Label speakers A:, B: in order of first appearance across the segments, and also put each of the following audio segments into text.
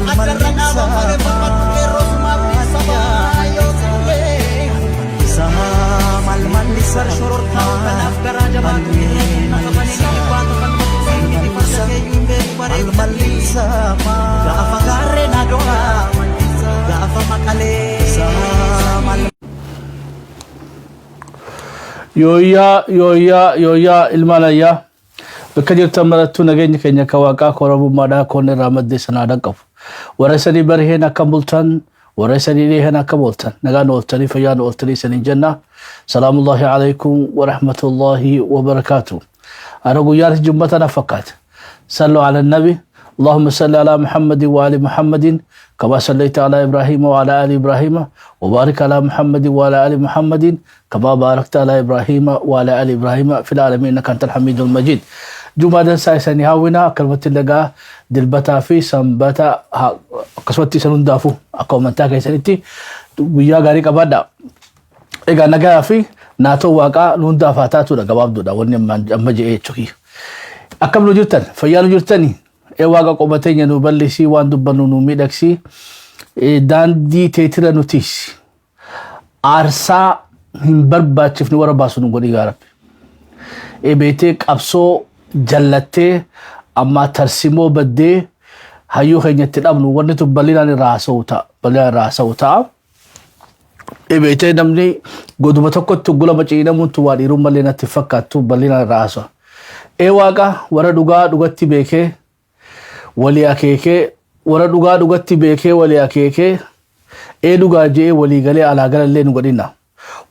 A: Asirra dhaaban malee falmattu qeerroo sumaaf sabaa yoo si dhufe. Bar shororkaa kanaaf garaa jabaatu qabanii ni jibbaatu falmatu siif farda keeyyuu hin beeku bareechanii. Gaafa gaarreen ado'aa gaafa maqalee.
B: Yooyyaa, yooyyaa, yooyyaa, ilmaan ayyaa, bakka jirtan marattuu nageenyi keenya akka waaqaa koorabummaadhaa koon irraa maddee sanaa dhaqqabu. Warra isanii bariheen akkam bultan, warra isanii dhiiheen akkam ooltan, nagaan ooltanii fayyaan ooltanii isaniin jenna. Salaamullahi alaikum wa rahmatullahi wa barakaatu. Har'a guyyaan jimmata na fakkaata. صلوا على النبي. اللهم صل على محمد وآل محمد كما صليت على إبراهيم وعلى آل إبراهيم، وبارك على محمد وعلى آل محمد كما باركت على إبراهيم وعلى آل إبراهيم في العالمين إنك أنت الحميد المجيد. Jumaa dansaa isanii hawwina. Akkanumatti lagaa Dilbataa fi Sanbata, akkasumatti isan hundaafuu akka amantaa keessanitti guyyaa gaarii qabaadha. Egaa nagaa fi naatoo waaqaa nu hundaaf haa taatudha, gabaabduudha wanni amma je'ee jechuudha. Akkam nu jirtan? Fayyaa nu jirtani? Ee Waaqa, qoma teenya nu bal'isii, waan dubbannu nu miidhagsii, daandii teetira nu tiisi. Aarsaa hin barbaachifne warra baasu nu godhi yaa Rabbi. Beetee qabsoo jallattee ammaa tarsimoo baddee hayyuu keenyatti dhabnu, wanni tun bal'inaan irraa haasa'u ta'a. Bal'inaan irraa haasa'u ta'a. Beetee namni goduma tokkotti gula maciinamuun tun waa dhiirummaa malee natti fakkaattu, bal'inaan irraa haasa'a. Ee Waaqa, warra dhugaa dhugatti beekee walii akeekee, warra dhugaa dhugatti beekee walii akeekee, ee dhugaa je'ee walii galee alaa galallee nu godhina.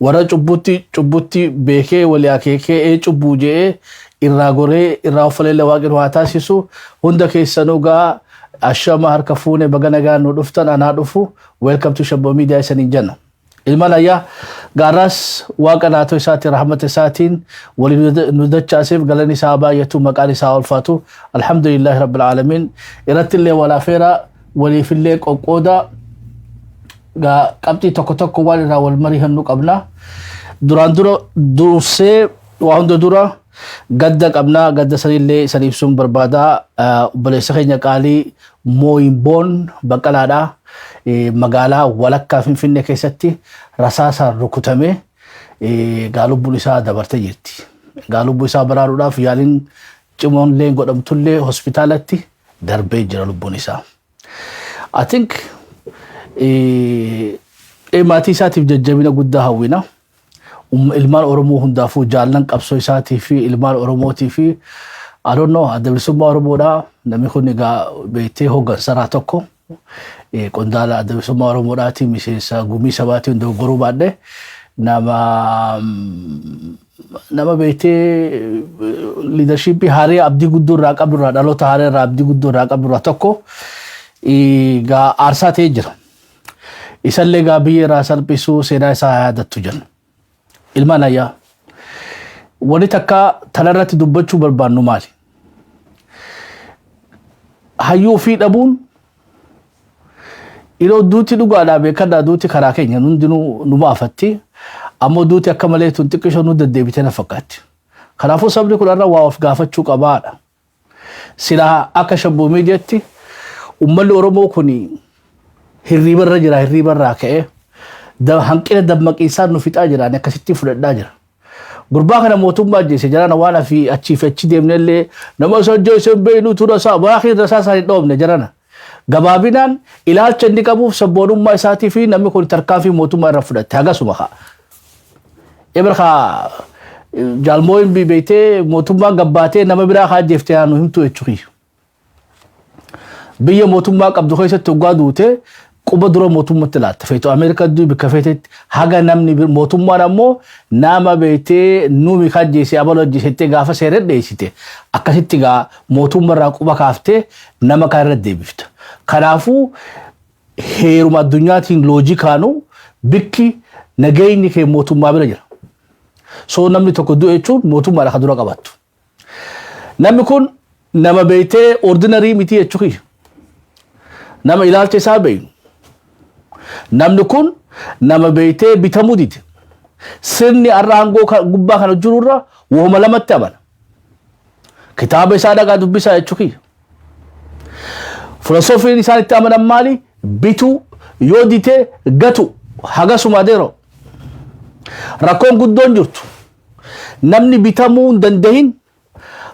B: Warra cubbutti cubbutti beekee walii akeekee, ee cubbuu je'ee irraa goree irraa uffaleellee Waaqni nu haa taasisu. Hunda keessanuu gaa ashama, harka fuune, baga nagaan nu dhuftan, anaa dhufu, welcome to Shabboo Media isaniin jenna. Ilmaan ayyaa, gaarraas Waaqa naatoo isaatiin, rahmata isaatiin waliin nu dachaaseef galanni isaa baay'atu, maqaan isaa ulfaatu. Alhamdulillahi rabbil aalamiin. Irratti illee walaafeera waliifillee qoqqooda gaa qabxii tokko tokko waan irraa wal mari'annu qabna. Duraan dura dursee waa hunda dura gadda qabna. Gadda sanillee isan ibsuun barbaada. Obboleessa keenya qaalii Mooyinboon Baqqalaadha. Magaalaa walakkaa Finfinnee keessatti rasaasaan rukutamee gaa lubbuun isaa dabartee jirti. Gaa lubbuu isaa baraaruudhaaf yaaliin cimoon illee godhamtullee hospitaalatti darbee jira lubbuun isaa. I think maatii isaatiif jajjabina guddaa hawwina. Ilmaan Oromoo hundaafuu, jaallan qabsoo isaatii fi ilmaan Oromootii fi, I don't know, Adda Bilisummaa Oromoodha. Namni kun egaa beektee hooggansaraa tokko, qondaala Adda Bilisummaa Oromoodhaati, miseensa gumii sabaatiin dogoggoruu baadhe, nama beektee leadership haarii abdii guddoo irraa qabdu irraa, dhaloota haarii irraa abdii guddoo irraa qabdu irraa tokko egaa aarsaa ta'ee jira. Isallee egaa biyya irraa salphisuu, seenaa isaa yaadattu jenna. Ilmaan ayyaa, wanni takka tanarratti dubbachuu barbaannu maali? Hayyuu ofii dhabuun yeroo duuti dhugaadhaa beekadhaa, duuti karaa keenya hundinuu nu baafatti. Ammoo duuti akka malee tun xiqqishoo nu deddeebitee na fakkaatti. Kanaafuu sabni kun irra waa of gaafachuu qabaadha. Silaa akka Shabboo Miidiyaatti uummanni Oromoo kun hirriibarra jira, hirriibarraa ka'ee hanqina dammaqiinsaan nu fixaa jira, ani akkasitti fudhadhaa jira. Gurbaa kana mootummaa ajjeese jarana, waan afi achii fi achi deemnellee nama isa ajjeese hin beeknu tura isaa baakii irra isaa isaan hin dhoofne jarana. Gabaabinaan ilaalcha inni qabuuf, sabboonummaa isaatii fi namni kun tarkaanfii mootummaa irra fudhatte hagasuma kaa. Ibra kaa jaalmooyin beektee mootummaan gabbaatee nama biraa kaa ajjeeftee haa nu himtu jechuudha. Biyya mootummaa qabdu keessatti hoggaa duute quba dura mootummatti laatta. Feetu Ameerikaa du'i, bakka feetetti haga namni mootummaan ammoo nama beektee nuumi kajjeese abaloo ajjeesettee gaafa seera dheessite, akkasitti gaa mootummaa quba kaaftee nama kan irra deebifta. Kanaafuu heeruma addunyaatiin loojikaanu bikki nageenyi kee mootummaa bira jira. So namni tokko du'e jechuun mootummaadha kan dura qabattu. Namni kun nama beektee ordinary miti jechuudha. Nama ilaalcha isaa beeynu. Namni kun nama beektee bitamuu dide. Sirni har'a aangoo gubbaa kana jirurra wooma lamatti amana. Kitaaba isaa dhaqaa dubbisaa jechuudha. Filosoofiin isaan itti amanan maali? Bituu, yoo ditee gatu, hagasuma adeero. Rakkoon guddoon jirtu. Namni bitamuu hin dandahin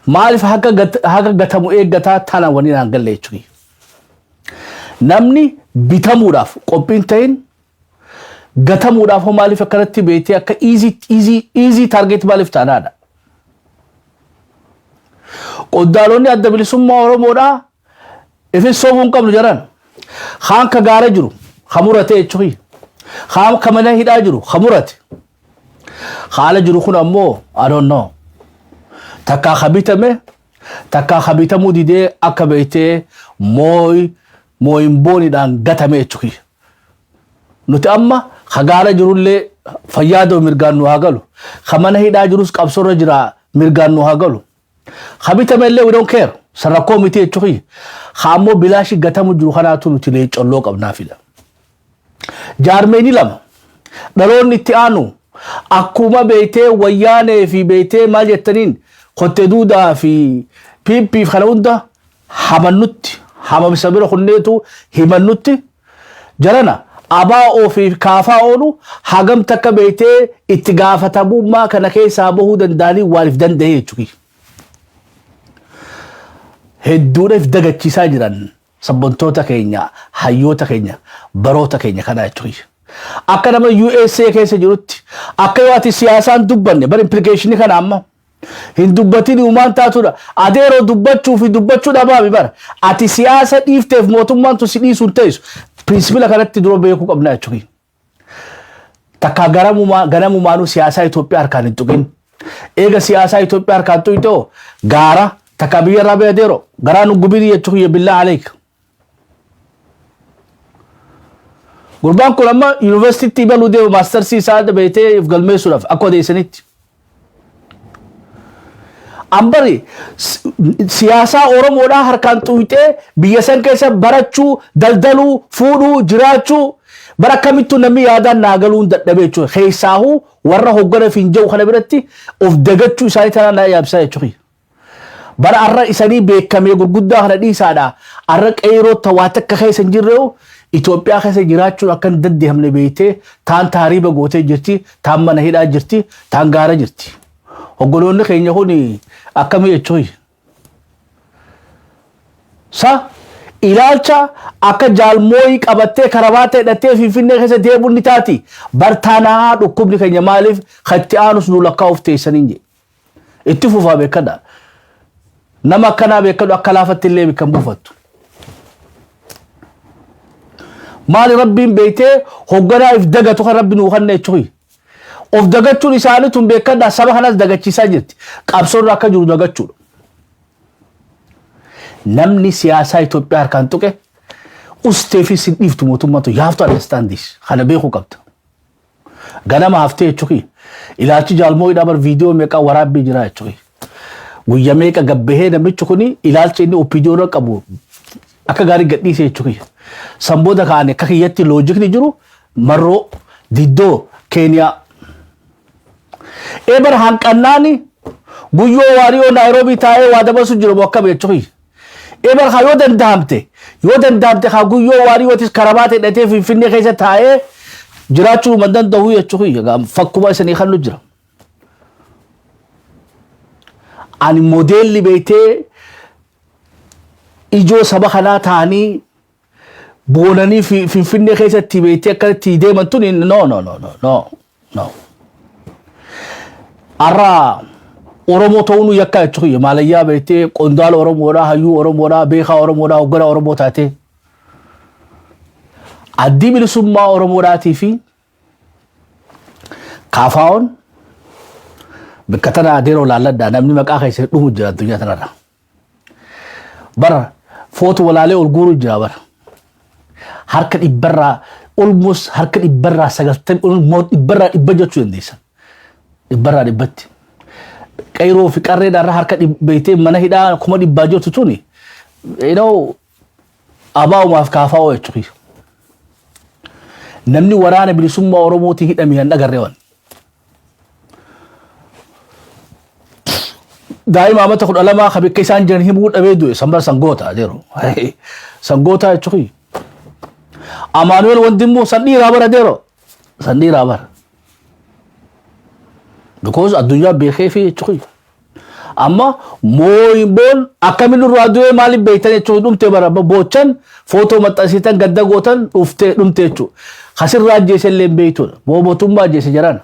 B: maaliif haga gatamu eeggataa tana waniin aan galle jechuudha. Namni bitamuudhaaf qophiin ta'in gatamuudhaaf hoo maaliif akkanatti beektee akka easy easy easy target maaliif taanaadha? Qondaalonni Adda Bilisummaa Oromoodhaa ifin sobuu hin qabnu jedhan. Kaan ka gaara jiru ka murate jechuun, kaan ka mana hidhaa jiru ka murate. Haala jiru kun ammoo, I don't know. Takkaa ka bitame, takkaa ka bitamuu didee akka beektee mooy mooyin booniidhaan gatame jechuun. Nuti amma ka gaara jirullee fayyaa ta'u mirgaan nu haa galu. Ka mana hidhaa jirus qabsoorra jira, mirgaan nu haa galu. Ka bitame illee we don't care. San rakkoo miti jechuun. Ka ammoo bilaashi gatamu jiru kanaatu nuti leecolloo qabnaafidha. Jaarmeeni lama dhaloonni itti aanu akkuma beektee Wayyaanee fi beektee maal jettaniin kottee duudaa fi piippiif kana hunda hamannutti hamamsa bira kunneetu himannutti jarana ABO fi kaafaa oolu hagam takka beektee itti gaafatamummaa kana keessaa bahuu danda'anii waaliif danda'e jechuudha. Hedduudhaaf dagachiisaa jiran sabbontoota keenya, hayyoota keenya, baroota keenya kana jechuudha. Akka nama USA keessa jirutti akka yoo ati siyaasaan dubbanne bar implication kana amma hin dubbatin uumaan taatudha. Adeeroo dubbachuu fi dubbachuu dhabaami bara. Ati siyaasa dhiifteef mootummaan tu si dhiisuu hin teessu. Principle kanatti dura beekuu qabna jechuudha. Takka ganamumaanuu siyaasaa Itoophiyaa harkaan hin tuqin. Eega siyaasaa Itoophiyaa harkaan tuqitoo gaara takka biyya irraa bee adeeroo garaa nu gubini jechuudha, billaa aleek. Gurbaan kun amma yuunivarsiitii baluu deemu, mastersii isaa beektee of galmeessuudhaaf akka odeessanitti. Ambari siyaasaa Oromoodhaa harkaan xuqxee biyya san keessa barachuu, daldaluu, fuudhuu, jiraachuu bara akkamittuu namni yaadaan naa galuun dadhabee jechuudha. Keessaahuu warra hoggana fi hin jiru kana biratti of dagachuu isaanii tanaan na ajaa'ibsaa jechuudha. Bara arra isanii beekamee gurguddaa kana dhiisaadha. Arra qeeroo waa takka keessa hin jirre Itoophiyaa keessa jiraachuun akka hin dandeemne beektee taan taariiba gootee jirti, taan mana hidhaa jirti, taan gaara jirti. Hoggoloonni keenya kun akkamii jechuun. Sa ilaalcha akka jaalmooyii qabattee karabaata hidhattee Finfinnee keessa deemuun ni taati. Bartaanaa dhukkubni keenya maaliif katti aanus nu lakkaa'uuf teessaniin jedhe. Itti fufaa beekadha. Nama akkanaa beekadhu, akka laafatti illee kan buufattu. Maali Rabbiin beektee hogganaa if dagatu kan Rabbi nuu kanna jechuun. Of dagachuun isaanii tun beekadha, saba kanas dagachiisaa jirti. Qabsoorra akka jiru dagachuudha. Namni siyaasaa Itoophiyaa harkaan tuqe ustee fi sin dhiiftu mootummaatu. You have to understand this. Kana beekuu qabda. Ganama haftee jechuun ilaalchi jaalmoo hidhaa bar viidiyoo meeqaa waraabbii jira jechuun. Guyya meeqa gabbahee namichi kuni ilaalcha inni OPDO irra qabu akka gaarii gadhiise jechuun. San booda kaane akka kiyyatti logicni jiru marroo diddoo Keeniyaa. Eebar hanqannaani Guyyoo Waariyoo Naayiroobii taa'ee waa dabarsu jiru moo akkam jechuun. Eebar haa yoo danda'amte haa Guyyoo Waariyootis karabaata hidhatee Finfinnee keessa taa'ee jiraachuu hin danda'u jechuun fakkuma isanii kan nu jira. Ani moodeelli beektee ijoo saba kanaa ta'anii boonanii Finfinnee keessatti beektee akkanatti deeman tuni, no, no, no, no, no, no. Har'a Oromoo ta'uun yakka jechuun maalayyaa beektee qondaala Oromoodhaa, hayyuu Oromoodhaa, beekaa Oromoodhaa, hoogganaa Oromoo taatee. Addii Bilisummaa Oromoodhaatii fi Kaafaa'oon bakka tana adeeroo laalladhaa, namni maqaa keessa dhumu jira addunyaa tanarra. Bara footu walaalee ol guuruu jira bara. Harka dhibbarraa, almost harka 90%, 100% jechuu dandeessan. 100%tti. Qeyroo fi qarreedhaan harka beektee mana hidhaa 100,000 jirtu tuni ABO'umaaf kaafaa'oo jechuudha. Namni Waraana Bilisummaa Oromootiin hidhame hin agarree waan. Daa'ima amata 12 ka bakka isaan jiran himuu dhabee du'e san bar sangoota adeero. Sangoota jechuun Amaanu'el Wandimmoo san dhiiraa bara adeero. San dhiiraa bara. Because addunyaa beekee fi jechuun amma mooyimboon akkamiin nurraa du'ee maaliif beektan jechuun dhumte bara boochan footoo maxxansiitan gadda gootan dhuftee dhumte jechuudha. Kasirraa ajjeese illee hin beektudha. Moo mootummaa ajjeese jedhan.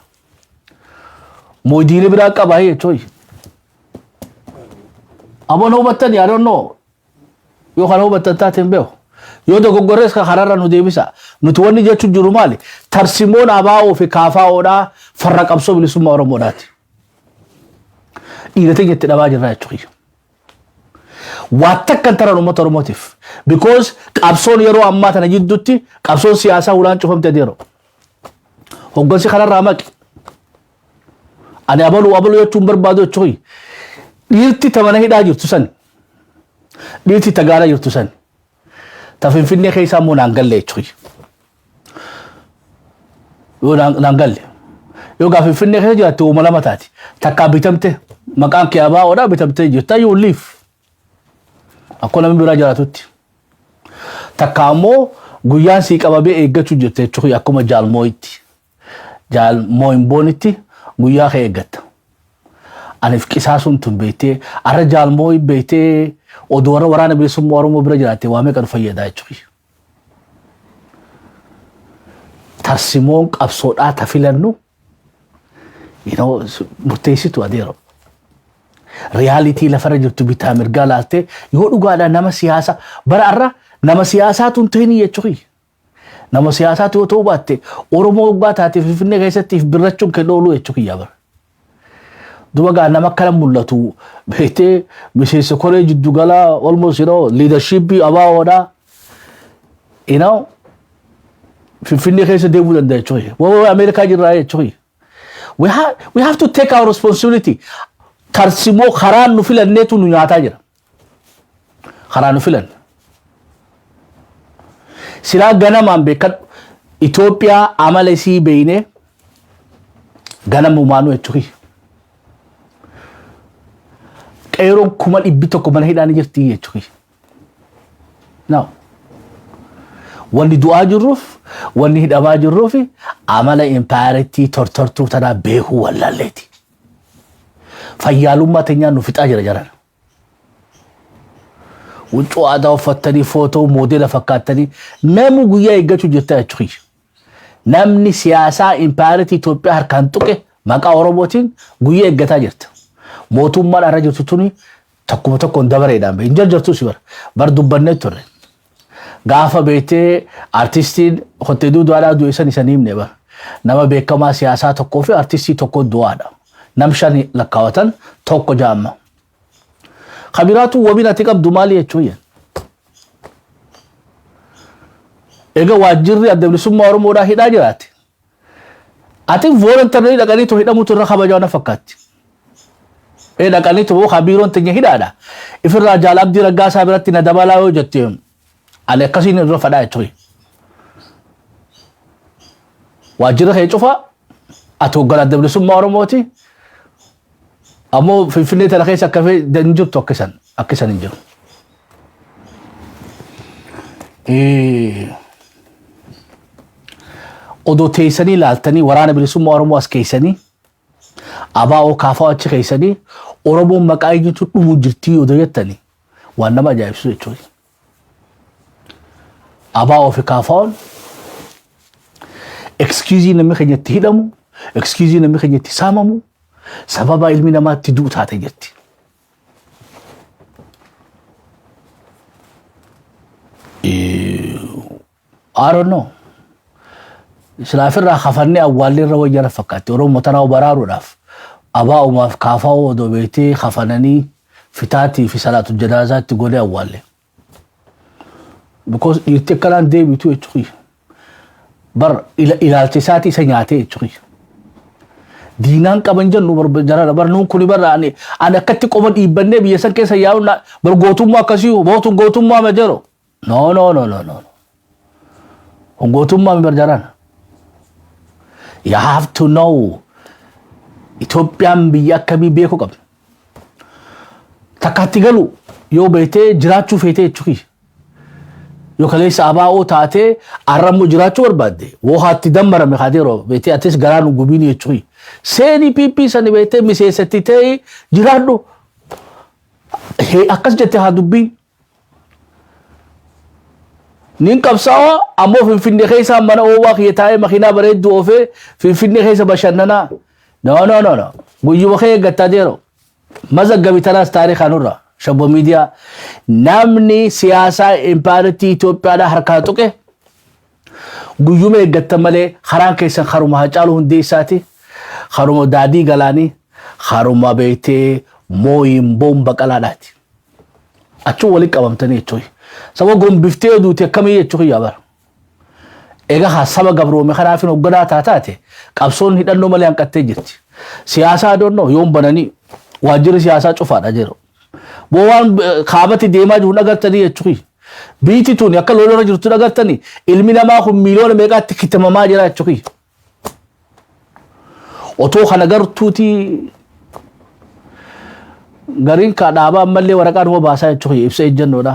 B: Moo diina biraa qabaa jechuun. Aboon hubattan, I don't know. Yoo kana hubattan taate hin beeku. Yoo dogoggorrees kan karaarra nu deebisa. Nuti wanni jechuun jiru maali? Tarsimoon ABO fi KFOdhaa farra qabsoo bilisummaa Oromoodhaati. Dhiira teenya itti dhabaa jirra jechuudha. Waa takka hin taran uummata Oromootiif. Because qabsoon yeroo ammaa tana jidduutti qabsoon siyaasaa hulaan cufamte adeero. Hoggansi kanarraa maqi. Ani abaluu abaluu jechuun barbaadu jechuudha. Dhiirti ta mana hidhaa jirtu sani. Dhiirti ta gaara jirtu sani. Ta Finfinnee keessaa immoo naan galle jechuudha. Yoo naan galle. Yoo gaa Finfinnee keessa jiraatte uuma lama taati. Takkaa bitamte maqaan kee ABOdhaa bitamtee jirta, you live. Akkuma namni biraa jiraatutti. Takka ammoo guyyaan sii qabamee eeggachuu jirta jechuudha, akkuma jaalmooyitti. Jaalmooyimboonitti guyyaa kee eeggatta. Aniif qisaasuun tun beektee arra jaalmooyi beektee oduu warra Waraana Bilisummaa Oromoo bira jiraatte waa meeqa nu fayyadaa jechuudha. Tarsimoon qabsoodhaa ta filannu murteessitu adeero. Reality lafarra jirtu bitaa mirgaa laaltee yoo dhugaadhaan nama siyaasaa bara arra nama siyaasaatu hin ta'in jechuudha. Nama siyaasaatu yoo ta'uu baatte Oromoo waggaa taate Finfinnee keessatti if birrachuun kan oolu jechuudha bara. Duba gaa nama akkana mul'atu beektee miseensa koree jiddugalaa almost leadership ABOdhaa Finfinnee keessa deemuu danda'a jechuudha. Waa Ameerikaa jirraa jechuudha. We have to take our responsibility. Tarsimoo karaan nu filanneetu nu nyaataa jira. Karaa nu filanne. Silaa ganamaan beekadhu, Itoophiyaa amala isii beeynee ganamumaanuu jechuudha. Qeeroon 100,000 mana hidhaan jirti jechuudha. Now, wanni du'aa jirruuf, wanni hidhamaa jirruuf amala impaayarittii tortortuu tanaa beekuu wallaalleeti. Fayyaalummaa teenyaan nu fixaa jira jaran. Huccuu aadaa uffattanii footoo moodela fakkaattanii namu guyyaa eeggachuu jirta jechuudha. Namni siyaasaa impaayaritii Itoophiyaa harkaan tuqe maqaa Oromootiin guyyaa eeggataa jirta. Mootummaan irra jirtu tuni tokkuma tokkoon dabareedhaan hin jarjartu si bara. Bar dubbannee turre. Gaafa beektee artistiin kottee duuduudhaa du'e san isanii himne bara. Nama beekamaa siyaasaa tokkoo fi artistii tokko du'aadha. Nam shan lakkaawatan tokko jaamma. Kabiraatu wabiin ati qabdu maali jechuun? Egaa waajjirri Adda Bilisummaa Oromoodhaa hidhaa jiraate. Ati voluntarily dhaqanii too hidhamutu irra kabajaa na fakkaatti. Ee, dhaqanii too haa biiroon teenya hidhaadha. Ifirraa Jaal Abdii Raggaasaa biratti na dabalaa yoo jette ani akkasiin irra fadhaa jechuudha. Waajjira kee cufa, ati hoogganaa Adda Bilisummaa Oromooti. Ammoo Finfinnee tana keessa akka hin jirtu akka isan hin jiru. Odoo teessanii ilaaltanii Waraana Bilisummaa Oromoo as keessanii, ABO KFO achi keessanii, Oromoon maqaa eenyutu dhumu jirtii odoo jettanii waan nama ajaa'ibsiisu jechuudha. ABO fi KFO'n excuse namni keenya itti hidhamu, excuse namni keenya itti saamamu, sababa ilmi namaa itti du'u taate jirti. I don't know. Silaafirraa kafannee awwaallee irra wayyaa fakkaatti. Oromoo tanaa baraaruudhaaf ABO'umaaf KFO odoo beektee kafananii fitaatii fi salaatu janaazaatti godhee awwaalle. Because dhiirti akkanaan deebitu jechuudha. Bar ilaalcha isaatii isa nyaatee jechuudha. Diinaan qaban jennu bar jarana bar nuun kuni bar ani akkatti qoma dhiibbannee biyya san keessa yaa'u bar gootummaa akkasii mootu gootummaa ma jedhu. No, no, no, no, no. Kun gootummaa mi bar jarana. You have to know Itoophiyaan biyya akkamii beekuu qabna. Takkaatti galu yoo beektee jiraachuu feetee jechuudha. Yoo kaleessa abaa'oo taatee arrammoo jiraachuu barbaadde woo haatti dammarame kaateeroo beektee atis garaa nu gubiin jechuudha. Seenii PP sani beektee miseensatti ta'ee jiraadhu. Akkas jette haa dubbiin. Nin qabsaa'aa ammoo Finfinnee keessaa mana oowwaa kiyya taa'ee makiinaa bareedduu oofee Finfinnee keessa bashannanaa. No, no, no, no. Guyyuma kee eeggattaa deero. Mazaggabi tanaas taarikaa nurra. Shabbo miidiyaa. Namni siyaasaa impaayeritii Itoophiyaadhaa harkaa tuqe guyyuma eeggattan malee karaan keessan karuma Hacaaluu Hundeessaati. Karuma Daadii Galaanii. Karuma beektee Mooyin Boon Baqalaadhaati. Achuun walitti qabamtanii jechuudha. Saba gombiftee yoo duute akkamii jechuu kiyyaa bara. Egaa haa saba gabroome kanaafin hogganaa taataate qabsoon hidhannoo malee hanqattee jirti. Siyaasaa adoonnoo yoom bananii waajjirri siyaasaa cufaadha jedhu. Boo waan kaabatti deemaa jiru dhagartanii jechuu. Biiti tuni akka lolarra jirtu dhagartanii ilmi namaa kun miiliyoona meeqaatti kitamamaa jira jechuu. Otoo kana gartuuti gariin ka dhaabaa ammallee waraqaa numa baasaa jechuun ibsa ejjennoodha.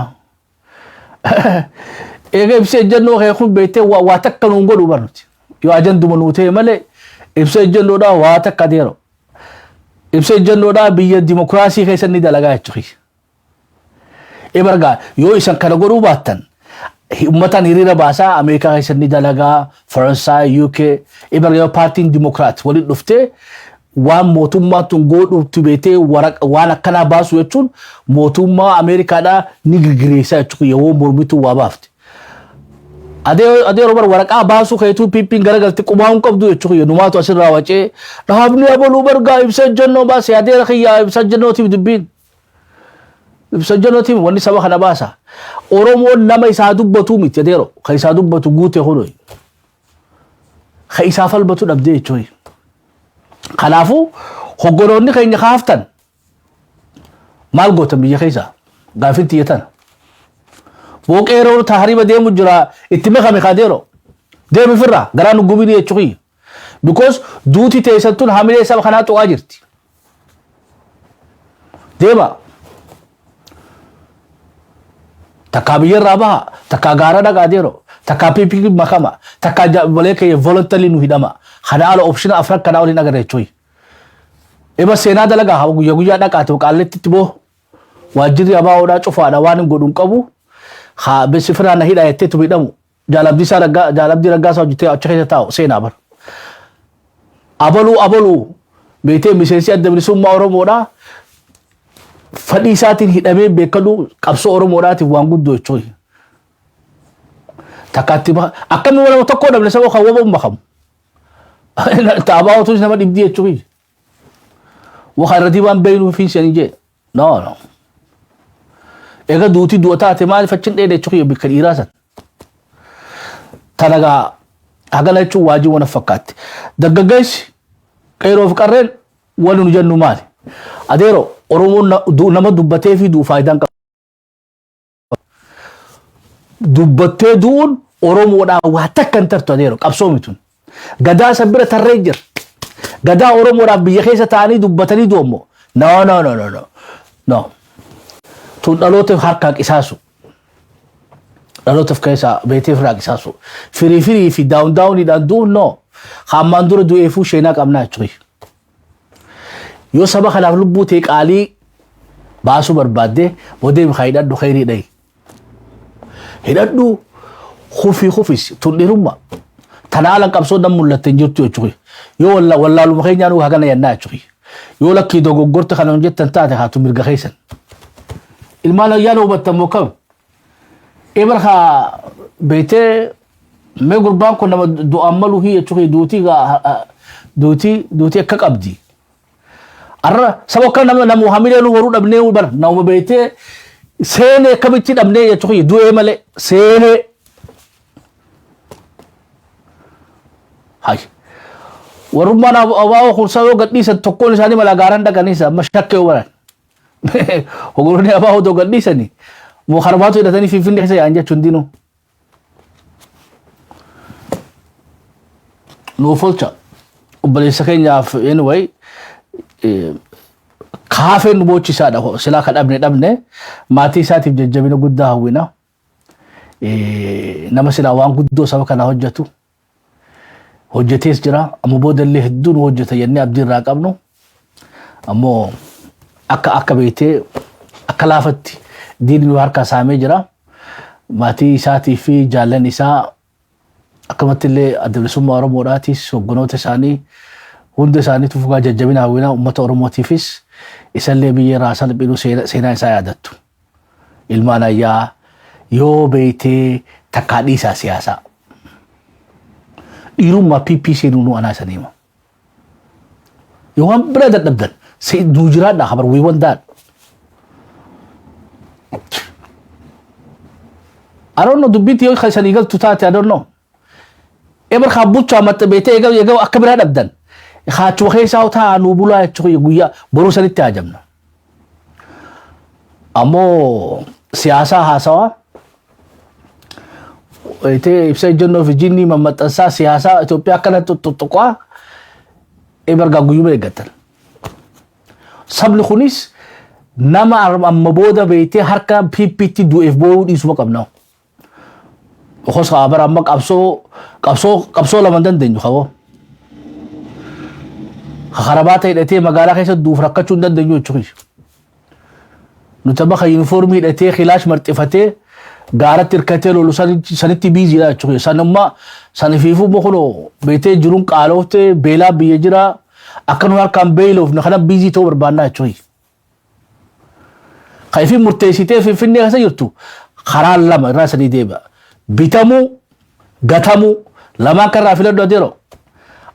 B: Egaa ibsa ejjennoo kee kun beektee waa takka nuun godhu barnuti. Yoo ajanduma nuu ta'e malee ibsa ejjennoodhaa waa takka adeero. Ibsa ejjennoodhaa biyya dimokiraasii keessa ni dalagaa jechuudha. Ebargaa yoo isan kana godhuu baattan uummataan hiriira baasaa Ameerikaa keessa ni dalagaa, Faransaay, UK, ebargaa yoo paartiin dimokiraat waliin dhuftee waan mootummaan tun godhuutti beetee waan akkanaa baasu jechuun mootummaa Ameerikaadhaa ni girgireessaa jechuudha yeroo mormituu waa baafte. Adee yeroo bar waraqaa baasuu keetuu PP'n garagalti qumaa hin qabdu jechuudha numaatu asirraa wacee dhaabni abaluu bargaa ibsa ejjennoo baase adeera kiyyaa ibsa ejjennootiif dubbiin. Ibsa ejjennootiif wanni saba kana baasa. Oromoon nama isaa dubbatu miti adeero kan isaa dubbatu guute kunoi. Kan isaa falmatu dhabdee jechuudha. Kanaafuu hogganoonni keenya kaaftan maal gootan biyya keessaa gaafin tiyya tana. Booqeeroo tahariba deemu jira itti makame kaadeero deemi firraa garaa nu gubini jechuudha. Because duuti teessan tun hamilee saba kanaa tuqaa jirti. Deema. Takkaa biyyarraa baha, takkaa gaara dhaqaa deero, takkaa PP makama, takkaa malee kee voluntarily nu hidhama. Kana ala option afran kanaa waliin agarra jechuudha. Eba seenaa dalagaa haa guyyaa guyyaa dhaqaate qaalletti itti boo waajjirri abaawoodhaa cufaadha waan hin godhu hin qabu. Haa beeksifirraa na hidha jettee tu hidhamu. Jaalabdii Raggaasaa hojjetee achi keessa taa'u seenaa bara. Abaluu abaluu beektee miseensi adda bilisummaa Oromoodhaa fadhii isaatiin hidhamee beekadhu qabsoo Oromoodhaatiif waan guddoo jechuudha. Takkaatti akkamii walama tokko dhabne saba kan wabamu makamu. Taabaa otuus nama dhibdii jechuudha. Waxa irratti waan beeknuu fi sanii jee. No, no. Egaa duuti du'a taate maaliif achi hin dheedhe jechuudha bikka dhiiraa san. Tanagaa hagana jechuun waajiba na fakkaatti. Dargaggeessi qeeroo fi qarreen wali nu jennu maali? Adeero Oromoon nama dubbatee fi du'u faayidaan qaba. Dubbattee du'uun Oromoodhaan waa takka hin tartu adeero qabsoo mitun. Gadaa san bira tarree jira. Gadaa Oromoodhaaf biyya keessa taa'anii dubbatanii du'ammoo. No, no, no, no, no. No. Tun dhaloota harkaa qisaasu. Dhaloota of keessaa beetee ofirraa qisaasu. Firii firii fi daawun daawuniidhaan du'uun no. Hammaan dura du'eefuu sheenaa qabnaa jechuudha. Yoo saba kanaaf lubbuu tee qaalii baasuu barbaadde boodee haa hidhadhu kheyrii dhayi. Hidhadhu kufii kufis tun dhirumma. Tana ala qabsoo nan mul'atte hin jirtu jechuudha. Yoo wallaaluma keenyaa nu hagana yannaa jechuudha. Yoo lakkii dogoggorte kana hin jettan taate haatu mirga keessan. Ilmaan ayyaana hubattan moo kam? Ebar haa beetee mee gurbaan kun nama du'aan maluu hii jechuudha duutii duutii duutii akka qabdi. Arra saba akka nama namu hamilee nu horuu dhabnee bar nama beektee seenee akkamitti dhabnee jechuudha du'ee malee seenee. Hay. Warrummaan abaaboo kun sababa gadhiisan tokkoon isaanii malaa gaaraan dhaqaniisa amma shakkee baran. Hogoroonni abaaboo otoo gadhiisanii moo karbaatu hidhatanii finfinnee keessa yaa'an jechuun hundinuu. Nuuf olcha obboleessa keenyaaf anyway Kaafeen nu boochisaadha silaa ka dhabne dhabne maatii isaatiif jajjabina guddaa hawwina. Nama silaa waan guddoo saba kanaa hojjetu hojjetees jira, amma boodallee hedduu nu hojjeta jennee abdii irraa qabnu, ammoo akka beektee akka laafatti diinni nu harkaa saamee jira. Maatii isaatii fi jaallan isaa, akkamatti illee Adda Bilisummaa Oromoodhaatis hogganoota isaanii hunda isaaniitu fugaa jajjabina hawwinaa. Uummata Oromootiifis isallee biyya irraa salphinu seenaa isaa yaadattu. Ilmaan ayyaa, yoo beektee takkaa dhiisaa siyaasaa. Dhiirummaa PP seenuu nu anaa isanii hima. Yoo waan bira dadhabdan nuu jiraadhaa habar wiiwwan daan. I don't know, dubbiitti yoo isanii galtu taate, I don't know. Ebar kaa bulchaa maxxa beektee eega eega akka biraa dhabdan. Haachuma keessaa taa'aa nuu bulaa jechuun guyyaa boruu sanitti haajamna. Ammoo siyaasaa haasawaa beektee ibsa ejjennoo fi jinnii mammaxxansaa siyaasaa Itoophiyaa akkana tuttuqaa ebar gaa guyyuma eeggatan. Sabni kunis nama amma booda beektee harka PPtti du'eef boo'uu dhiisuma qabna. Okos haa bara amma qabsoo lama hin dandeenyu qaboo. Karabaata hidhatee magaalaa keessa duuf rakkachuu hin dandeenyu jechuudha. Nuti amma kan yuunifoormii hidhatee kilaash marxifatee gaaratti hirkatee lolu sanitti biiziidha jechuudha. Sanummaa sanifiifuu immoo kunoo beektee jiruun qaalooftee beelaa biyya jira, akka nu harkaan beeloofne kana busy ta'uu barbaannaa jechuudha. Kan ifin murteessitee Finfinnee keessa jirtu karaan lama irraa sadii deebi'a. Bitamuu, gatamuu, lamaan kan irraa filadhu adeero.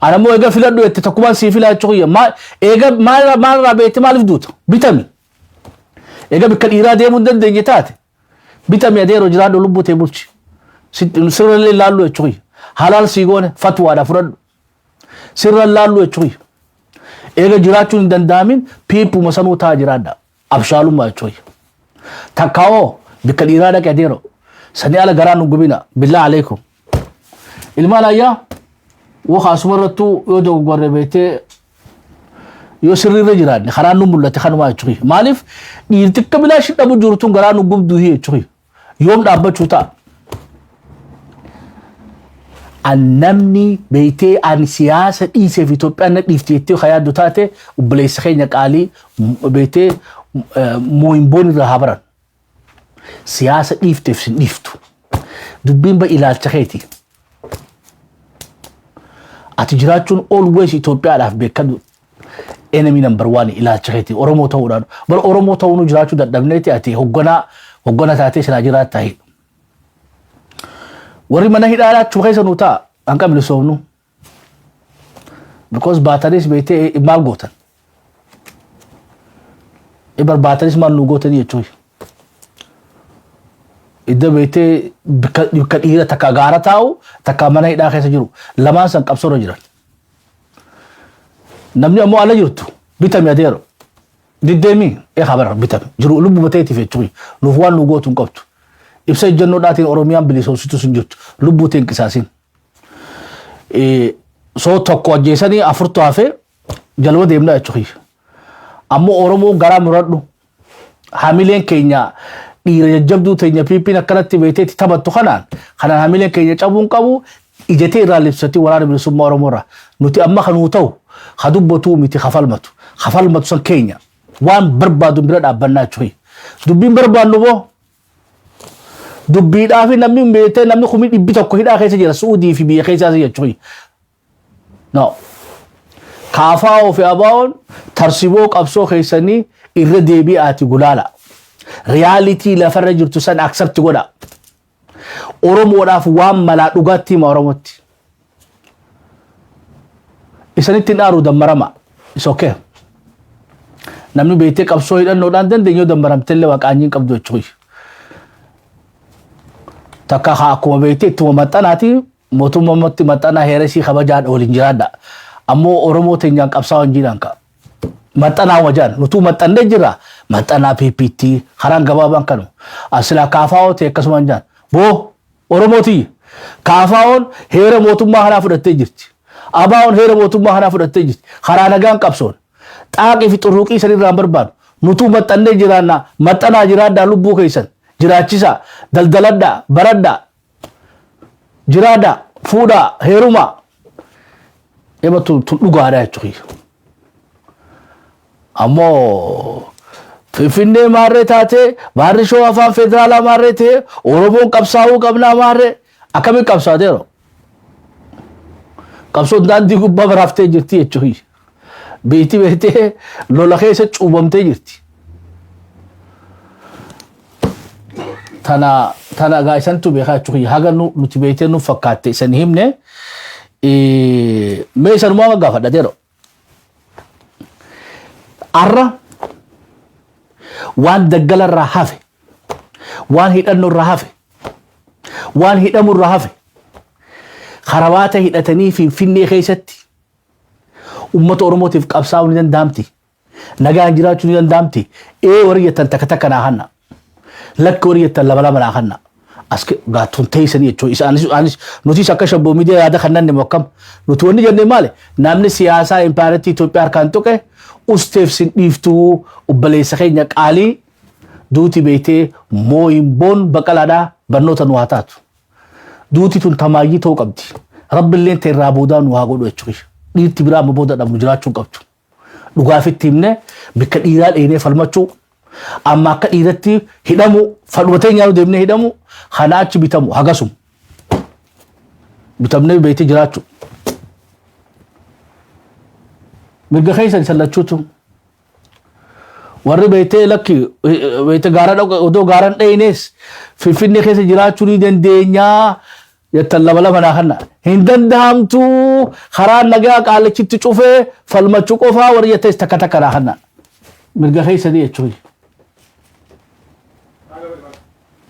B: Ana immoo eega filadhu jette tokkumaan sii filaa jechuudha. Eega maalirraa beekte maaliif duuta? Bitami. Eega bikka dhiiraa deemuu hin dandeenye taate bitami adeero, jiraadhu, lubbuu tee bulchi. Sirra ilaallu jechuudha. Halaal sii goone, fatwaadha fudhadhu. Sirra ilaallu jechuudha. Eega jiraachuun hin danda'amin piippuma sanuu ta'a jiraadha. Abshaalummaa jechuudha. Takkaa'oo bikka dhiiraa dhaqe adeero. Sanii ala garaa nu gubina. Billaa aleekum. Ilmaan ayyaa, waxa asuma irrattuu yoo dogoggorre beektee yoo sirriirra jiraanne karaan nu mul'ate kanumaa jechuudha. Maaliif dhiirti akka bilaashi dhabu jiru tun garaa nu gubduu jechuudha. Yoom dhaabbachuu ta'a? An namni beektee ani siyaasa dhiiseef Itoophiyaan na dhiifti jettee kan yaaddu taate, obboleessa keenya qaalii beektee moo'inboon irraa haa baran. Siyaasa dhiifteef sin dhiiftu. Dubbiin ba ilaalcha keeti. Ati jiraachuun always Itoophiyaadhaaf beekadhu. Enemy number one ilaalcha keeti. Oromoo ta'uudhaan. Bara Oromoo ta'uun jiraachuu dadhabneeti ati hogganaa hoggana taatee silaa jiraattaa. Warri mana hidhaa achuma keessa nu ta'a hanqa bilisoomnu. Because baatanis beektee maal gootan? Ibar baatanis maal nu gootanii jechuudha. Idda beektee bikka dhiira takka gaara taa'u, takka mana hidhaa keessa jiru, lamaan san qabsoorra jiran. Namni ammoo ala jirtu bitame adeero. Diddeemii ee habara bitame jiru lubbuma ta'eetiif jechuudha. Nuuf waan nu gootu hin qabdu. Ibsa ejjennoodhaatiin Oromiyaan bilisoomsitu sun jirtu lubbuu ta'e hin qisaasin. Soo tokko ajjeesanii afurtu hafee jaluma deemna jechuudha. Ammoo Oromoo garaa muradhu. Hamileen keenya dhiira jajjabduu teenya PPn akkanatti beekteetti taphattu kanaan hamileen keenya cabuu hin qabu, ijatee irraa libsatti Waraana Bilisummaa Oromoo irraa. Nuti amma kanuu ta'u ha dubbatuu miti, kafalmatu. Kafalmatu san keenya waan barbaadu bira dhaabbannaa jechuudha. Dubbiin barbaannu boo dubbiidhaa fi namni beektee namni 100,000 hidhaa keessa jira Su'uudii fi biyya keessaas jechuudha. No. KFO fi ABO'n tarsiboo qabsoo keessanii irra deebi'aati gulaala. Reality lafarra jirtu san accept godha. Oromoodhaaf waan malaa dhugaatti hima Oromootti. Isanitti hin aaru dammarama. It's okay. Namni beektee qabsoo hidhannoodhaan dandeenye yoo dammaramtellee waaqaanyiin qabdu jechuudha. Takka haa akkuma beektee ittuma maxxanaati mootummatti maxxanaa heerasii kabajaadha waliin jiraadha. Ammoo Oromoo teenyaan qabsaa'oo hin jiran ka. Maxxanaa wajaan nutuu maxxannee jira, maxxanaa PPT karaan gabaabaan kanu. Asilaa KFO ta'e akkasuma hin jaan. Boo Oromoo tiyya. KFO'n heera mootummaa kanaa fudhattee jirti. ABO'n heera mootummaa kanaa fudhattee jirti. Karaa nagaan qabsoon. Xaaqii fi xurruqii isan irraa hin barbaannu. Nutuu maxxannee jiraanna, maxxanaa jiraadhaa, lubbuu keessan jiraachisaa, daldaladhaa, baradhaa, jiraadhaa, fuudhaa, heerumaa. Ema tun tun dhugaadha jechuudha. Ammoo Finfinnee maarree taatee, maarri shoo afaan federaalaa maarree ta'ee, Oromoon qabsaa'uu qabnaa maarree akkamiin qabsaateero? Qabsoon daandii gubbaa baraaftee jirti jechuudha. Biitti beektee lola keessa cuubamtee jirti. Tana tana gaa isantu beekaa jechuudha. Haga nuti beektee nu fakkaatte isan himne, mee isanumaa gaafadhateero. Arra waan daggala irraa hafe, waan hidhannu irraa hafe, waan hidhamu irraa hafe, karabaata hidhatanii Finfinnee keessatti ummata Oromootiif qabsaa'uu ni danda'amti. Nagaan jiraachuu ni danda'amti. Ee warri jettan takka takka naa kanna. Lakki warri jettan lama lama naa kanna. As gaattuun teessanii jechuun isaanis anis nutis akka Shabboo Miidiyaa yaada kan nanne akkam nuti wanni jennee maali, namni siyaasaa impaayaratti Itoophiyaa harkaan tuqe usteef sin dhiiftuu. Obboleessa keenya qaalii duuti beektee mooyin boon baqalaadhaa barnoota nu haa taatu. Duuti tun tamaayyii ta'uu qabdi. Rabbilleen ta'e irraa boodaa nu haa godhu jechuudha. Dhiirti biraa amma booda dhabnu jiraachuu hin qabdu. Dhugaafitti himne bikka dhiiraa dheenee falmachuu, amma akka dhiiratti hidhamu, fadhumatee nyaanu deemnee hidhamu, kana achi bitamu hagasum bitamnee beektee jiraachuu. Mirga keessan sallachuutu. Warri beektee lakki beektee gaara odoo gaaran dheenees Finfinnee keessa jiraachuu ni dandeenyaa jettan lama lama naa kanna. Hin danda'amtu, karaa nagaa qaalichitti cufee falmachuu qofaa warri jettanis takka takka naa kanna. Mirga keessanii jechuun.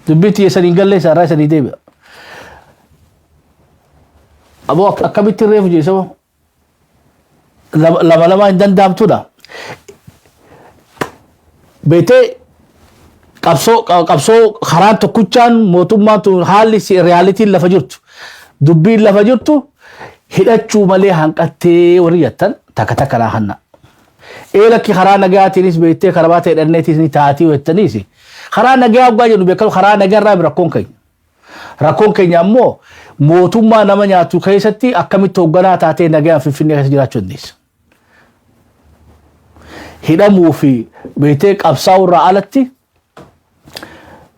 B: Dubbii tiyya sanii hin gallee isaarraa sanii deebi'a. Aboo akkamitti reefu jeesama? Lama lama hin danda'amtudha. Beetee qabsoo qabsoo karaan tokkichaan mootummaan tun haalli realityn lafa jirtu, dubbiin lafa jirtu hidhachuu malee hanqattee warri jettan takka takka naa hanna. Ee lakki, karaa nagaatiinis beektee karaa ta'e hidhanneetiis ni taatii jettaniis, karaa nagaa hoggaa jennu beekamu karaa nagaa irraa rakkoon keenya. Rakkoon keenya ammoo mootummaa nama nyaatu keessatti akkamitti hoogganaa taatee nagaan Finfinnee keessa jiraachuu dandeessa? Hidhamuu fi beektee qabsaa'uu irraa alatti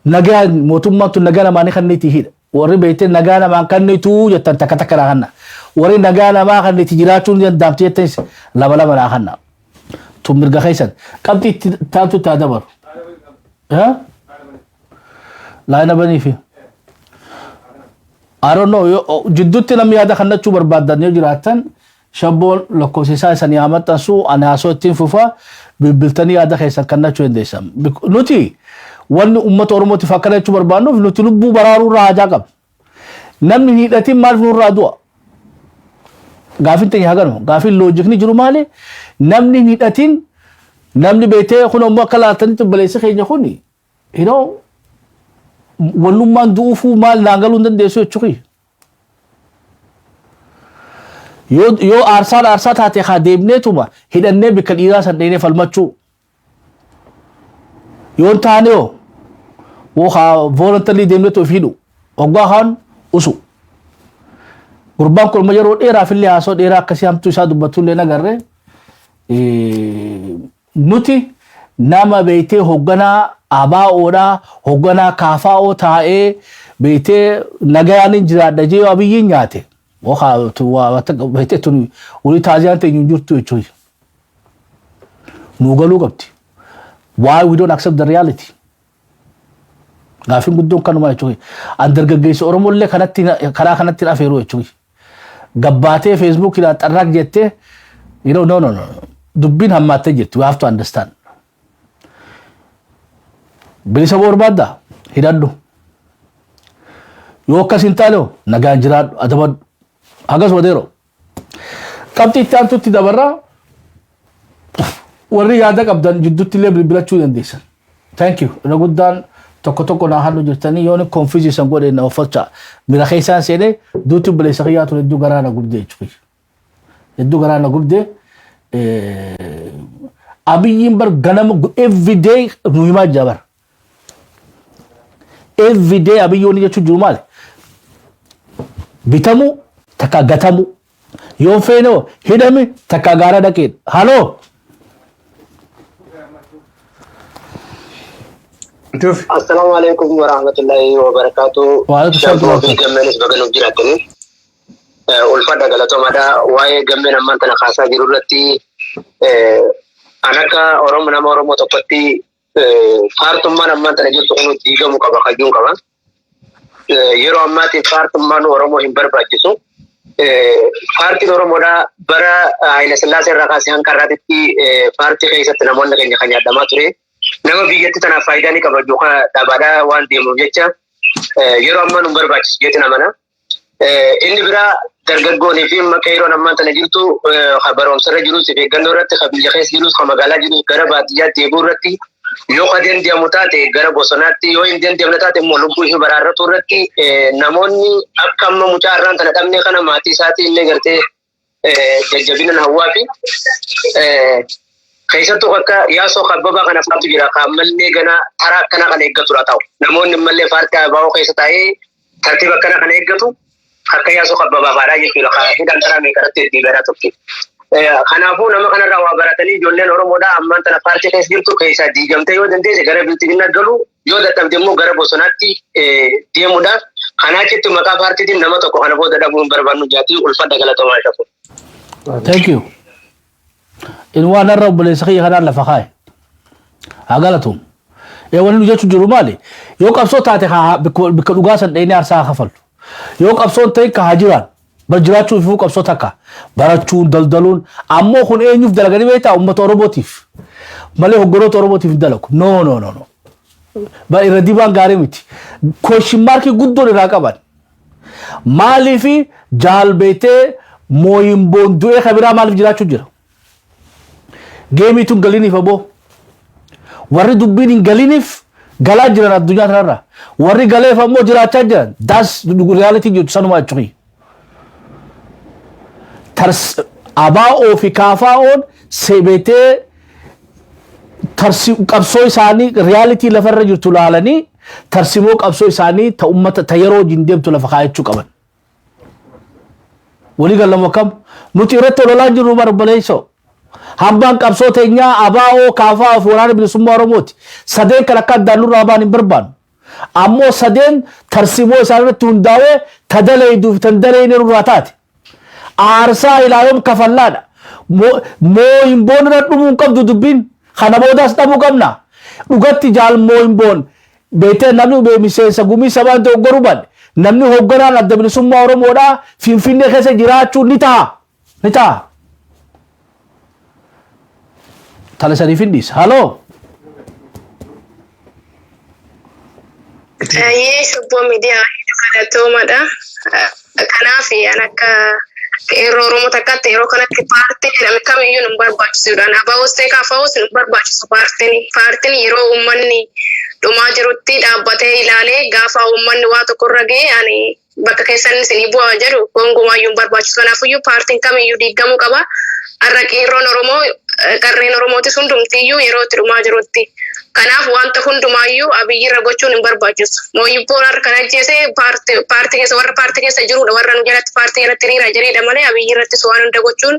B: nagaan mootummaan tun nagaa namaa ni kennitii hidha. Warri beektee nagaa namaan kennituu jettan takka takka naa kenna. Warri nagaa namaa kenniti jiraachuu ni danda'amti jettanis lama lama naa kenna. Tun mirga keessan. Qabxii itti taantu itti haa dabaru. Laayina banii fi. I don't know, jidduutti namni yaada kannachuu barbaadan yoo jiraattan, Shabboon lakkoofsa isaa isanii haa maxxansu, ani haasoo ittiin fufa, bilbiltanii yaada keessan kannachuu dandeessan. Nuti wanni uummata Oromootiif akkana jechuu barbaannuuf, nuti lubbuu baraaruu irraa haajaa qabna. Namni hin hidhatin maaliif nurraa du'a? Gaafin teenya haganuma. Gaafin logicni jiru maali? Namni hin hidhatin, namni beektee kun ammoo akka laaltanitti obboleessi keenya kun wannummaan du'uufuu maal naan galuu hin dandeessu jechuudha. Yoo aarsaan aarsaa taate haa deemneetuma hidhannee bikka dhiiraa san dheenee falmachuu. Yoo hin taane hoo woo haa voluntarily deemneetu of hidhu. Hoggaa haan usu. Gurbaan kun amma yeroo dheeraaf illee haasoo dheeraa akkasii hamtuu isaa dubbatu illee nagarre. Nuti nama beektee hoogganaa ABOdhaa, hoogganaa KFO taa'ee beektee nagayaan hin jiraadha jee Abiyyiin nyaate. Beektee tun walii taaziyaan ta'e hin jirtu jechuudha. Nuu galuu qabdi. Why we don't accept the reality? Gaafiin guddoon kanuma jechuudha. An dargaggeessa Oromoo illee kanatti karaa kanatti hin afeeru jechuudha. Gabbaatee Facebookiidhaan xarraaq jettee, no, no, no, dubbiin hammaattee jirti. We have to understand. Bilisa barbaaddaa, hidhadhu. Yoo akkas hin taane nagaan jiraadhu, adabadhu. Hagas wadeero. Qabxii itti aantutti dabarraa, warri yaada qabdan jidduutti illee bilbilachuu dandeessan. Thank you. Irra guddaan tokko tokko naa halluu jirtanii yoon confuse san godhe na uffachaa. Mira keessaan seenee duuti obboleessa kiyyaa ture hedduu garaa na gubdee jechuudha. Hedduu garaa na gubdee. Abiyyiin bar ganama every day nu himaa jira bar. Every day Abiyyi wanni jechuun jiru maali? Bitamuu takka gatamuu. Yoo feenoo hidhami takka gaara dhaqee. Haloo.
C: Tuuf.
D: Assalaamu alaikum warahmatullahi wabarakatuh.
B: Waalaikum salaam
D: Shaggoo fi
B: warahmatullahi.
D: gammeenis baga nuuf jiraattanii. Ulfadha galatoomaadha. Waa'ee gammeen ammaan tana kaasaa jiru irratti an akka Oromoo nama Oromoo tokkotti paartummaan ammaan tana jirtu kun diigamuu qaba kajuun qaba. Yeroo ammaatti paartummaan Oromoo hin barbaachisu. Paartiin Oromoodhaa bara Haayila Sillaasee irraa kaasee hanga har'aatitti paartii keessatti namoonni keenya kan nyaadhamaa ture. Nama biyyatti tanaaf faayidaa ni qaba yookaan dhabaadhaa waan deemuuf jecha yeroo ammaa nu barbaachisu jeetiin amana. Inni biraa dargaggoonii fi qeerroon ammaan tana jirtu kan barumsarra jirus of eeggannoo irratti kan biyya keessa jirus kan magaalaa jirus gara baadiyyaatti deebi'uu irratti yoo ka danda'amu taate gara bosonaatti yoo hin danda'amne taate immoo lubbuu ishee baraarratu irratti namoonni akka amma mucaa irraan tana dhabne kana maatii isaatii illee gartee jajjabina hawwaa fi keessattuu akka Yaasoo Kabbabaa kana faatu jira kan ammallee gana taraa akkanaa kana eeggatudha ta'u namoonni ammallee paartii ABO keessa taa'ee tartiiba akkana kana eeggatu akka Yaasoo Kabbabaa faadhaa jechuudha kan hidhaan taraa meeqarratti deebi'aa turte. Kanaafuu nama kanarraa waa baratanii ijoolleen Oromoodhaa ammaan tana paartii keessa jirtu keessaa diigamtee yoo dandeesse gara bilxiginnaa galu yoo dadhabde immoo gara bosonaatti deemuudha. Kanaa achitti maqaa paartiitiin nama tokko kana booda dhabuu hin barbaannu jaatii ulfadha galatoomaa shafu.
B: Thank you. In waan har'a obboleessa kiyya kanaan lafa kaa'e. Haa galatoom. Ee wanni nu jechuun jiru maali? Yoo qabsoo taate haa bikka dhugaa san dheenee aarsaa haa kafallu. Yoo qabsoon ta'e ka haa jiraan. Bar jiraachuu ifuu qabsoo takka. Barachuun, daldaluun. Ammoo kun eenyuuf dalaganii beektaa? Uummata Oromootiif. Malee hogganoota Oromootiif hin dalagu. No, no, no, no. Bar irra dibaan gaarii miti. Question markii guddoon irraa qaban. Maaliif jaal beetee mooyin boondu'ee kabiraa maaliif jiraachuu jira? Geemii tun galiniif aboo. Warri dubbiin hin galiniif galaa jiran addunyaa kanarra. Warri galeef ammoo jiraachaa jiran. That's reality jirtu sanuma jechuudha. Tars ABO fi KFO'n seebetee tarsi qabsoo isaanii reality lafarra jirtu laalanii tarsimoo qabsoo isaanii ta ummata ta yeroo wajjin deemtu lafa kaayachuu qaban. Walii gallamu akkam nuti irratti ololaa jirru bara obboleessoo. Hambaan qabsoo teenyaa ABO, KFO fi waraana bilisummaa Oromooti. Sadeen kan akka addaan nurraa ba'an hin barbaannu. Ammoo sadeen tarsimoo isaan irratti hundaa'ee ta daleeydu fi tan daleeyne nurraa taate. Aarsaa ilaayoom kafallaadha. Mooyin boon irra dhumuu hin qabdu dubbiin. Kana boodaas dhabuu qabna. Dhugatti jaal mooyin boon beektee namni miseensa gumii sabaan dogoggoruu baadhe. Namni hoogganaan adda bilisummaa Oromoodhaa Finfinnee keessa jiraachuu ni ta'a. Ni ta'a. Tana saniif hin dhiisa. Haloo.
E: Ayyee shubboo miidiyaa galatoomadha. Kanaaf an akka qeerroo Oromoo takkaatti yeroo kanatti paartii jedhame kamiyyuu nu barbaachisuudha. ABOs ta'e KFOs nu barbaachisu paartiin. Paartiin yeroo uummanni dhumaa jirutti dhaabbatee ilaalee gaafa uummanni waa tokko irra ga'e ani bakka keessan isinii bu'aa jedhu gonkumaayyuu hin barbaachisu. Kanaafiyyuu paartiin kamiyyuu diigamuu qaba. Har'a qeerroon Oromoo qarreen Oromootis hundumtiyyuu yeroo itti dhumaa jirutti. Kanaaf wanta hundumaayyuu Abiyyi irra gochuun hin barbaachisu. Mooyibboon har'a kan ajjeese paartii keessa warra paartii keessa jirudha. Warra nu jalatti paartii jalatti hiriira jedhedha malee Abiyyi irrattis waan hunda gochuun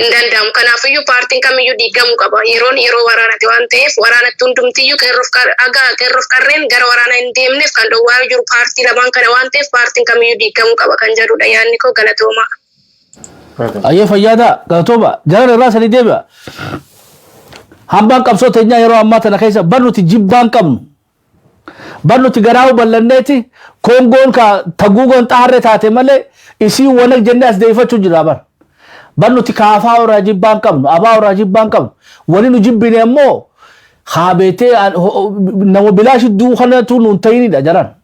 E: hin danda'amu. Kanaafiyyuu paartiin kamiyyuu diigamuu qaba. Yeroon yeroo waraanati waan ta'eef waraanatti hundumtiyyuu qeerroof haga qeerroof qarreen gara waraanaa hin deemneef kan dhowwaa jiru paartii lamaan kana waan ta'eef paartiin kamiyyuu diigamuu qaba kan jedhudha yaadni koo galatoomaa.
B: Ayyee fayyaada galatooma jaran irraa sanii deebi'a. Hambaan qabsoo teenyaa yeroo ammaa tana keessa bar nuti jibbaan qabnu. Bar nuti garaa ballanneeti Koongoon ka taguugoon xaarree taate malee isii wanag jennee as deebifachuu jira bar. Bar nuti kaafaa irraa jibbaan qabnu abaa irraa jibbaan qabnu. Wani nu jibbine ammoo haa beetee nama bilaashi du'u kanatu nuun ta'inidha jaran.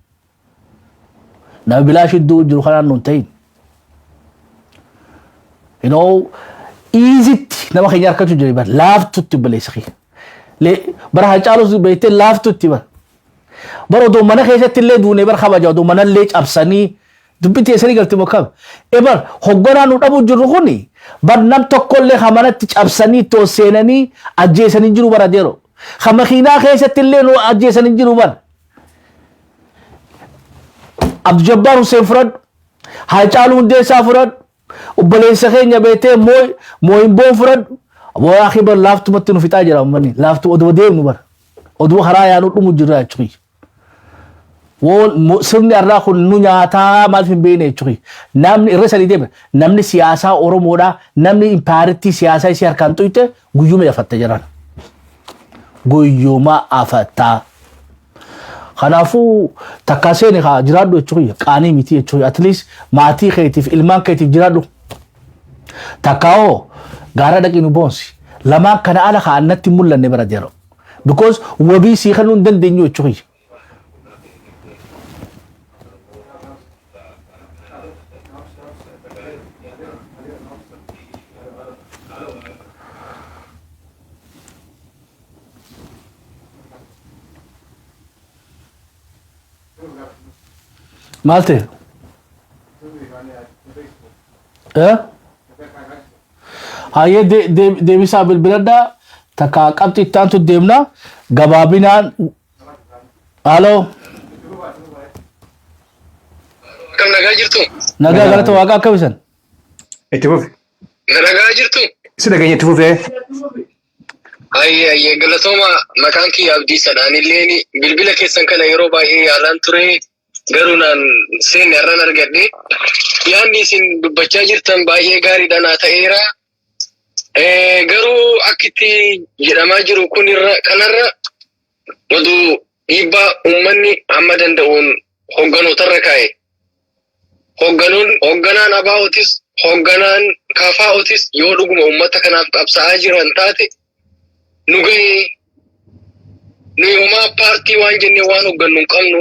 B: Nama bilaashi du'u jiru kanaan nuun ta'in. You know, easytti nama keenya harkachuu jira bar laaftutti obboleessa kiyya. Bara Hacaalus beektee laaftutti bar. Bara odoo mana keessatti illee duunee bar kabaja odoo mana illee cabsanii dubbii teessanii galti moo kam. E bar hogganaa nu dhabuu jirru kuni Bar nam tokkollee ka manatti cabsanii itti ol seenanii ajjeesan hin jiru bara adeero. Ka makiinaa keessatti illee nu ajjeesan hin jiru bara. Abdujabbaar Hussein fudhadhu. Haacaaluu Hundeessaa fudhadhu. Obboleessa keenya beektee mooyinboon fudhadhu. Aboo bar laaftumatti nu fixaa jira uummanni. Laaftu oduma deemnu bara. Oduma karaa yaanuu dhumu jirra jechuudha. Woon sirni har'aa kun nu nyaataa maaliif hin beekne jechuudha. Namni irra sadii deema. Namni siyaasaa Oromoodhaa namni impaayarittii siyaasaa isii harkaan xuyte guyyuma afatta jiran. Guyyuma afattaa. Kanaafuu takkaa seeni haa jiraadhu jechuudha. Qaanii miti jechuudha. At least maatii keetiif ilmaan keetiif jiraadhu. Takkaa hoo gaara dhaqii nu boonsi. Lamaan kana ala haa annatti hin mul'anne bara jira. Because wabii sii kennuu hin dandeenyu jechuudha. Maal ta'e? Eh? Hayyee deebisaa bilbiladhaa takka qabxii itti aantu deemna gabaabinaan. Halo.
D: Akkam nagaa jirtu?
B: Nagaa galata waaqaa akkam isan?
C: Itti fufi.
D: Nagaa jirtu?
C: Si dhageenya itti fufee.
D: Hayyee hayyee galatooma, maqaan kiyya Abdiisadha. Anilleen bilbila keessan kana yeroo baay'ee yaalaan ture, garuu naan seenne, har'an argadhe. Yaadni isin dubbachaa jirtan baay'ee gaariidha, naa ta'eera. Garuu akki itti jedhamaa jiru kun irra kanarra oduu dhiibbaa uummanni hamma danda'uun hogganootarra kaa'e. Hogganoon hogganaan ABO'tis hogganaan KFO'tis yoo dhuguma uummata kanaaf qabsaa'aa jiran taate, nu gahee, nuyi homaa paartii waan jennee waan hoggannu hin qabnu.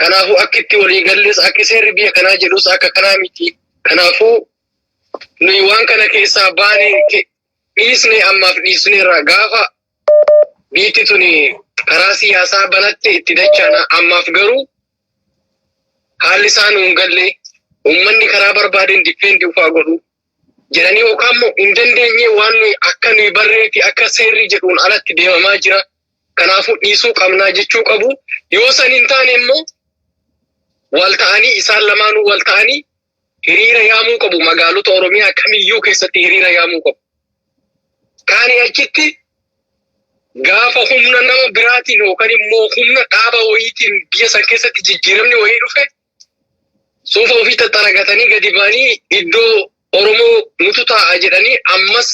D: Kanaafuu akki itti walii galles, akki seerri biyya kanaa jedhus akka kanaa miti. Kanaafuu nuyi waan kana keessaa baanee dhiisne, ammaaf dhiisneerra, gaafa biitti tuni karaa siyaasaa banatte itti dachaana, ammaaf garuu haalli isaa nuun galle, uummanni karaa barbaadeen defend ufaa godhu jedhanii yookaan immoo hin dandeenye, waan nuyi akka nuyi barree fi akka seerri jedhuun alatti deemamaa jira. Kanaafuu dhiisuu qabnaa jechuu qabu. Yoo san hin taane immoo wal ta'anii, isaan lamaanuu wal ta'anii hiriira yaamuu qabu. Magaalota Oromiyaa kamiyyuu keessatti hiriira yaamuu qabu. Kaanii achitti gaafa humna nama biraatiin yookaan immoo humna dhaaba wayiitiin biyya san keessatti jijjiiramni wayii dhufe, suufa ofii tattaragatanii gadi ba'anii iddoo Oromoo nutu taa'a jedhanii, ammas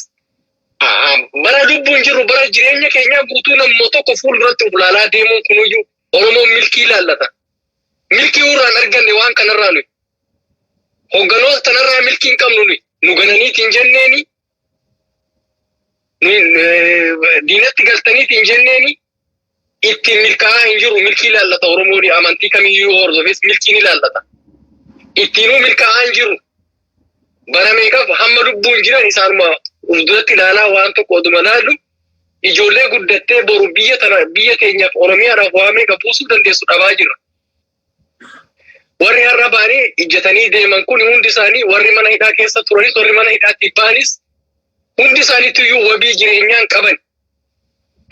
D: bara lubbuun jirru, bara jireenya keenyaa guutuu nammoo tokko fuulduratti of ilaalaa deemuun kunuyyuu Oromoon milkii ilaallata. Milkii irraan arganne waan kanarraa nuyi. Hogganoota tanarraa milkii hin qabnu nuyi. Nu gananiitiin jenneeni, diinatti galtaniitiin jenneeni, ittiin milkaa'aa hin jiru. Milkii ilaallata Oromoon, amantii kamiyyuu hordofes milkii ni ilaallata. Ittiinuu milkaa'aa hin jiru. Bara meeqaaf hamma lubbuun jiran isaanuma uf duratti ilaalaa waan tokko oduma ilaallu, ijoollee guddattee boru biyya tana, biyya teenyaaf, Oromiyaadhaaf waa meeqa buusuu dandeessu dhabaa jirra. Warri har'a ba'anii ijjatanii deeman kun hundi isaanii, warri mana hidhaa keessa turanis, warri mana hidhaatti ba'anis, hundi isaaniitu wabii jireenyaan qaban.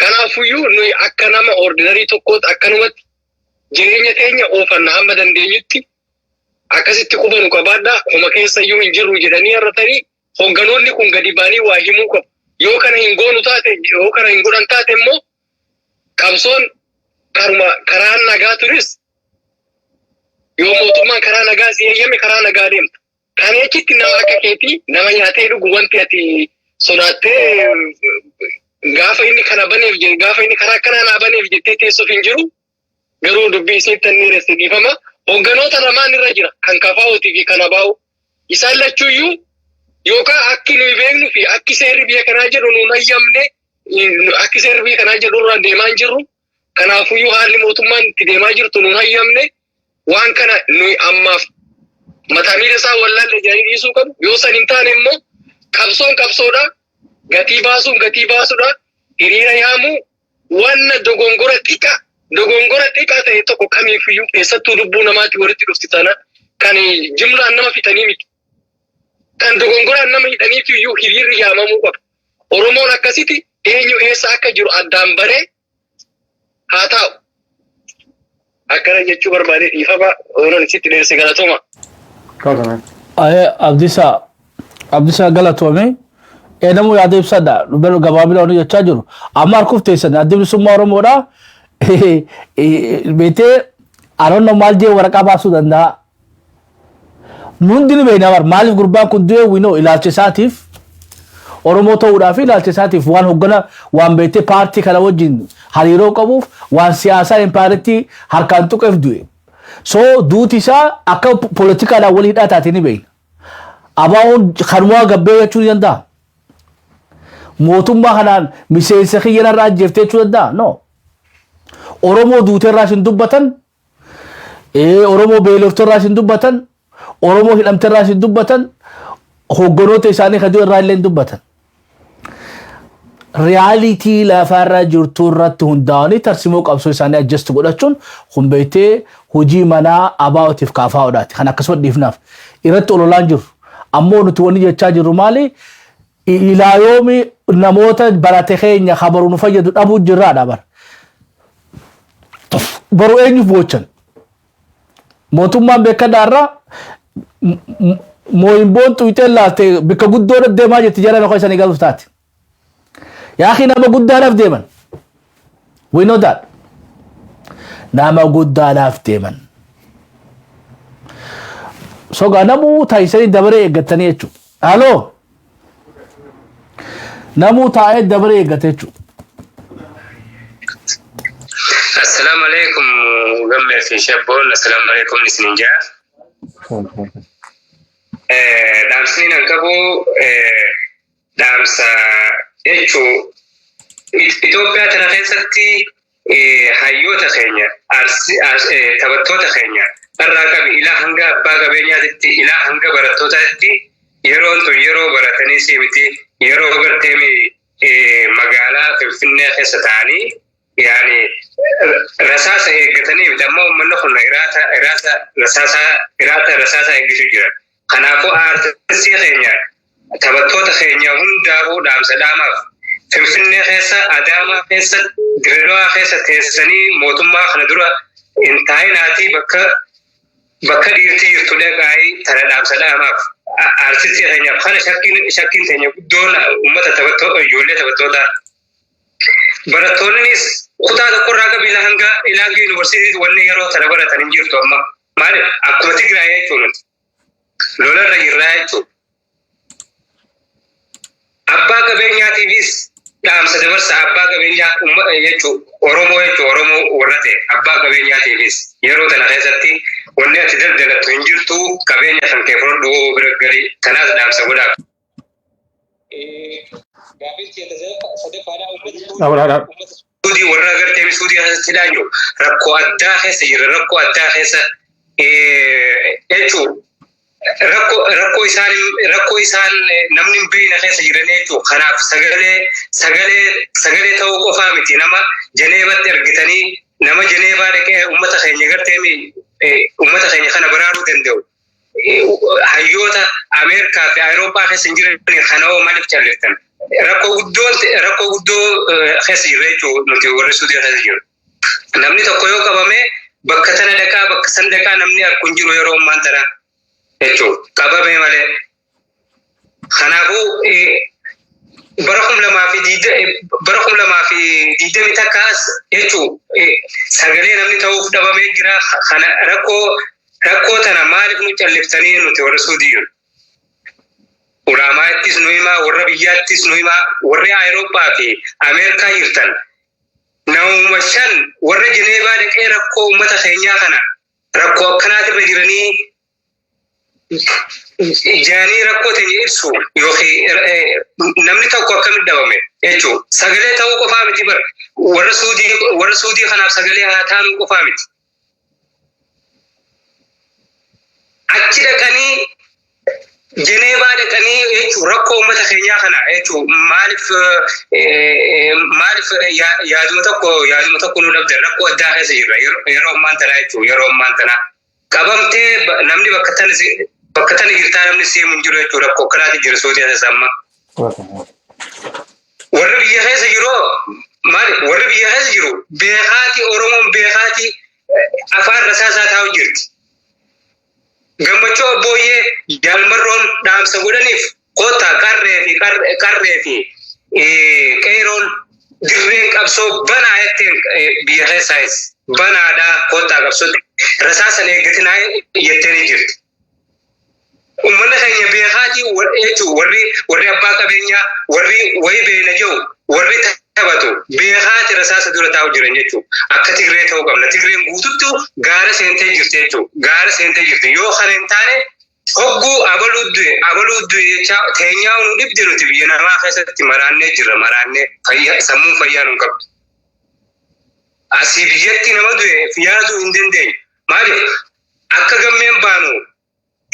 D: Kanaafuyyuu nuyi akka nama ordinary tokkootti akkanumatti jireenya keenya oofanna, hamma dandeenyutti akkasitti quba nu qabaadhaa, homa keessa iyyuu hin jirru jedhanii har'atanii hogganoonni kun gadi ba'anii waa himuu qabu. Yoo kana hin goonu taate, yoo kana hin godhan taate immoo qabsoon karuma karaan nagaa turis, yoo mootummaan karaa nagaa si eeyyame karaa nagaa deemta. Kan achitti nama akka keetii nama nyaatee dhugu, wanti ati sodaattee gaafa inni kana baneef, gaafa inni karaa akkanaa naa baneef jettee teessuuf hin jiru. Garuu dubbii isinitti dheeresse, dhiifama. Hogganoota lamaan irra jira, kan KFO'tii fi kan ABO. Isaan lachuuyyuu yookaan akki nuyi beeknu fi akki seerri biyya kanaa jedhu nuun hayyamne, akki seerri biyya kanaa jedhu irraa deemaa hin jirru. Kanaafuyyuu haalli mootummaan itti deemaa jirtu nuun hayyamne, waan kana nuyi ammaaf mataa miila isaa wallaalle jedhanii dhiisuu qabu. Yoo san hin taane immoo qabsoon qabsoodha. Gatii baasuun gatii baasuudha. Hiriira yaamuu wanna dogongora xiqqaa ta'e tokko kamiifiyyuu, keessattuu lubbuu namaatti walitti dhufti, tana kan jimlaan nama fixanii miti. Kan dogongoraan nama hidhaniif iyyuu hiriirri yaamamuu qaba. Oromoon akkasitti eenyu eessa akka jiru addaan baree haa taa'u. Akkana jechuu barbaade, dhiifama yeroon isitti dheerse, galatooma.
B: Ayee, Abdiisaa, Abdiisaa, galatoome. Eenamu yaada ibsadha. Dhubbeen gabaabina wani jechaa jiru. Amma harkuuf teessan Addi Bilisummaa Oromoodha. Beetee aroonno maal jee waraqaa baasuu danda'a. Nu hundi ni beekna bar maaliif gurbaan kun du'e. Winoo ilaalcha isaatiif Oromoo ta'uudhaa fi ilaalcha isaatiif waan hoggana waan beektee paartii kana wajjin hariiroo qabuuf, waan siyaasaa impaayeritti harkaan tuqeef du'e. So duuti isaa akka poolitikaadhaan walii hidhaa taate ni beekna. ABO'n kanumaa gabbee jechuu ni danda'a. Mootummaa kanaan miseensa kiyya narraa ajjeeftee jechuu danda'a? No. Oromoo duuteerraas hin dubbatan. Oromoo beeloftorraas hin dubbatan. Oromoo hidhamterraas hin dubbatan. Hogganoota isaanii kaduu irraa illee hin dubbatan. Reality lafaarra jirtu irratti hundaa'anii tarsimoo qabsoo isaanii adjust godhachuun kun beektee hojii manaa ABO'tiif KFO'dhaati. Kan akkasuma dhiifnaaf irratti ololaan jiru. Ammoo nuti wanni jechaa jirru maali? Ilaa yoomi namoota barate keenya kabaru nu fayyadu dhabuu jirraadha bara. Boru eenyuuf boochan? Mootummaan beekadaarraa mooyimboon xuyixeen laalte bikka guddoo deemaa jirti jara lafa isanii galuuf taate. Yaaqii nama guddaadhaaf deeman. We know that. Nama guddaadhaaf deeman. Sogaa namuu taayisanii dabaree eeggatanii jechuudha. Haloo. Namuu taa'ee dabaree eeggate jechuudha.
F: Assalaamu alaikum, Gammee fi Shabboon, assalaamu alaikum isinin jaa. Dhaamsni nan qabu dhaamsa jechuu Itoophiyaa tana keessatti hayyoota keenya, taphattoota keenya irraa qabi ilaa hanga abbaa qabeenyaatitti, ilaa hanga barattootaatti, yeroon tun yeroo baratanii si miti, yeroo gartee magaalaa Finfinnee keessa ta'anii yaani rasaasa eeggatanii miti. Amma uummanni kun iraata iraata rasaasa iraata rasaasa eeggachuu jira. Kanaafuu aartistii keenya, taphattoota keenya hundaafuu dhaamsa dhaamaaf. Finfinnee keessa, Adaamaa keessa, Dirredawaa keessa teessanii mootummaa kana dura hin taa'inaatii bakka bakka dhiirti jirtu dhaqaayii tana dhaamsa dhaamaaf. Aartistii keenyaaf kana shakkiin teenya guddoon uummata taphattoota, ijoollee taphattoota. Barattoonnis kutaa tokkorraa qabi ilaa hanga yuunivarsiitiitti wanni yeroo tana baratan hin jirtu amma. Maaliif? Akkuma Tigraay jechuun nuti. Lolarra jirraa jechuudha. Abbaa qabeenyaatiifis dhaamsa dabarsa. Abbaa qabeenyaa jechuun Oromoo jechuun Oromoo warra ta'e, abbaa qabeenyaatiifis yeroo tana keessatti wanni ati daldalattu hin jirtu, qabeenya kan kee fudhadhu bira gali, kanaas dhaamsa godhaaf. Suudii warra agartee Suudii keessatti hidhaa jiru rakkoo addaa keessa jira, rakkoo addaa keessa jechuun rakkoo isaan namni hin beekne keessa jiran jechuun. Kanaaf sagalee ta'uu qofaa miti, nama Jeneevatti argitanii, nama Jeneevaa dhaqee uummata keenya gartee uummata keenya kana baraaruu danda'u. Hayyoota Ameerikaa fi Awurooppaa keessa hin jiran kana hoo maaliif calliftan? Rakkoo guddoo keessa jirra jechuudha nuti warri Suudii keessa jiru. Namni tokko yoo qabame bakka tana dhaqaa, bakka san dhaqaa, namni harku hin jiru yeroo ammaan tana jechuudha. Qabame malee. Kanaafuu bara 2021 as jechuu sagalee namni ta'uuf dhabamee jira. Kana rakkoo tana maaliif nu calliftanii nuti warri Suudii jiru? Ulaamaattis nu himaa, warra biyyaattis nu himaa, warri Awurooppaa fi Ameerikaa jirtan namuma shan warra Jeneevaa dhaqee rakkoo uummata keenyaa kana, rakkoo akkanaatirra jiranii jaanii rakkoo teenya ibsu yookiin namni tokko akkamitti dhabame jechuudha. Sagalee ta'uu qofaa miti bara. Warra Suudii kanaaf sagalee haa taanuu qofaa miti. Achi dhaqanii, Jeneevaa dhaqanii jechuun rakkoo uummata keenyaa kana jechuun maaliif yaaduma tokko nu dhabdan? Rakkoo addaa keessa jirra yeroo ammaan tanaa jechuun. Yeroo ammaan tanaa qabamtee namni bakka tana Bakka tana jirtaa namni seemu hin jiru jechuudha. Rakkoo akkanaati jira Suudii keessa amma. Warri biyya keessa jiru maali? Warri biyya keessa jiru beekaati, Oromoon beekaati afaan rasaasaa taa'u jirti. Gammachuu Abbooyyee Jaalmarroon dhaamsa godhaniif kottaa qarree fi qarree fi qeeroon dirreen qabsoo banaa jetteen, biyya keessaayis banaadhaa, kottaa qabsootti rasaasan eeggatinaa jetteen jirti. Uummanni keenya beekaatii jechuun warri abbaa qabeenyaa, warri wayi beena jiru, warri taphatu beekaati rasaasa dura taa'u jiran jechuudha. Akka Tigree ta'uu qabna. Tigreen guututtu gaara seentee jirti jechuudha. Gaara seentee jirti. Yoo kana hin taane hogguu abaluu du'e abaluu du'e jecha teenyaa nu dhibde, nuti biyya namaa keessatti maraannee jirra, maraannee fayyaa, sammuun fayyaa nu qabdu. Asii biyyatti nama du'e yaaduu hin dandeenyu. Maaliif akka gammeen baanu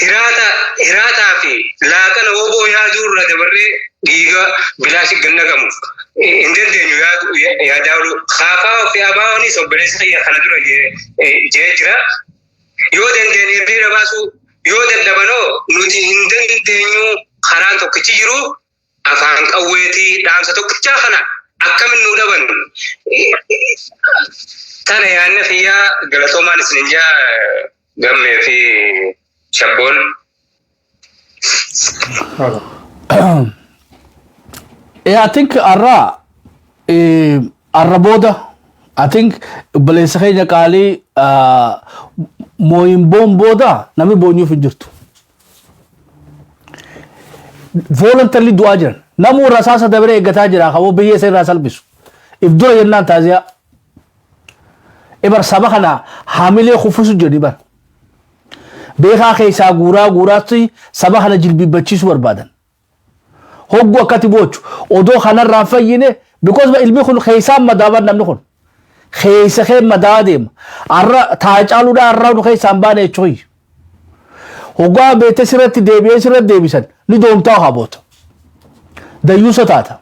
F: hiraata hiraataa fi laaqana woboo yaaduu irra dabarree dhiiga bilaashi gannaqamuuf hin dandeenyu yaadaa oolu. Kaafaa fi abaa'onis obboleessa kiyya kana dura jee jira. Yoo dandeenye hiriira baasuu, yoo dadhabanoo nuti hin dandeenyu, karaan tokkichi jiru afaan qawweetii, dhaamsa tokkichaa kana akkamin nuu dhaban? Tana yaadni kiyyaa. Galatoomaan isin jaa, Gammee fi Shabboon.
B: I think har'a har'a booda I think obboleessa keenya qaalii mooyinboon booda namni boonyuuf hin jirtu. Voluntarily du'aa jiran. Namuu rasaasa dabaree eeggataa jira kaboo biyya isa irraa salphisu. If dura jennaan taaziyaa. Ibar saba kana haamilee kuffisu jedhi bar. Beekaa keessaa guuraa guuraatti saba kana jilbiibbachiisuu barbaadan. Hogguu akkatti boochu odoo kanarraa fayyine, because ilmi kun keessaan madaaban, namni kun keessa kee madaa deema. Har'a taacaaluudhaa har'a nu keessaan baane jechuun. Hoggaa beektee sirratti deebi'ee sirratti deebisan ni doomtaa haa boota. Dayyuusa taata.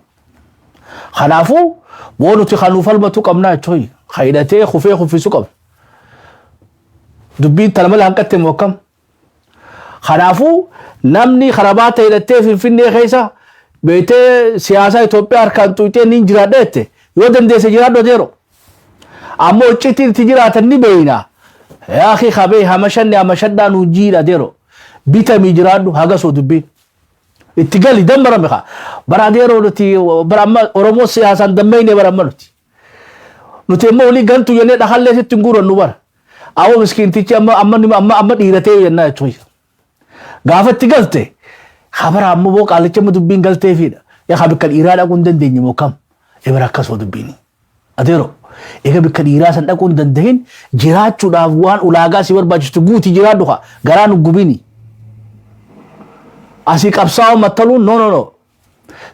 B: Kanaafuu boo nuti kan nuuf falmatu qabnaa jechuun hidhatee kufee kuffisu qabna. Dubbiin tana malee hanqatte moo akkam? Kanaafuu namni karabaata hidhattee Finfinnee keessa beektee siyaasa Itoophiyaa harkaan xuuxee ni jiraadha jette, yoo dandeesse jiraadhu adeero. Ammoo icciitiin itti jiraatan ni beeyna. Yaaqii qabee hamashanne hamashadhaa nuu jiidha adeero. Bitamii jiraadhu haga soo dubbiin. Itti gali dammarame kaa. Bara adeeroo nuti bara amma Oromoo siyaasaan dammayne bara amma nuti. Nuti immoo olii gantu jennee dhakallee sitti hin guurannu bara. Awwa miskiintichi amma amma amma amma dhiiratee jennaa jechuudha. Gaafa itti galte habara ammoo boo qaalicha amma dubbiin galteefiidha. Yaa bikka dhiiraa dhaquu hin dandeenye moo kam? Ebara akkasoo dubbiini. Adeero egaa bikka dhiiraa san dhaquu hin dandahin, jiraachuudhaaf waan ulaagaa si barbaachistu guuti jiraadhu kaa, garaa nu gubini. Asii qabsaa'oo mattaluun, no, no, no.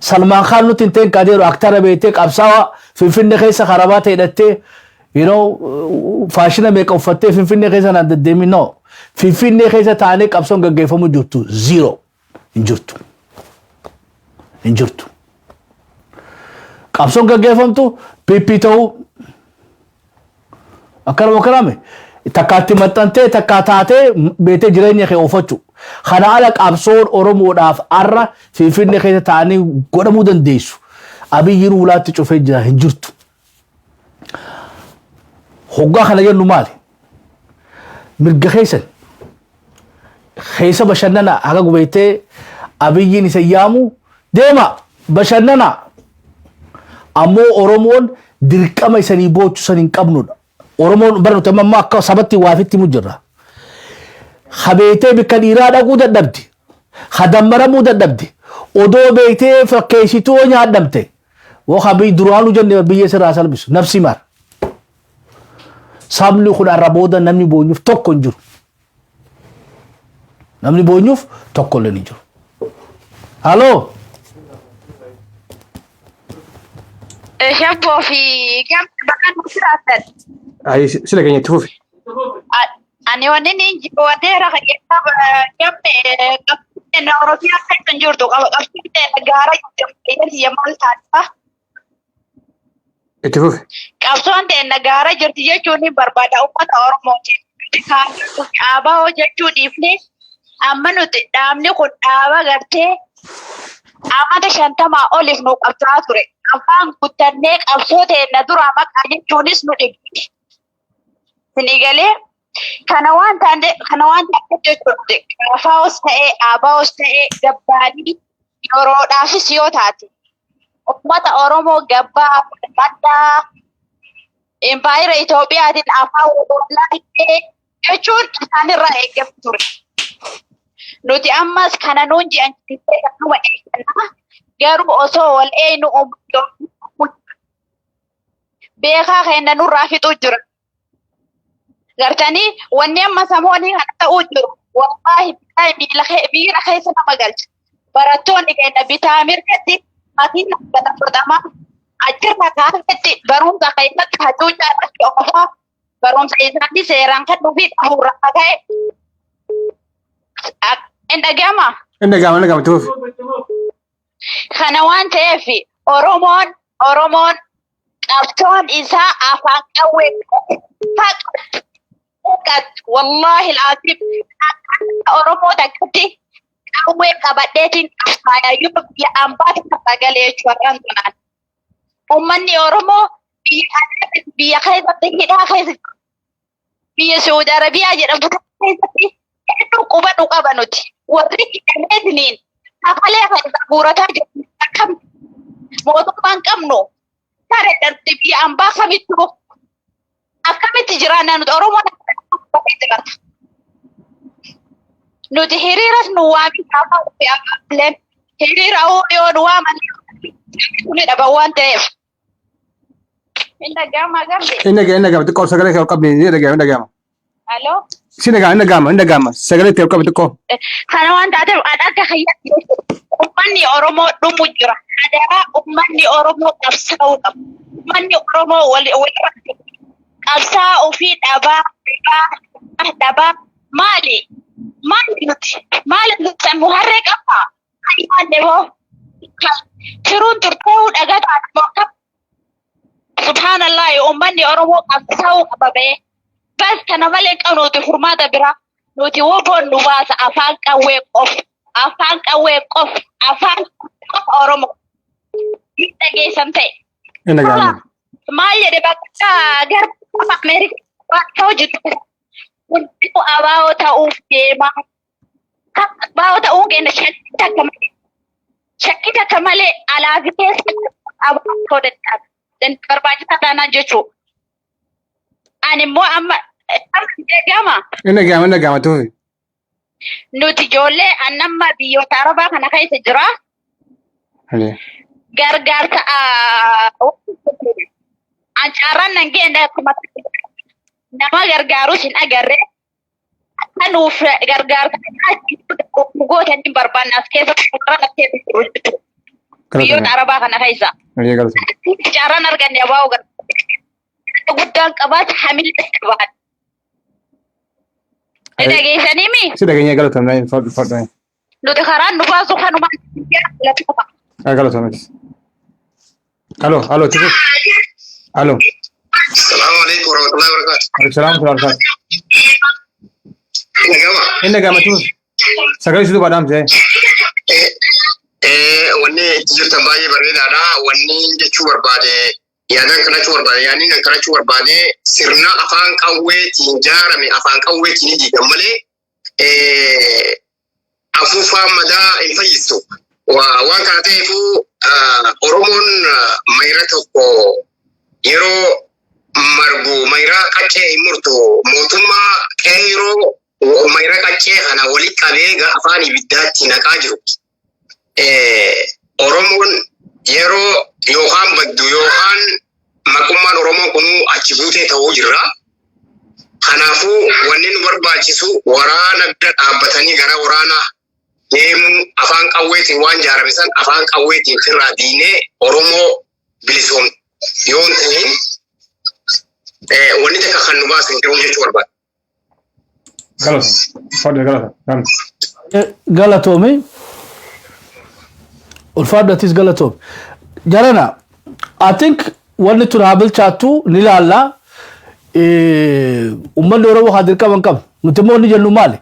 B: Salmaan Khaan nutti hin ta'in kadeeru aktara beektee qabsaa'aa Finfinnee keessa karabaata hidhattee faashina meeqa uffattee Finfinnee keessa naan deddeemin, no. Finfinnee keessa taanee qabsoon gaggeeffamu jirtu zero, hin jirtu. Hin jirtu. Qabsoon gaggeeffamtu PP ta'uu akkanuma kaname takkaatti maxxantee takkaa taatee beetee jireenya kee oofachuu. Kana ala qabsoon Oromoodhaaf har'a Finfinnee keessa taa'anii godhamuu dandeessu. Abiyyiin ulaatti cufee jira, hin jirtu. Hoggaa kana jennu maali? Mirga keessan keessa bashannana haga gubeettee Abiyyiin isa yaamu deema bashannana. Ammoo Oromoon dirqama isanii boochu san hin qabnudha. Oromoon bara nuti amma akka sabatti waafitti himu jirra. Habeetee bikka dhiiraa dhaquu dadhabdi. Hadammaramuu dadhabdi. Odoo beektee fakkeessituu nyaadhamte. Woo habii duraanuu jenne biyya sirraa salphisu. Nafsi mar. Sabni kun har'a booda namni boonyuuf tokko hin jiru. Namni boonyuuf tokko illee hin jiru. Haloo.
G: Shabboo fi Gammee, bakka nu jiraatan.
C: Ayi, sila keenya itti fufi.
G: Ani wanni ni wanni gamme qabsiin Oromiyaa keessa hin jirtu, qabsiin gaara jirti, maal taata?
C: Itti fufi.
G: Qabsoon ta'e gaara jirti jechuun ni barbaada uummata Oromooti. ABO jechuu dhiifne. Amma nuti dhaabni kun dhaaba gartee amata 50 oliif nu qabsaa ture. Afaan guuttannee qabsoo teenna duraa maqaa jechuunis nu dhibbi. Isinii galee kana waan taane jechuudha. KFOs ta'ee ABOs ta'ee gabbaanii yeroodhaafis yoo taate uummata Oromoo gabbaa maddaa impaayera Itoophiyaatiin afaan wallaallee jechuun isaanirraa eegamu ture. Nuti ammas kana nuun ji'an jettee kanuma eeggannaa, garuu osoo wal eeynu uummata beekaa keenya nurraa fixuu jira. Gartanii wanni amma samoonii kana ta'uu jiru wallaahi billaahi miira keessa nama galcha. Barattoonni keenya bitaa mirgatti maatiin gataffatamaa achirra kaafetti barumsa keessatti hacuuccaa irratti qofaa barumsa isaanii seeraan kan dhufii dhahuurraa ka'e. Hin dhaga'ama.
C: Inni dhaga'ama, inni dhaga'ama, itti fufi.
G: Kana waan ta'eef Oromoon qabsoon isaa afaan qawwee faqat, wallaahi al'aazim, akka Oromoo takkatti qawwee qabadheetiin qabsaaya yoo biyya ambaa keessa galee jechuudha tanaan. Uummanni Oromoo biyya alaa, biyya keessatti hidhaa keessa, biyya Saudi Arabiyaa jedhamtu keessatti hedduu quba nu qaba. Nuti warri hidhameetiniin kafalee keessa guurataa jiru akkam mootummaan qabnu tareedhaan biyya ambaa kamittuu akkamitti jiraanna nuti? Oromoon akkamitti jiraata? Nuti hiriiras nu waami kaafaa hiriira yoo nu waaman ni dhaban waan ta'eef. Hin dhaga'ama gambe.
C: Inni dhaga'ama, inni dhaga'ama, xiqqoo sagalee kee ol qabdi, inni dhaga'ama, inni dhaga'ama.
G: Aloo.
C: Si dhaga'ama, inni dhaga'ama, inni dhaga'ama, sagalee kee ol qabdi xiqqoo.
G: Kana waan taateef an akka kiyyaatti uummanni Oromoo dhumu jira. Adaraa uummanni Oromoo qabsaa'uu qaba. Uummanni Oromoo wal walirratti qabsaa'uu fi dhabaa dhabaa dhabaa maali? Maali nuti? Maali nuti nu harree qabna? Kan hoo firuun turtee dhagaa taate akkam? Subhanallah, uummanni Oromoo qabsaa'uu qaba ba'ee. Bas, kana malee qabnu nuti furmaata biraa. Nuti woboon nu baasa, afaan qawwee qof, afaan qawwee qof, afaan qofa Oromoo. Dhageessan ta'e.
C: Inni dhaga'ama.
G: Maal jedhe bakka gara Ameerikaa waan ta'u jiru. Hundinuu ABO ta'uuf deema. ABO ta'uu keenya shakkii takka malee. Shakkii takka malee alaa fi keessa ABO ta'uu danda'a. Barbaachisaa taanaan jechuudha. Ani immoo amma gama
C: Inni dhaga'ama, inni dhaga'ama, itti fufi.
G: Nuti ijoollee annamma biyyoota Arabaa kana keessa jira. Gargaarsa an carraan nan geenye akkuma nama gargaarus hin agarre, akka nuuf gargaarsa gootan hin barbaanne, as keessa carraan as keessa jiru jechuudha. Biyyoota Arabaa kana keessa.
C: Galatoomi.
G: Carraan arganne ABO gargaarsa guddaan qabaat, hamilee qabaat. Dhageessanii mi?
C: Si dhageenya, galatoomi, fadhu.
G: Nuti karaan nu baasu kanumaan filatama.
C: Galatoomi. Aloo, aloo, itti fufi. Aloo.
F: Salaamu alaikum warahmatullahi wabarakatuh.
C: Alaikum salaam wa rahmatullahi.
F: Nagama.
C: Inni dhaga'ama, itti fufi. Sagalee si duuba dhaamte.
F: Wanni itti jirtan baay'ee bareedaadha. Wanni jechuu barbaade, yaadaan kanachuu barbaade, yaadni kan kanachuu barbaade, sirna afaan qawweetiin jaarame afaan qawweetiin diigan malee afuufaan madaa hin fayyistu. Waan kana ta'eefu Oromoon mayra tokko yeroo margu mayra qaccee hin murtu. Mootummaa qeeroo mayra qaccee kana walitti qabee afaan ibiddaatti naqaa jiru. Oromoon yeroo yookaan baddu yookaan maqummaan Oromoo kunuu achi buutee ta'uu jirra. Kanaafuu wanni nu barbaachisu waraana bira dhaabbatanii gara waraanaa deemuu, afaan qawweetiin waan jaarame san afaan qawweetiin firraa diinee Oromoo bilisoom yoo hin ta'in wanni takka kan nu baasu hin jiru jechuu barbaada.
C: Galatoomi. Fadhu, galatoomi.
B: Galatoomi. Ulfaadhu, atis galatoomi. Jarana, I think wanni tun haa bilchaattu ni ilaalla. Uummanni Oromoo haa dirqama hin qabu. Nuti immoo wanni jennu maali?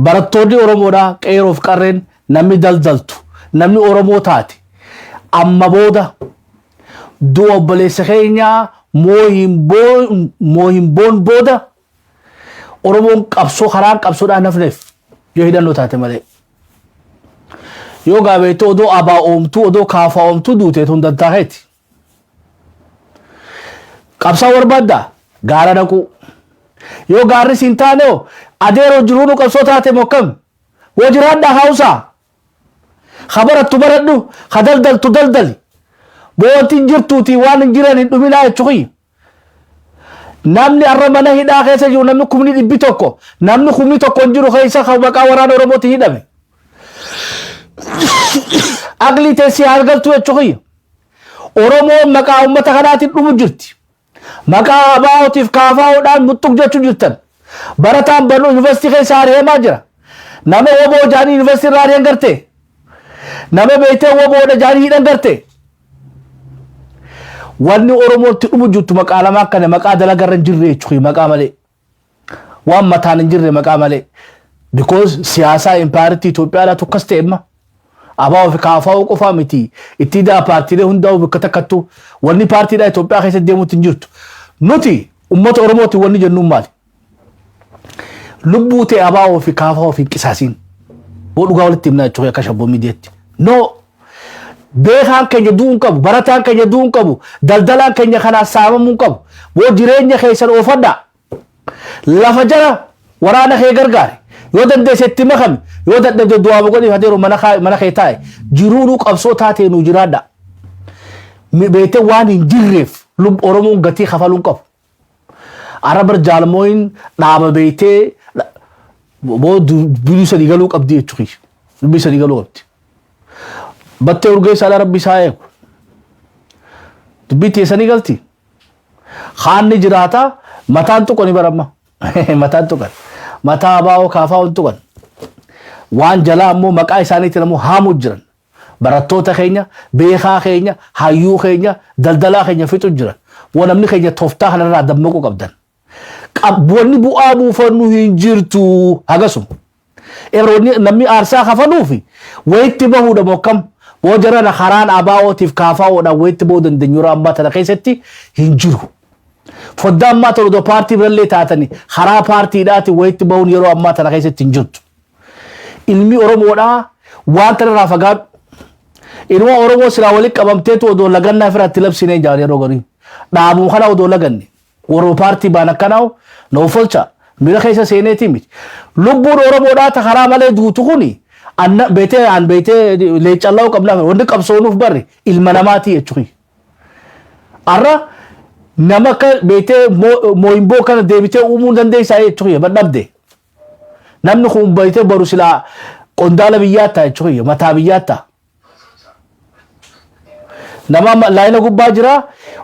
B: Barattoonni Oromoodhaa, qeeroof qarreen, namni daldaltu, namni Oromoo taate, amma booda du'a obboleessa keenyaa moohin boon booda Oromoon qabsoo karaan qabsoodhaan hafneef yoo hidhannoo taate malee. Yoo gaabeetti odoo abaa oomtuu, odoo kaafaa oomtuu duute tun dantaa keeti. Qabsaa barbaaddaa gaara dhaquu. Yoo gaarri siin taane hoo, adeeroo jiruunu qabsoo taate mokkam. Woo jiraadhaa haawusaa. Ha barattu baradhu, ha daldaltu daldali. Boo wanti hin jirtuutii waan hin jiran hin dhuminaa jechuu kiyya. Namni har'a mana hidhaa keessa jiru namni 100,000, namni 1,000 hin jiru keessa kan maqaa waraana Oromootiin hidhame. Aqlii teessii haa galtuu jechuu kiyya. Oromoon maqaa uummata kanaatiin dhumu jirti. Maqaa ABOtiif KFOdhaan muxxuq jechuu jirtan. Barataan barnoo yuunivarsiitii keessa ari'amaa jira. Nama woboo jaanii yuunivarsiitii irraa ari'an gartee. Nama beektee woboodha jaanii hidhan gartee. Wanni Oromootti dhumu jirtu maqaa lamaa kana, maqaa dalagarra hin jirre jechuudha, maqaa malee. Waan mataan hin jirre maqaa malee. Because siyaasaa impaayeritti Itoophiyaadhaatu akkas ta'e amma. ABO fi KFO qofaa miti. Itti daa paartiilee hundaa'u bakka takkattu wanni paartiidhaa Itoophiyaa keessatti deemuutti hin jirtu. Nuti uummata Oromooti wanni jennuun maali? Lubbuu ta'e ABO fi KFO fi qisaasiin. Boo dhugaa walitti himnaa jechuudha akka shabboo miidiyaatti. No, beekaan keenya du'uu hin qabu, barataan keenya du'uu hin qabu, daldalaan keenya kanaan saamamuu hin qabu. Boo jireenya keessan oofadhaa. Lafa jala waraana kee gargaari. Yoo dandeesse itti makami. Yoo dadhabde du'aa godhiif adeeru mana kee taa'e. Jiruunuu qabsoo taatee nuu jiraadha. Beektee waan hin jirreef lub Oromoon gatii kafaluu hin qabu. Arra bar jaalmooyin dhaaba beektee boo dubbii sadii galuu qabdi jechuudha. Dubbii sadii galuu qabdi. Battee Urgeessaadhaa rabbi isaa eegu. Dubbii teessanii galti. Haanni jiraata, mataan tuqani baramma. Mataan tuqan. Mataa abaa'oo kaafaa hin tuqan. Waan jalaa ammoo maqaa isaaniitiin ammoo haamuu jiran. Barattoota keenya, beekaa keenya, hayyuu keenya, daldalaa keenya fixu jiran. Waan namni keenya tooftaa kanarraa dammaquu qabdan. Wanni bu'aa buufannu hin jirtu hagasuma. Wanni namni aarsaa kafaluufi wayitti bahuudha mokkam. Boo jarana karaan ABOtiif KFOdhaan wayitti bahuu dandeenyu yeroo ammaa tana keessatti hin jiru. Foddaa ammaa tana odoo paartii birallee taatanii karaa paartiidhaatiin wayitti bahuun yeroo ammaa tana keessatti hin jirtu. Ilmi Oromoodhaa waan tanarraa fagaadhu. Ilma Oromoo silaa walitti qabamteetu odoo lagannaa ofirratti labsinee jaan yeroo garii. Dhaabuu kana odoo laganne. Warra paartii baan akkanaa na offolcha. Mira keessa seeneetii miti. Lubbuun Oromoodhaa ta karaa malee duutu kuni anna beetee an beetee leeccalla'uu qabnaaf wanni qabsoonuuf barri ilma namaatii jechuudha. Arra nama akka beetee mooyimboo kana deebitee uumuu dandeessaa jechuudha badhabde. Namni kun beetee boru silaa qondaala biyyaa ta'a jechuudha, mataa biyyaa ta'a. Nama laayina gubbaa jira.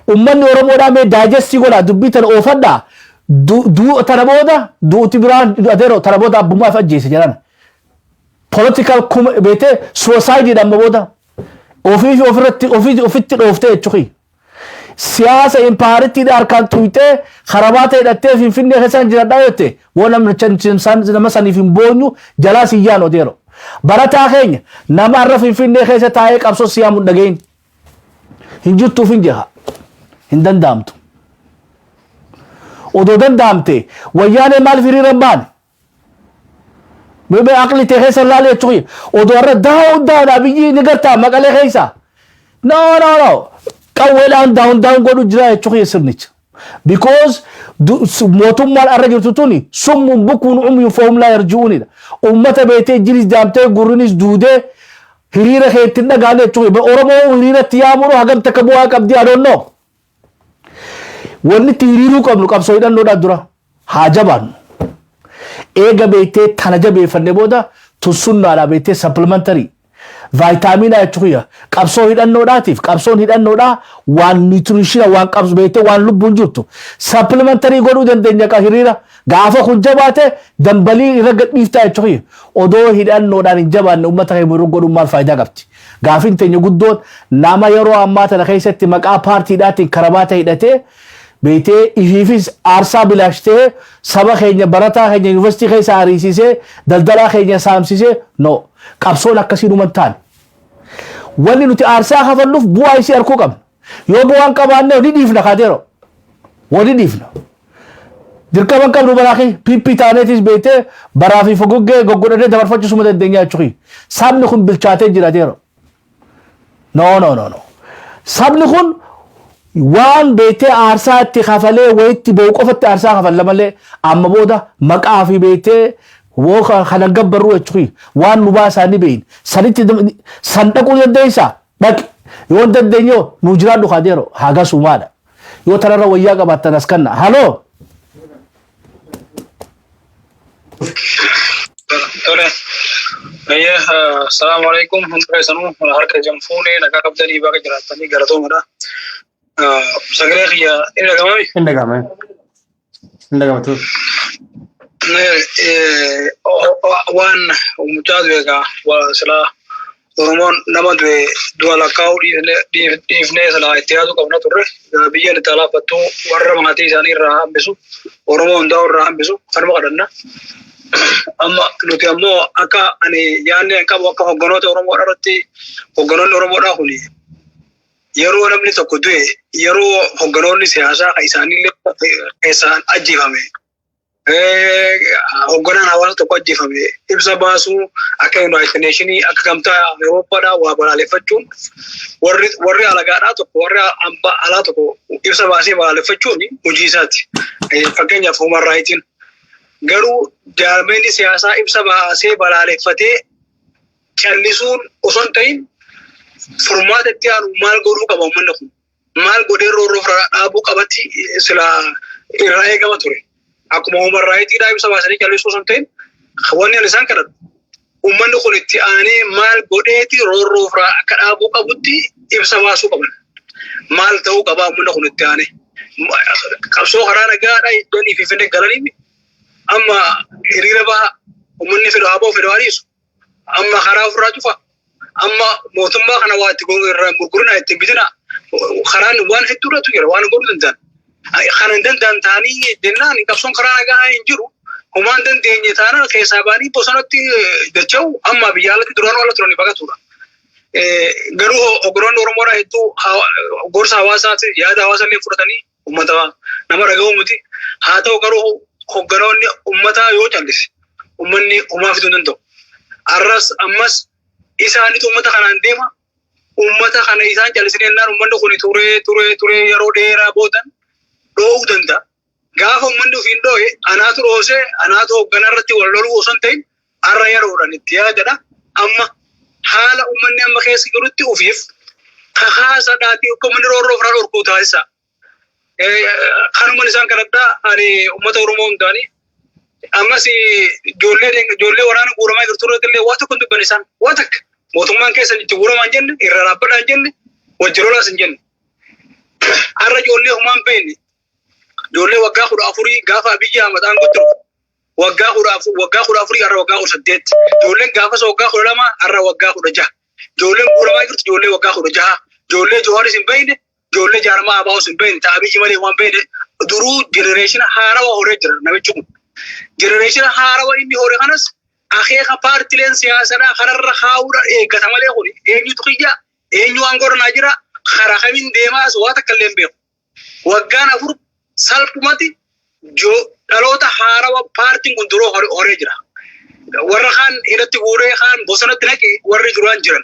B: Uummanni Oromoodhaa mee digest godhaa, dubbii tana oofadhaa. Tana booda duuti biraan adeero tana booda abbummaa fi ajjeese jedhan. Political beetee suicide amma booda ofii fi ofirratti ofii ofitti dhooftee jechuudha. Siyaasa impaayeriittiidha harkaan tuqxee karabaata hidhattee Finfinnee keessaan jiradhaa jette boo namni nama saniif hin boonyu jalaa siyyaan odeero. Barataa keenya nama har'a Finfinnee keessa taa'ee qabsoo siyaamu hin dhagahin. Hin jirtuuf hin jeha. Hin danda'amtu. Odoo danda'amte wayyaanee maaliif hiriira hin baane? Mee aqli ta'e keessa laalee jechuudha. Odoo har'a down down Abiyyi ni gartaa Maqalee keessa. No, no, no. Qawweedhaan down down godhu jira jechuudha sirnicha. Because mootummaan har'a jirtu tuni صم بكم عمي فهم لا يرجعون idha. Uummata beetee jiris daamtee gurrinis duudee hiriira keetti dhagaale jechuudha. Oromoo hiriiratti yaamuru hagam takka bu'aa qabdi, I don't know. Wanni itti hiriiruu qabnu qabsoo hidhannoodhaan dura haa jabaannu. Eega beektee tana jabeeffanne booda tunsunnaadhaa beektee supplementary vaayitaamiinaa jechuudha. Qabsoo hidhannoodhaatiif qabsoon hidhannoodhaa waan nutrition waan qabsu beektee waan lubbuun jirtu supplementary godhuu dandeenya hiriira. Gaafa kun jabaate dambalii irra gadhiiftaa jechuudha. Odoo hidhannoodhaan hin jabaanne uummata keenya godhuun maal faayidaa qabdi? Gaafiin teenya guddoon nama yeroo ammaa tana keessatti maqaa paartiidhaatiin karabaata hidhatee Beektee ifiifis aarsaa bilaashtee saba keenya, barataa keenya yuunivarsiitii keessa ariisisee, daldalaa keenya saamsisee, no, qabsoon akkasii numa hin taane. Wanni nuti aarsaa kafalluuf bu'aa isii arguu qabna. Yoo bu'aan qabaanne ni dhiifna kaateero. Wani dhiifna. Dirqama hin qabnu baraa kee PP taaneetis beektee baraa fi fogoggee goggodhannee dabarfachiisuma dandeenya jechuudha. Sabni kun bilchaatee jira teero. No, no, no, no. Sabni kun waan beektee aarsaa itti kafalee wayitti ba'u qofatti aarsaa kafalla malee amma booda maqaa fi beektee woo kana gabbarru jechuudha. Waan nu baasaa ni beeyin. Sanitti san dhaquu dandeessaa? Dhaqi. Yoo hin dandeenye nu jiraadhu kaadeero hagasumaadha. Yoo tanarra wayyaa qabaattan as kanna. Haloo.
H: Tole. Ayyee, assalaamu alaikum. Hundi keessanuu harka jam fuunee nagaa qabdanii baga jiraattanii galatoomadha. Sagalee kiyya inni dhaga'amami?
C: Hin dhaga'ama. Hin dhaga'ama ture.
H: Waan mucaa du'e egaa silaa Oromoon nama du'e du'a lakkaa'uu dhiifnee silaa itti yaaduu qabna turre. Biyya itti alaabbattuu warra maatii isaanii irraa hambisu, Oromoo hundaa irraa hambisu kanuma kadhanna. Amma nuti ammoo akka ani yaadni an qabu akka hogganoota Oromoodha irratti, hogganoonni Oromoodhaa kuni yeroo namni tokko du'e, yeroo hogganoonni siyaasaa kan isaaniillee keessaan ajjeefame, hoogganaan hawaasa tokko ajjeefame, ibsa baasuu akka United Nationii, akka gamtaa Awurooppaadhaa waa balaaleffachuun, warri alagaadhaa tokko, warri alaa tokko ibsa baasee balaaleffachuun hojii isaati. Fakkeenyaaf human rightiin garuu jaarmeenni siyaasaa ibsa baasee balaaleffatee callisuun osoo hin ta'in, furmaata itti aanu maal godhuu qaba, uummanni kun maal godhee roorroo dhaabuu qabatti silaa irraa eegama ture. Akkuma human rightiidhaa ibsa baasanii callisuu osoo hin ta'in, wanni ani isaan kadhadhu uummanni kun itti aanee maal godheeti roorroo ofirraa akka dhaabuu qabutti ibsa baasuu qaban. Maal ta'uu qabaa uummanni kun itti aanee? Qabsoo karaa nagaadhaa iddoon fi finne galanii amma hiriira baha, uummanni fedhu haa ba'u, fedhu haa dhiisu. Amma karaa ofirraa cufa. Amma mootummaa kana waa itti irraa gurgurina, ittiin bitina, karaan waan hedduuratu jira waan godhuu danda'an. Kana hin danda'an ta'anii jennaan qabsoon karaa nagaa hin jiru. Homaan dandeenye taanaan keessaa ba'anii bosonatti dacha'u, amma biyya alatti duraan ala turanii baqatudha. Garuu hogganoonni Oromoodhaa hedduu gorsa hawaasaati, yaada hawaasaa illee fudhatanii uummata nama dhaga'uu miti. Haa ta'u garuu hogganoonni uummataa yoo callise uummanni homaa fiduu hin danda'u. Arras ammas isaanitu uummata kanaan deema. Uummata kana isaan callisanii jennaan uummanni kun turee turee turee yeroo dheeraa boodan dhoo'uu danda'a. Gaafa uummanni ofiin dhoo'e, anaatu dhoosee anaatu hoogganaa irratti wal loluu osoo hin ta'in, har'a yeroodhaan itti yaadadha. Amma haala uummanni amma keessa jirutti ofiif kakaasadhaatii akka uummanni roorroo ofirraa dhorkuu taasisa. Kanumaan isaan kadhadhaa ani uummata Oromoo hundaanii. Ammas ijoollee waraana guuramaa jirtu irratti illee waa tokko hin dubbanne isaan, waa takka. Mootummaan keessan itti guuramaa hin jenne, irra dhaabbadhaa hin jenne, wajji lolaas hin jenne. Har'a ijoollee homaa hin beekne, ijoollee waggaa 14 gaafa Abiyyi Ahmad aangootti dhufu waggaa 14, waggaa 14, har'a waggaa 18. Ijoolleen gaafas waggaa 12, har'a waggaa 16. Ijoolleen guuramaa jirtu ijoollee waggaa 16. Ijoollee Jawaaris hin beekne, ijoollee jaarmaa ABOs hin beekne, ta'a Abiyyi malee waan beekne, duruu generation haarawa horee jira namichi kun. Generation haarawa inni hore kanas akeeka paartileen siyaasadhaa kanarra kaa'uudha eeggata malee, kun eenyutu kiyya, eenyu waan godhanaa jira, karaa kamiin deemaas waa takka illee hin beeku. Waggaan 4 salphumatti dhaloota haarawa paartiin kun duroo horee jira. Warra kaan hidhatti guuree, kaan bosonatti naqe, warri duraan jiran.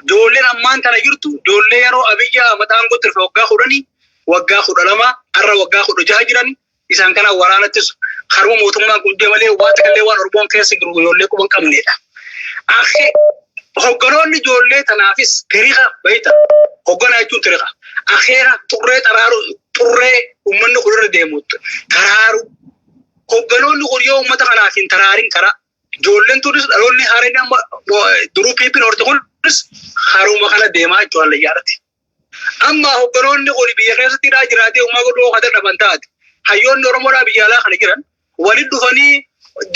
H: Ijoolleen ammaan tana jirtu ijoollee yeroo Abiyyi Ahmad aangootti dhufe waggaa 10, waggaa 12, har'a waggaa 16 jiran. Isaan kana waraanattis haruma mootummaan kun malee waan takka waan Oromoon keessa jiru ijoollee quba hin qabnedha. Akhe hogganoonni ijoollee tanaafis tiriqa bayta, hogganaa jechuun tiriqa akeera xurree xaraaru, xurree uummanni kun irra deemu taraaru. Hogganoonni kun yoo uummata kanaaf hin taraarin, karaa ijoolleen tunis, dhaloonni haaraan amma duruu piipin horte kunis haruma kana deemaa jechuudha hallayyaadhaati. Amma hogganoonni kun biyya keessatti hidhaa jiraatee uumaa godhuu kan dadhaban taate, hayyoonni Oromoodhaa biyya alaa kana jiran walitti dhufanii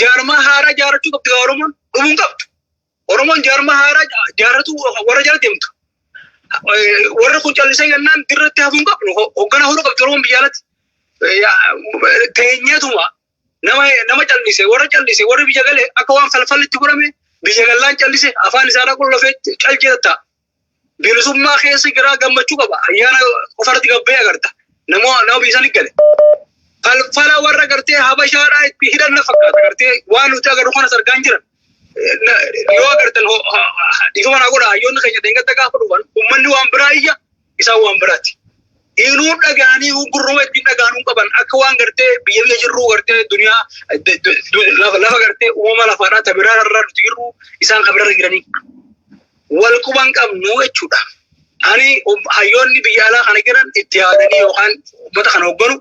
H: jaarmaa haaraa jaarachuu qabdi. Oromoon dhumuu hin qabdu. Oromoon jaarmaa haaraa jaarratu warra jala deemtu. Warri kun callisee jennaan dirratti hafuu hin qabnu. Hoogganaa horuu qabdi Oromoon biyya alatti. Teenyeetuma nama nama callise, warra callise, warri biyya gale akka waan falfallitti godhame biyya gallaan callise, afaan isaadhaa qullafee calqee ta'a. Bilisummaa keessa jira, gammachuu qaba. Ayyaana qofarratti gabbee agarta. Nama nama biyya sanii gale. Falfala warra gartee habashaadhaa itti hidhanna fakkaata, gartee waan nuti agarru kanas argaa hin jiran. Yoo agartan, dhiifama naa godha, hayyoonni keenya deeggarta gaafa dhufan uummanni waan biraa iyya, isaan waan biraati. Inuu dhagaanii gurruma ittiin dhagaanuu qaban, akka waan gartee biyya biyya jirru, gartee duniyaa lafa lafa gartee uumama lafaadhaa ta biraa irra nuti jirru, isaan kan biraarra jiranii. Wal quban qabnu jechuudha. Ani hayyoonni biyya alaa kana jiran itti yaadanii yookaan uummata kana hoogganu,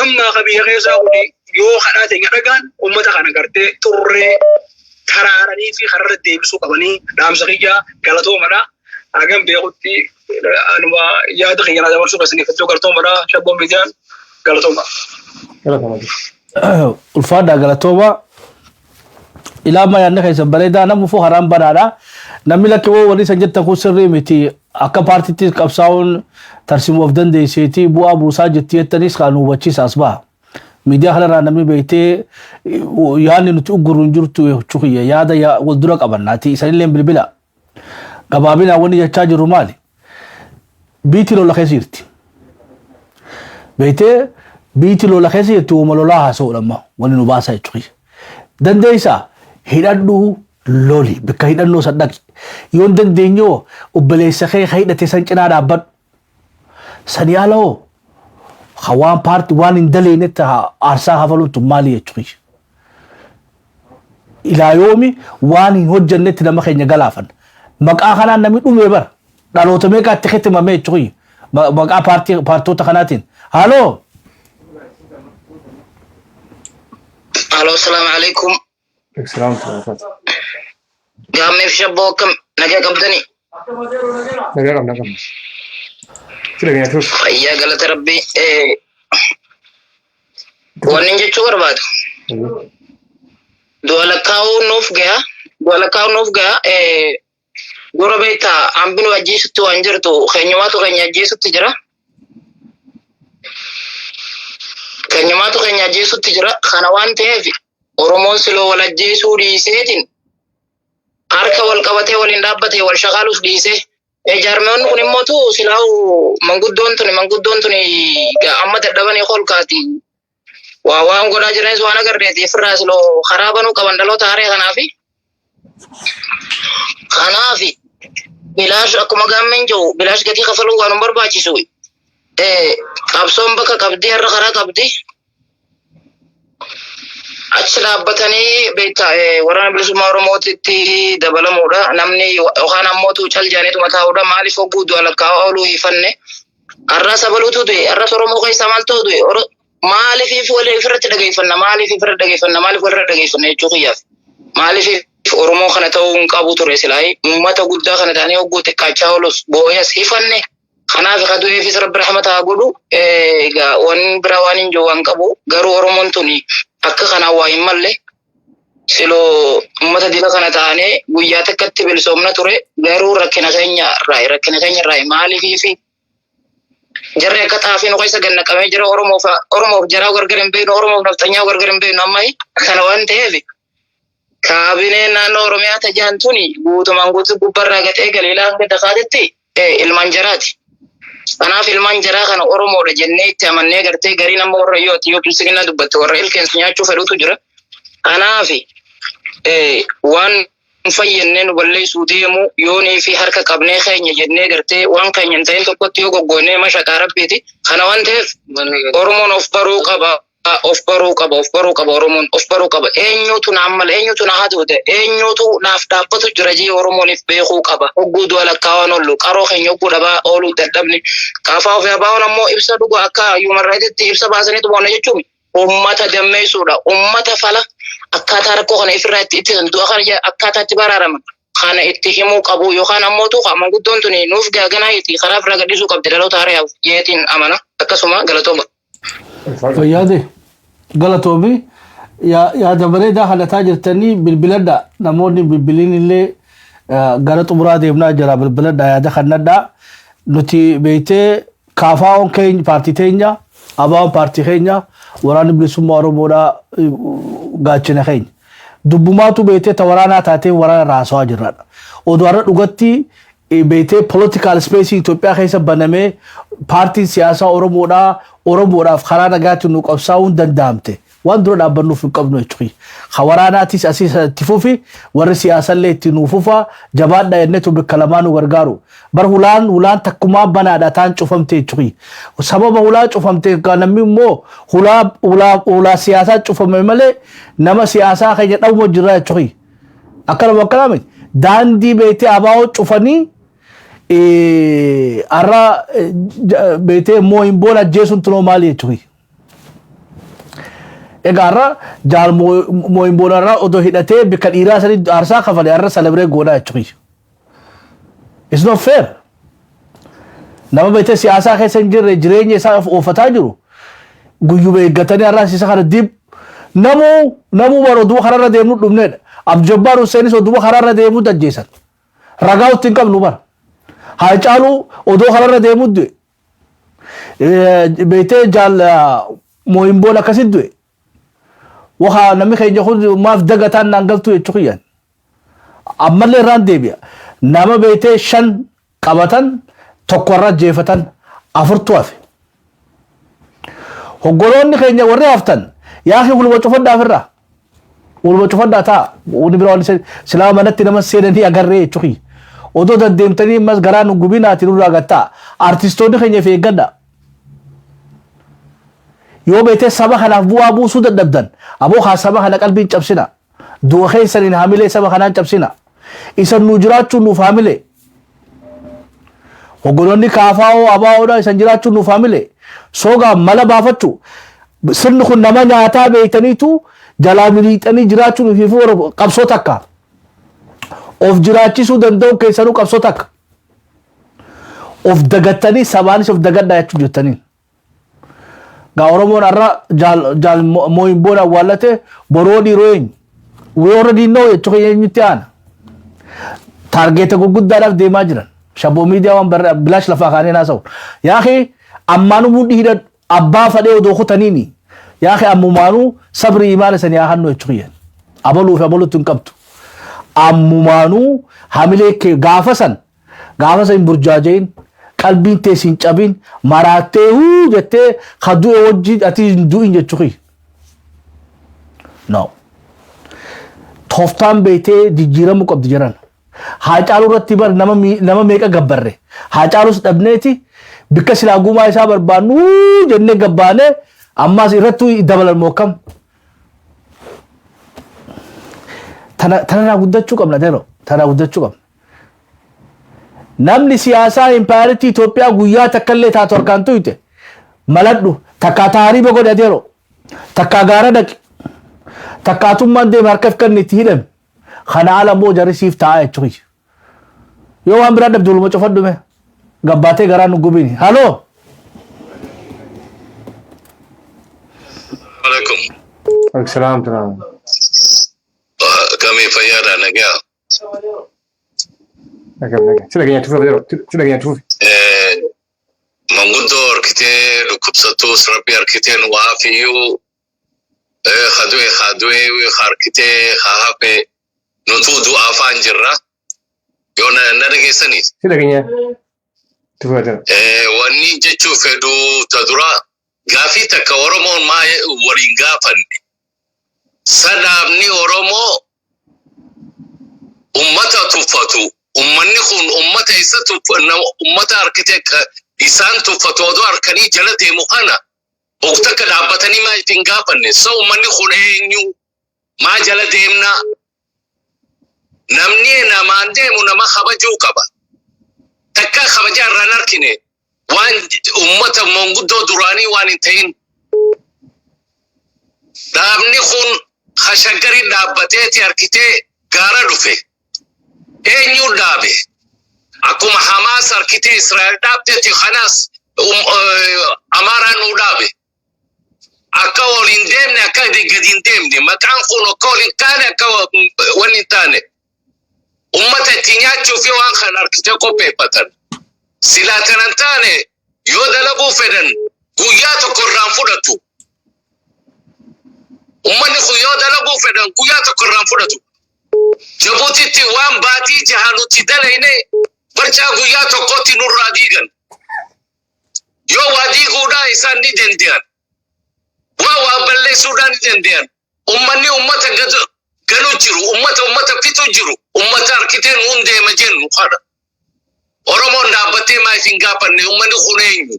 H: amma ka biyya keessaa kun yoo kadhaa teenya dhagaan uummata kana gartee xurree taraaranii fi kararra deebisuu qabanii dhaamsa kiyyaa. Galatoomadha. Hagam beekutti anuma yaada kiyya na dabarsuu keessaniif hedduu galatoomadha. Shabboon miidiyaan galatooma.
B: Ulfaadhaa, galatooma. Ilaama, yaadni keessan bareedaa, namni fuu haraan banaadha. Namni lakki woo walii san jettan kun sirrii miti. Akka paartiitti qabsaa'uun tarsiimoof dandeesseeti bu'aa buusaa jirti jettanis kan hubachiisa as baha. Miidiyaa kanarraa namni beektee yaadni nuti uggurru hin jirtu jechuu kiyya, yaada wal dura qabannaati isanillee bilbila. Gabaabinaan wanni jechaa jirru maali? Biitti lola keessa jirti. Beektee biitti lola keessa jirti, uuma lolaa haasa'uudha amma wanni nu baasaa jechuu kiyya. Dandeessaa, hidhadhuu loli, bakka hidhannoo san dhaqi. Yoo hin dandeenyoo obboleessa kee ka hidhate san cinaa dhaabbadhu. Sanii ala hoo ka waan paartii waan hin daleenetti aarsaa kafaluun tun maali jechuu kiyya. Ilaa yoomi waan hin hojjennetti nama keenya galaafan? Maqaa kanaan namni dhumee bara. Dhaloota meeqa itti kitimame jechuu kiyya. Maqaa paartii paartoota kanaatiin. Haaloo.
D: Alo, assalamu alaikum.
C: Salaam wa
D: Gaammeef shabboo, akkam nagaa qabdani?
C: Nagaa qabna, qabna. Sila keenya turre.
D: Fayyaa, galata Rabbii. Wanni jechuu barbaadu. Du'a lakkaa'uu nuuf gaha. Du'a lakkaa'uu nuuf gaha. Dura beektaa, hambinu ajjeesutti waan jirtu, keenyumaatu keenya ajjeesutti jira. Keenyumaatu keenya ajjeesutti jira. Kana waan ta'eef Oromoon siloo wal ajjeesuu dhiiseetiin harka wal qabatee waliin dhaabbatee wal shaqaaluus dhiisee. Jaarmiyoonni kun immoo tu silaa'u manguddoon tuni amma dadhabanii holkaati. Waa waan godhaa jiranis waan agarreeti, ofirraa siloo karaa banuu qaban dhaloota haree kanaafi. Kanaafi bilaash akkuma gaammeen jiru bilaash gatii kafaluu waan hin barbaachisu. Qabsoon bakka qabdi, har'a karaa qabdi. Achi dhaabbatanii beektaa waraana bilisummaa Oromootitti dabalamuudha. Namni yookaan ammoo cal jaaniituma taa'uudha. Maaliif hogguu du'a lakkaa'aa ooluu hiifanne? Har'a sabaluutu du'e. Har'as Oromoo keessaa maal ta'u du'e? Maaliif wal ofirratti dhageeffanna? Maaliif ofirratti dhageeffanna? Maaliif walirra dhageeffanna jechuu kiyyaaf? Maaliif Oromoo kana ta'uu hin qabu ture silaa? Uummata guddaa kana ta'anii hogguu xiqqaachaa oolus boo'ees hifanne. Kanaaf ka du'eefis Rabbi rahmata haa godhu. Egaa waan biraa waan hin jiru waan qabu, garuu Oromoon tuni akka kanaan waa hin malle. Siloo uummata dila kana taanee guyyaa takkatti bilisoomna ture, garuu rakkina keenya irraa maaliifii fi jarri akka xaafii nu keessa gannaqamee jira. Oromoof jaraa gargar hin beeknu, Oromoof nafxanyaa gargar hin beeknu. Amma kana waan ta'eef kaabineen naannoo Oromiyaa tajaan tuni guutumaan guutuu gubbarraa gatee galiilaa hanga dakaatitti ilmaan jaraati. Kanaaf ilmaan jaraa kana Oromoodha jennee itti amannee, gartee gariin amma warra yoo ati yoo bilisiginaa dubbatte warra ilkeensu nyaachuu fedhutu jira. Kanaaf waan fayyannee nu balleessuu deemu yoonii fi harka qabnee keenya jennee gartee waan keenya hin ta'in tokkotti yoo goggoonnee mashaqaa Rabbiiti. Kana waan ta'eef Oromoon of baruu qaba. Of baruu qaba, of baruu qaba, Oromoon of baruu qaba. Eenyutu naan mala, eenyutu na haduude, eenyutu naaf dhaabbatu jira jee Oromooniif beekuu qaba. Hogguu du'a lakkaawaan oollu, qaroo keenya hogguu dhabaa ooluu dadhabne. Kaafaa ofii abaa'oon ammoo ibsa dhuga akka human rights ibsa baasaniitu boona jechuun ummata dammeessuudha. Ummata fala akkaataa rakkoo kana ifirraa itti ittisan, du'a kana akkaataa itti baraaraman kana itti himuu qabu, yookaan ammoo tuuqa manguddoon tuni nuuf gaaganaa itti karaa biraa gadhiisuu qabdi dhaloota hariyaaf jeetiin amana. Akkasuma galatooma.
B: Fayyaade, galatoomi, yaada bareedaa halataa jirtanii. Bilbiladha, namoonni bilbiliin illee gara xumuraa deemnaa jira. Bilbiladha, yaada kannadha. Nuti beektee kaafaa'oon keenya paartii teenya Abaa'oon paartii keenya, waraanni bilisummaa Oromoodhaa gaachana keenya. Dubbumaatu beektee ta waraanaa taatee waraana irraa haasawaa jirradha. Oduu har'a dhugatti beektee political space Itoophiyaa keessa banamee paartiin siyaasaa Oromoodhaa Oromoodhaaf karaa nagaatiin nu qabsaa'uun danda'amte. Waan dura dhaabbannuuf hin qabnu jechuudha. Ka waraanaatis asii itti fufi, warri siyaasallee itti nuu fufa, jabaadha jennetu bakka lamaa nu gargaaru. Bar hulaan takkumaa banaadha taan cufamte jechuudha. Sababa hulaa cufamte namni immoo hulaa siyaasaa cufame malee nama siyaasaa keenya dhabuma jira jechuudha. Akkanuma akkana miti. Daandii beektee abaa'oo cufanii har'a beektee immoo hin boona ajjeesuun tunoo maali jechuudha. Egaa har'a jaal moo'in boonarraa odoo hidhatee bikka dhiiraa sanii aarsaa kafale har'a celebrate goonaa jechuudha. It's not fair. Nama beektee siyaasaa keessa hin jirre, jireenya isaa of oofataa jiru, guyyuma eeggatanii har'a isa kana dib namuu bara oduu karaarra deemnu dhumneedha. Abjabbaar Husseenis oduu karaarra deemuu ajjeesan. Ragaa itti hin qabnu bara. Haacaaluu odoo karaarra deemuu du'e. Beektee jaal moo'in boon akkasitti du'e. Waxa namni keenya kun maaf dagataan naan galtu jechuu kiyyan. Ammallee irraan deebi'a. Nama beektee shan qabatan, tokko irra jeefatan, afurtu hafe. Hoggoloonni keenya warri haftan yaaqii huluma cufadhaa ofirraa. Huluma cufadhaa ta'a. Wani biraa waan silaa manatti nama seenanii agarree jechuu kiyya. Odoo deddeemtanii ammas garaa nu gubinaati nurraa gattaa. Artistoonni keenya of eeggadha. Yoo beektee saba kanaaf bu'aa buusuu dadhabdan, aboo haa saba kana qalbiin cabsina. Du'a keessaniin haamilee saba kanaan cabsina. Isan nu jiraachuun nuuf haamilee. Hoggoloonni kaafaa'oo abaa'oodha isan jiraachuun nuuf haamilee. Soogaa mala baafachuu. Sirni kun nama nyaataa beektaniitu jalaa miliixanii jiraachuun ofiifuu qabsoo takka. Of jiraachisuu danda'u keessanuu qabsoo takka. Of dagattanii sabaanis of dagadhaa jechuu jettaniin. Gaa Oromoon har'a jaal moo'in boona awwaallate, boroo dhiiroo eenyu? We already know jechuu keenya eenyutti aana. Target gurguddaadhaaf deemaa jiran. Shabboo miidiyaa waan barra bilaash lafaa kaanee haasa'u. Yaaqi ammaanuu mudhii hidhadhu abbaa fadhee odoo kutaniini. Yaaqi ammumaanuu sabrii imaana sanii haa hannu jechuu kiyyan. Abaluu fi abaluutti hin qabdu. Ammumaanuu hamilee kee gaafa san hin burjaajayin, qalbiin tee siin cabin, maraattee huu jettee ka du'e wajjin ati hin du'in jechuu kiyya. No. Tooftaan beektee jijjiiramuu qabdi jiran. Haacaaluu irratti bar nama meeqa gabbarre. Haacaalus dhabneeti bikka silaa gumaa isaa barbaannu jennee gabbaanee ammaas irratti dabalan moo akkam. Tanarraa guddachuu qabna teroo. Tanarraa guddachuu qabna. Namni siyaasaa impaayaritii Itoophiyaa guyyaa takka illee taatu harkaan tuyte maladhu, takkaa taariiba godhe adeero, takkaa gaara dhaqi, takkaatummaan deeme harka kan itti hidhame kana ala immoo jarri siif taa'aa jechuudha. Yoo waan biraa dhabde waluma cufadhume gabbaatee garaa nu gubini. Haloo.
F: Alaikum.
C: Salaam salaam.
F: Kamii, fayyaadha, nagaa?
C: Nagaa nagaa. Si dhageenya tufuuf yeroo si dhageenya tufuuf.
F: Manguddoo harkitee dhukkubsattuus rabbi harkitee nu waafiyyuu, kadu'e kadu'e, harkitee hafe, nutuu du'aa afaan jirra. Yoo na dhageessanii.
C: Si dhageenya tufuuf yeroo.
F: Wanni jechuu fedhu ta dura gaafii takka Oromoon maa waliin gaafanne. Sadaabni Oromoo ummata tuffatu, ummanni kun ummata isa ummata harkitee isaan tuffatu odoo harkanii jala deemu kana takka dhaabbatanii maa ittiin gaafanne? So ummanni kun eenyu, maa jala deemna? Namni namaan deemu nama kabajuu qaba. Takka kabajaa irraan harkine waan ummata manguddoo duraanii waan hin ta'in. Dhaabni kun hashaggarii dhaabbateeti harkitee gaara dhufe. Eenyu dhaabe? Akkuma Hamaas harkitee Israa'el dhaabteeti, kanaas Amaaraan nu dhaabe. Akka waliin deemne, akka gadi hin deemne, maqaan kun akka waliin taane, akka wanni hin taane. Ummata itti nyaachuu fi waan kana harkitee qopheeffatan. Silaa kanan taane yoo dalaguu fedhan
I: Guyyaa tokko irraan fudhatu. Uummanni kun yoo dalaguu fedhan guyyaa tokko irraan fudhatu. Jabuutitti waan baatii jaha nuti dalayne barcaa guyyaa tokkotti nurraa diigan. Yoo waa diiguudhaa isaan ni dande'an. Waa waa balleessuudhaa ni dande'an. Uummanni uummata ganu jiru, uummata uummata fitu jiru, uummata harkiteen hun deema jennu kana. Oromoon dhaabbattee maa isin gaafanne? Uummanni kun eenyu?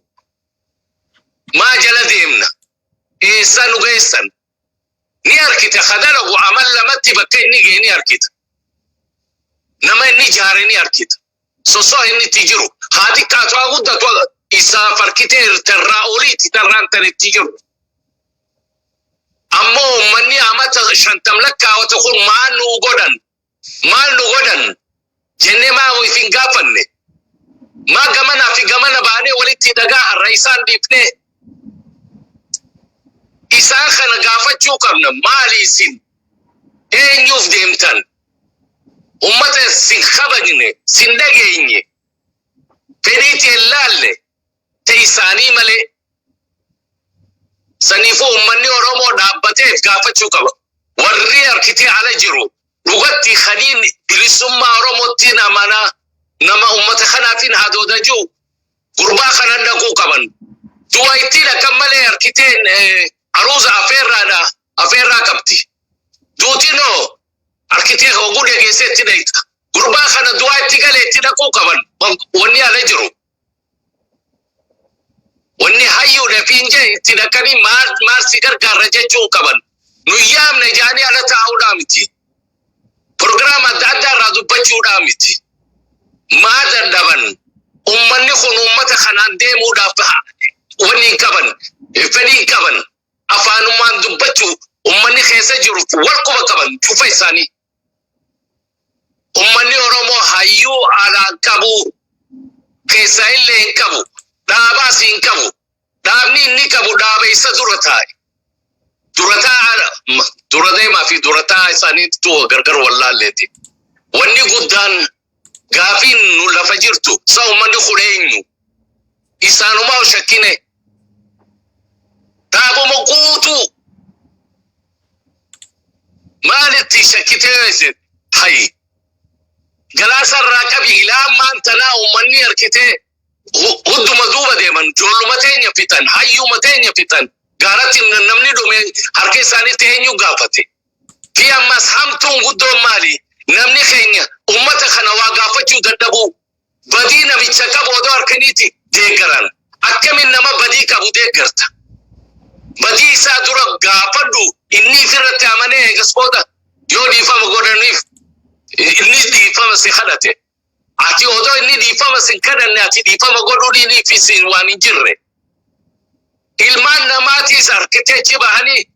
I: Maa jala deemna? Eessaa nu geessan? Ni harkita kadalagu amal lamatti bakka inni ga'e ni harkita. Nama inni jaare ni harkita. Sosoo inni itti jiru. Haa xiqqaatu haa guddatu isaaf harkitee tarraa oliitti tarraan tan itti jiru. Ammoo uummanni amata 50 lakkaawatu kun maal nu godhan? Maal nu godhan? Jennee maa isin gaafanne? Maa gamanaa fi gamana baanee walitti dhagaa har'a isaan dhiifnee? Isaan kana gaafachuu qabna. Maali isin? Eenyuuf deemtan? Ummata sin kabajne, sin dhageenye, fedhiitti hin laalle ta'e isaanii malee. Saniifuu uummanni Oromoo dhaabbateef gaafachuu qaba. Warri harkitee ala jiru dhugatti kaniin bilisummaa Oromootti amanaa nama uummata kanaatiin hadooda jiru gurbaa kanan dhaquu qaban. Du'a ittiin akka malee harkiteen aruuza afeerraadha afeerraa qabdi. Duutinoo harkitee oguu dhageessee itti dhayita. Gurbaa kana du'aa itti galee itti dhaquu qaban wanni ala jiru. Wanni hayyuudha fiinjee itti dhaqanii maal maal si gargaarra jechuu qaban. Nu yaamne jaanii ala taa'uudhaa miti. Proogiraama adda addaa irraa dubbachuudhaa miti. Maa dadhaban? Uummanni kun uummata kanaan deemuudhaaf wanni hin qaban, fedhii hin qaban, afaanumaan dubbachuu uummanni keessa jiru wal quba qaban cufa isaanii. Uummanni Oromoo hayyuu alaa qabu, keessaa illee hin qabu, dhaabaas hin qabu. Dhaabni inni qabu dhaaba isa dura taa'e. Dura dura deemaa fi dura taa'aa isaaniitu gargar wallaalleeti. Wanni guddaan gaafiin nu lafa jirtu sa uummanni kun eenyu? Isaanumaa shakkine. Dhaabuma guutuu maalitti shakkitee hayi galaasa irraa qabi ilaa ammaan tanaa uummanni harkitee hudduma duuba deeman, ijoolluma teenya fixan, hayyuma teenya fixan, gaaratti namni dhume harka isaaniitti eenyu gaafate? Fi ammas hamtuun guddoon maali? Namni keenya uummata kana waa gaafachuu dadhabuu, badii namicha qabu odoo harkaniiti deeggaran. Akkamiin nama badii qabu deeggarta? Badii isaa dura gaafadhu, inni ifirratti amanee eegas booda yoo dhiifama godhaniif inni dhiifama si kadhate. Ati odoo inni dhiifama sin kadhanne ati dhiifama godhuu fi sin waan hin jirre. Ilmaan namaatiis harkitee achi bahanii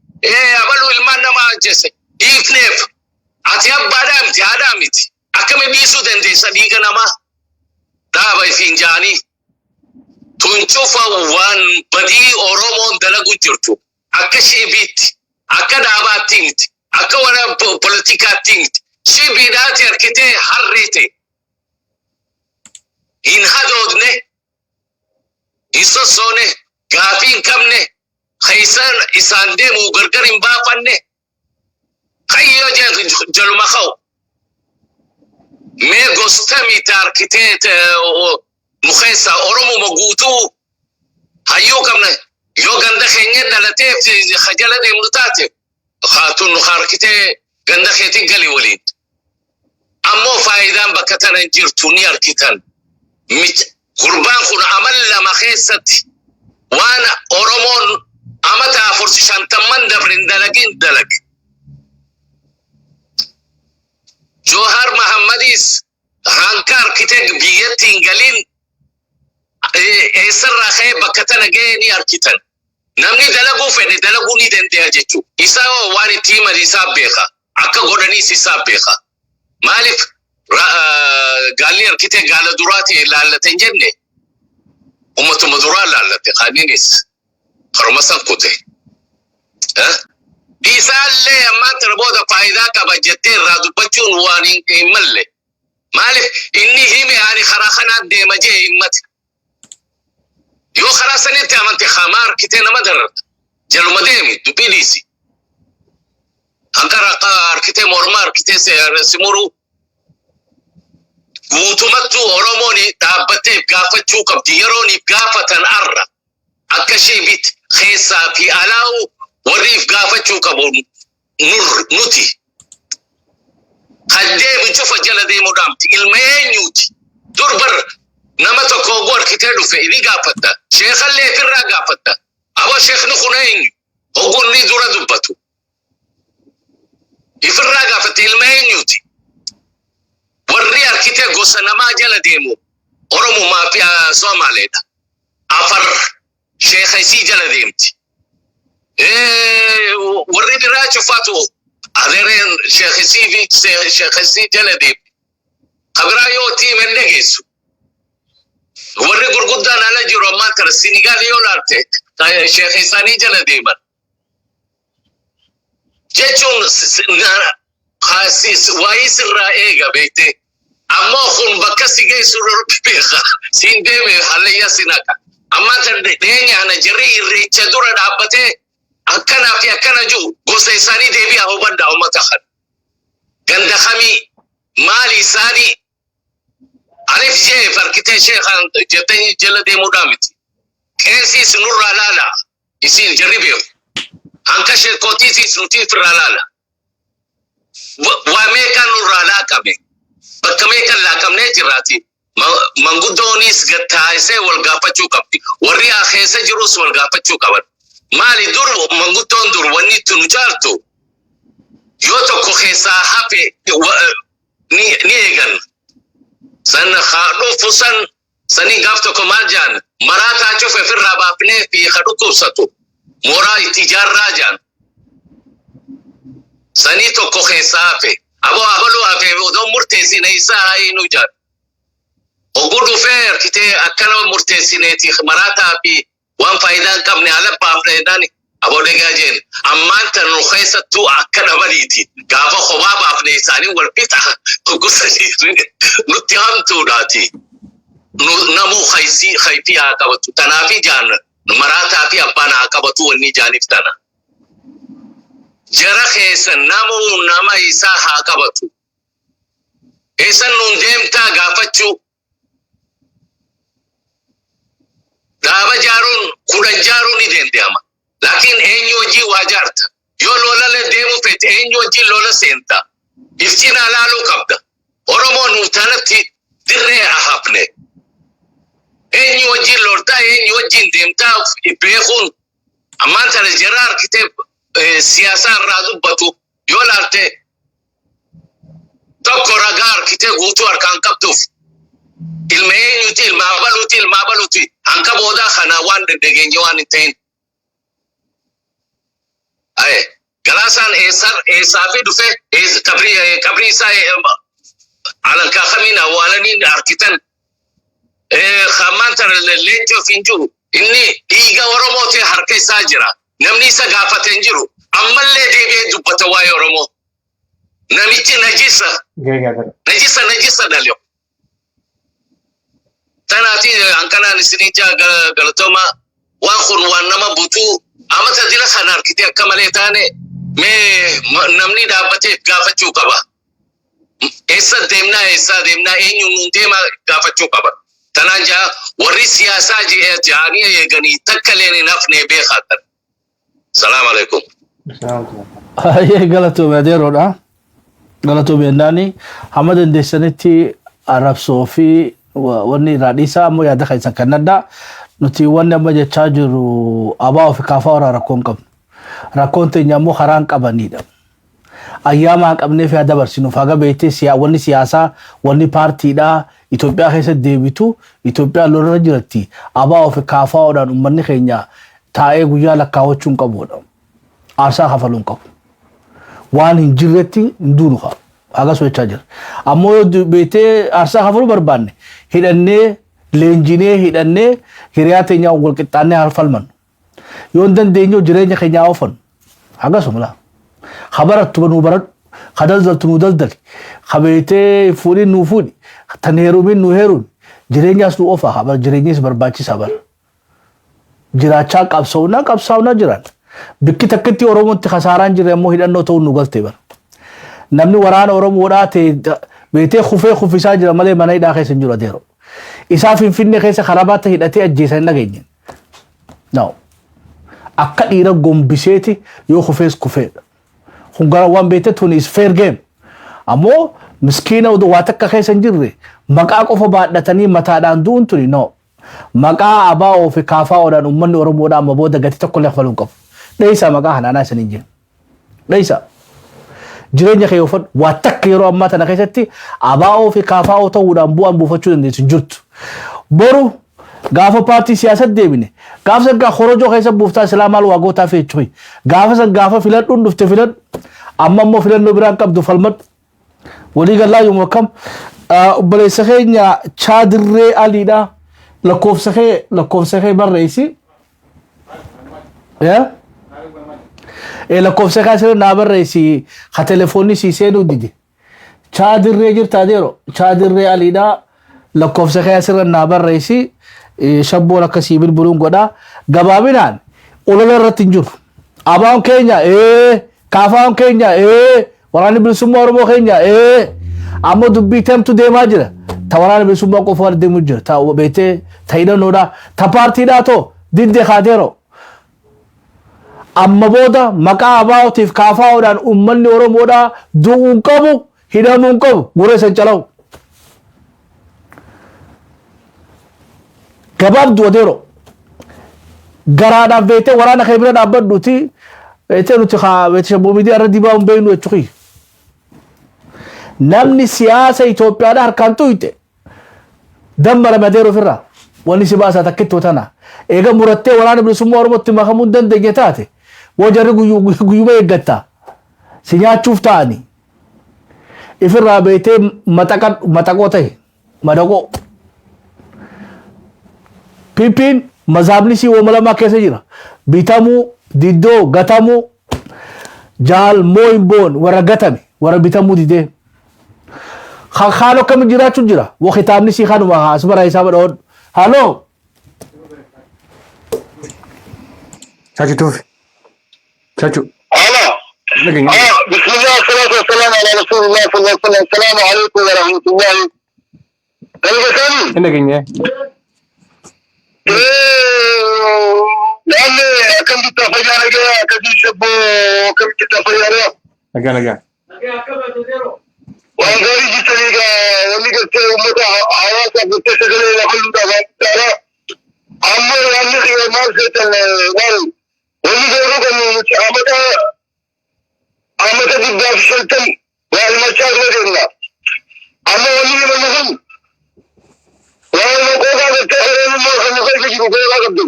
I: abaluu ilmaan namaa ajjeese dhiifneef, ati abbaadhaa miti, haadhaa miti. Akkamiin dhiisuu dandeessa dhiiga namaa? Dhaaba ifiin jaanii. Tun cufa waan badii Oromoon dalagu jirtu akka shiibiitti, akka dhaabaatti miti, akka warra poolitikaatti miti. Shiibiidhaati harkitee harree ta'e. Hin hadoodne, hin sossoone, gaafii hin qabne, keessaan isaan deemu gargar hin baafanne, kayyoo jaluma ka'u. Mee gosta miti harkitee nu keessa Oromuma guutuu hayyuu qabna. Yoo ganda keenya dhalateef jala deemnu taate haatun nu harkitee ganda keetiin gali waliin. Ammoo faayidaan bakka tana hin jirtu ni harkitan. Gurbaan kun amal lama keessatti waan Oromoon amata 40 50 dabre hin dalagin dalage. Joohar Mahammadis hanka harkitee biyyatti hin galin eessarraa ka'ee bakka tana ga'ee ni harkitan. Namni dalaguu fedhe dalaguu ni danda'a jechuudha. Isaa waan itti himan isaa beeka. Akka godhaniis isaa beeka. Maaliif gaalli harkitee gaala duraati laallate hin jenne, ummatuma duraa laallate kaaniinis karuma san kute. Isaallee ammaan tana booda faayidaa qaba jettee irraa dubbachuun waan hin malle. Maaliif inni hime ani karaa kanaan deema jee himmate. Yoo karaa sanitti amante hamaa harkitee nama dararta. Jaluma deemi dubbii dhiisi. Hanga harkitee morma harkitee si muruu. Guutumattuu Oromoon dhaabbattee gaafachuu qabdi. Yeroon gaafatan arra akka shiibit keessaa fi alaa'u warriif gaafachuu qabu nuti. Kan deemu cufa jala deemuudhaamti. Ilma eenyuuti? Dur bar nama tokko oguu harkitee dhufe inni gaafatta. Sheekallee ofirraa gaafatta. Aboo sheekni kun eenyu? Oguu inni dura dubbatu. Ifirraa gaafatte ilma eenyuuti? Warri harkitee gosa namaa jala deemu Oromumaa fi Somaaleedha. Afar sheeka isii jala deemti. Warri biraa cufaatu adeereen sheeka isii fi sheeka isii jala deemti. Kabiraa yoo tiimen dhageessu. Warri gurguddaan ala jiru ammaan kana Sinigaal yoo laalte sheeka isaanii jala deeman. Jechuun waa'ee sirraa eega beekte. Ammoo kun bakka si geessu rabbi beeka. Siin deeme hallayyaa si naqa. Ammaan tan dhiyeenya kana jarri irreecha dura dhaabbatee akkanaa fi akkana jiru gosa isaanii deebi'aa hubadhaa uummata kana. Ganda kamii maali isaanii alif jee farkitee sheekan jettanii jala deemuudhaa miti. Qeensiis nurraa laala isiin jarri beeku. Hanka sheekootiisis nuti ofirraa laala. Waa meeqaan nurraa laaqame. Bakka meeqaan laaqamnee jirraati. Manguddoonis gattaa'isee wal gaafachuu qabdi. Warri keessa jirus wal gaafachuu qaban. Maali dur manguddoon dur wanni itti nu jaaltu yoo tokko keessaa hafe ni eegan. San haa dhufu san sanii gaaf tokko maal jaan maraataa cufe ofirraa baafnee fi ha dhukkubsatu mooraa itti ijaarraa jaan. Sanii tokko keessaa hafe. Aboo abaluu hafe odoo murteessine isaa haa eenyu jaan. Oguu dhufee harkitee akkana murteessineeti maraataa fi waan faayidaa hin qabne ala baafne jennaan aboo dhegaa jeen. Ammaan tan nu keessattuu akka dhabaniiti. Gaafa kophaa baafne isaanii wal fixa gosa nutti hamtuudhaati. Namuu haysii hayfii haa qabatu. Tanaafi jaan maraataa fi abbaan haa qabatu wanni jaaniif tana. Jara keessa namuu nama isaa haa qabatu. Eessan nuun deemtaa gaafachuu. Dhaaba jaaruun 10 jaaruun ni danda'ama. Laakiin eenyu wajjin waa jaarta? Yoo lolalee deemuu feete eenyu wajjin lola seenta? If cinaa laaluu qabda. Oromoo nuuf tanatti dirree hafne. Eenyu wajjin loltaa eenyu wajjin deemtaa beekuun ammaan tana jara harkitee siyaasaa irraa dubbatu yoo laalte tokko ragaa harkitee guutuu harkaan qabduuf ilma eenyuti ilma abaluuti ilma abaluuti hanqa boodaa kana waan dhageenye waan hin ta'in. Aye, Galaasaan eessaa fi dhufe qabrii isaa alankaa kamiin awwaalanii harkitan hammaan tana leencoo hin jiru inni dhiiga Oromoo ta'e harka isaa jira. Namni isa gaafate hin jiru. Ammallee deebi'ee dubbata waa'ee Oromoo. Namichi najisa. Najisa najisa dhalyo. Tanaati hanqanaan isinii jaa galatooma waan kun waan nama butuu amata dila kana harkitee akka malee taane mee namni dhaabbatee gaafachuu qaba. Eessa deemnaa eessaa deemnaa eenyuun nuun deemaa gaafachuu qaba. Tanaan jaa warri siyaasaa jaanii eeganii takka leen hin hafne beekaatan. Salaam alaikum.
B: Hayyee galatoome adeeroodha. Galatoome jennaani hamma dandeessanitti arrabsoo fi wanni irraa dhiisaa ammoo yaada keessan kennadha. Nuti wanni amma jechaa jirru abaa fi kaafaa irraa rakkoo hin qabnu. Rakkoon teenya ammoo karaa hin qabanidha. Ayyaama haa qabneef yaa dabarsinuuf haga beektee wanni siyaasaa wanni paartiidhaa Itoophiyaa keessatti deebitu Itoophiyaan lolarra jiratti abaa fi kaafaa'oodhaan uummanni keenya taa'ee guyyaa lakkaawwachuu hin qabudha. Aarsaa kafaluu hin qabu. Waan hin jirretti hin duunu haa. Hagas hojjechaa jira. Ammoo yoo beektee aarsaa kafaluu barbaanne hidhannee leenjinee hidhannee hiriyaa teenyaa wal qixxaannee haa falmannu. Yoo hin dandeenye jireenya keenya haa ofannu. Hagasuma laa. Ha barattu nuu baradhu. Ha daldaltu nuu daldali. Ha beektee hin fuudhin nuu fuudhi. Tan heerumin nuu heerumi. Jireenyaas nuu ofa. Jireenyis barbaachisaa bara. Jiraachaa qabsoofnaa qabsaa'unaa jiran. Bikki takkitti Oromootti kasaaraan jirre ammoo hidhannoo ta'uun nu galte bara. Namni waraana Oromoodhaa ta'e beetee kufee kufisaa jira malee mana hidhaa keessa hin jiru adeero. Isaa Finfinnee keessa karabaata hidhatee ajjeesan hin dhageenye. No. Akka dhiira gombiseeti yoo kufees kufeedha. Kun gara waan beekte tun is fair game. Ammoo miskiina waa takka keessa hin jirre maqaa qofa baadhatanii mataadhaan du'uun tuni no. Maqaa ABO fi KFOdhaan uummanni Oromoodhaa amma booda gatii tokko illee kafaluu hin qabu. Dheeysaa maqaa kanaanaa isiniin jenna. Dheeysaa. Jireenya kee uffadhu waa takka yeroo ammaa tana keessatti ABO fi KFO ta'uudhaan bu'aan buufachuu dandeessu hin jirtu. Boru gaafa paartii siyaasatti deebine gaafa san gaa korojoo keessa buuftaa silaa maal waa gootaa fi jechuun gaafa san gaafa filadhuun dhufte filadhu amma immoo filannoo biraan qabdu falmadhu. Walii gallaa yommuu akkam obboleessa keenya Chaadirree Aliidha lakkoofsa kee barreessi. Yaa? Lakkoofsa kee asirra naa barreessi ha telefoonni sii seenuu dide. Chaadirree jirta adeero Chaadirree Aliidha lakkoofsa kee asirra naa barreessi shabboon akkasii bilbiluun godha. Gabaabinaan olola irratti hin jiru. Abaan keenya kaafaan keenya waraanni bilisummaa Oromoo keenya amma dubbii tamtu deemaa jira. Ta waraana bilisummaa qofa waan deemu jira. Ta beetee ta hidhannoodha. Ta paartiidhaa too didde kaateero. Amma booda maqaa ABOtiif KFOdhaan uummanni Oromoodhaa du'uu hin qabu hidhamuu hin qabu gurra isan calawu. Gabaabduu adeero garaadhaaf beektee waraana kee bira dhaabbadhuuti beektee nuti haa beektee shabboo miidiyaa irra dibaa hin beeknu jechuuki. Namni siyaasa Itoophiyaadhaa harkaan tuyxe dammarame adeero ofirraa wanni si baasaa takkittoo tana. Eega murattee waraana bilisummaa Oromootti makamuu hin dandeenye taate woo jarri guyyuma eeggatta si nyaachuuf ta'ani. Ifirraa beektee maxaqoo ta'e madaqoo. PPn mazaabni sii wooma lamaa keessa jira. Bitamuu, diddoo, gatamuu, jaal mooyin boon warra gatame, warra bitamuu didee. Kaan akkamitti jiraachuu jira? Woo kitaabni sii kanuma as bara isaa badhaadhu. Haloo.
C: Chachu tuufi. Chachu.
J: Ala.
C: Nageenya.
J: Ah, bismillah, salatu wassalamu ala rasulillah sallallahu alaihi wasallam. Assalamu alaikum wa rahmatullahi. Nalgasani.
C: Hin nageenya.
J: Eh, Namni akkamitti fayyaa nagaa akkasii shabboo akkamitti fayyaa nagaa.
C: Nagaa nagaa.
J: Waan gaarii jirtanii egaa wanni gartee uummata hawaasaaf gartee sagalee lafa luudhaaf waan guddaadha. Ammoo wanni kiyya maal seetan maal wanni beekuu qabnu nuti amata 150 waa himachaa dura deemna. Amma wanni himannu kun waa'ee qooqaa gartee Oromummaa kan nu keessa jiru beekaa qabdu.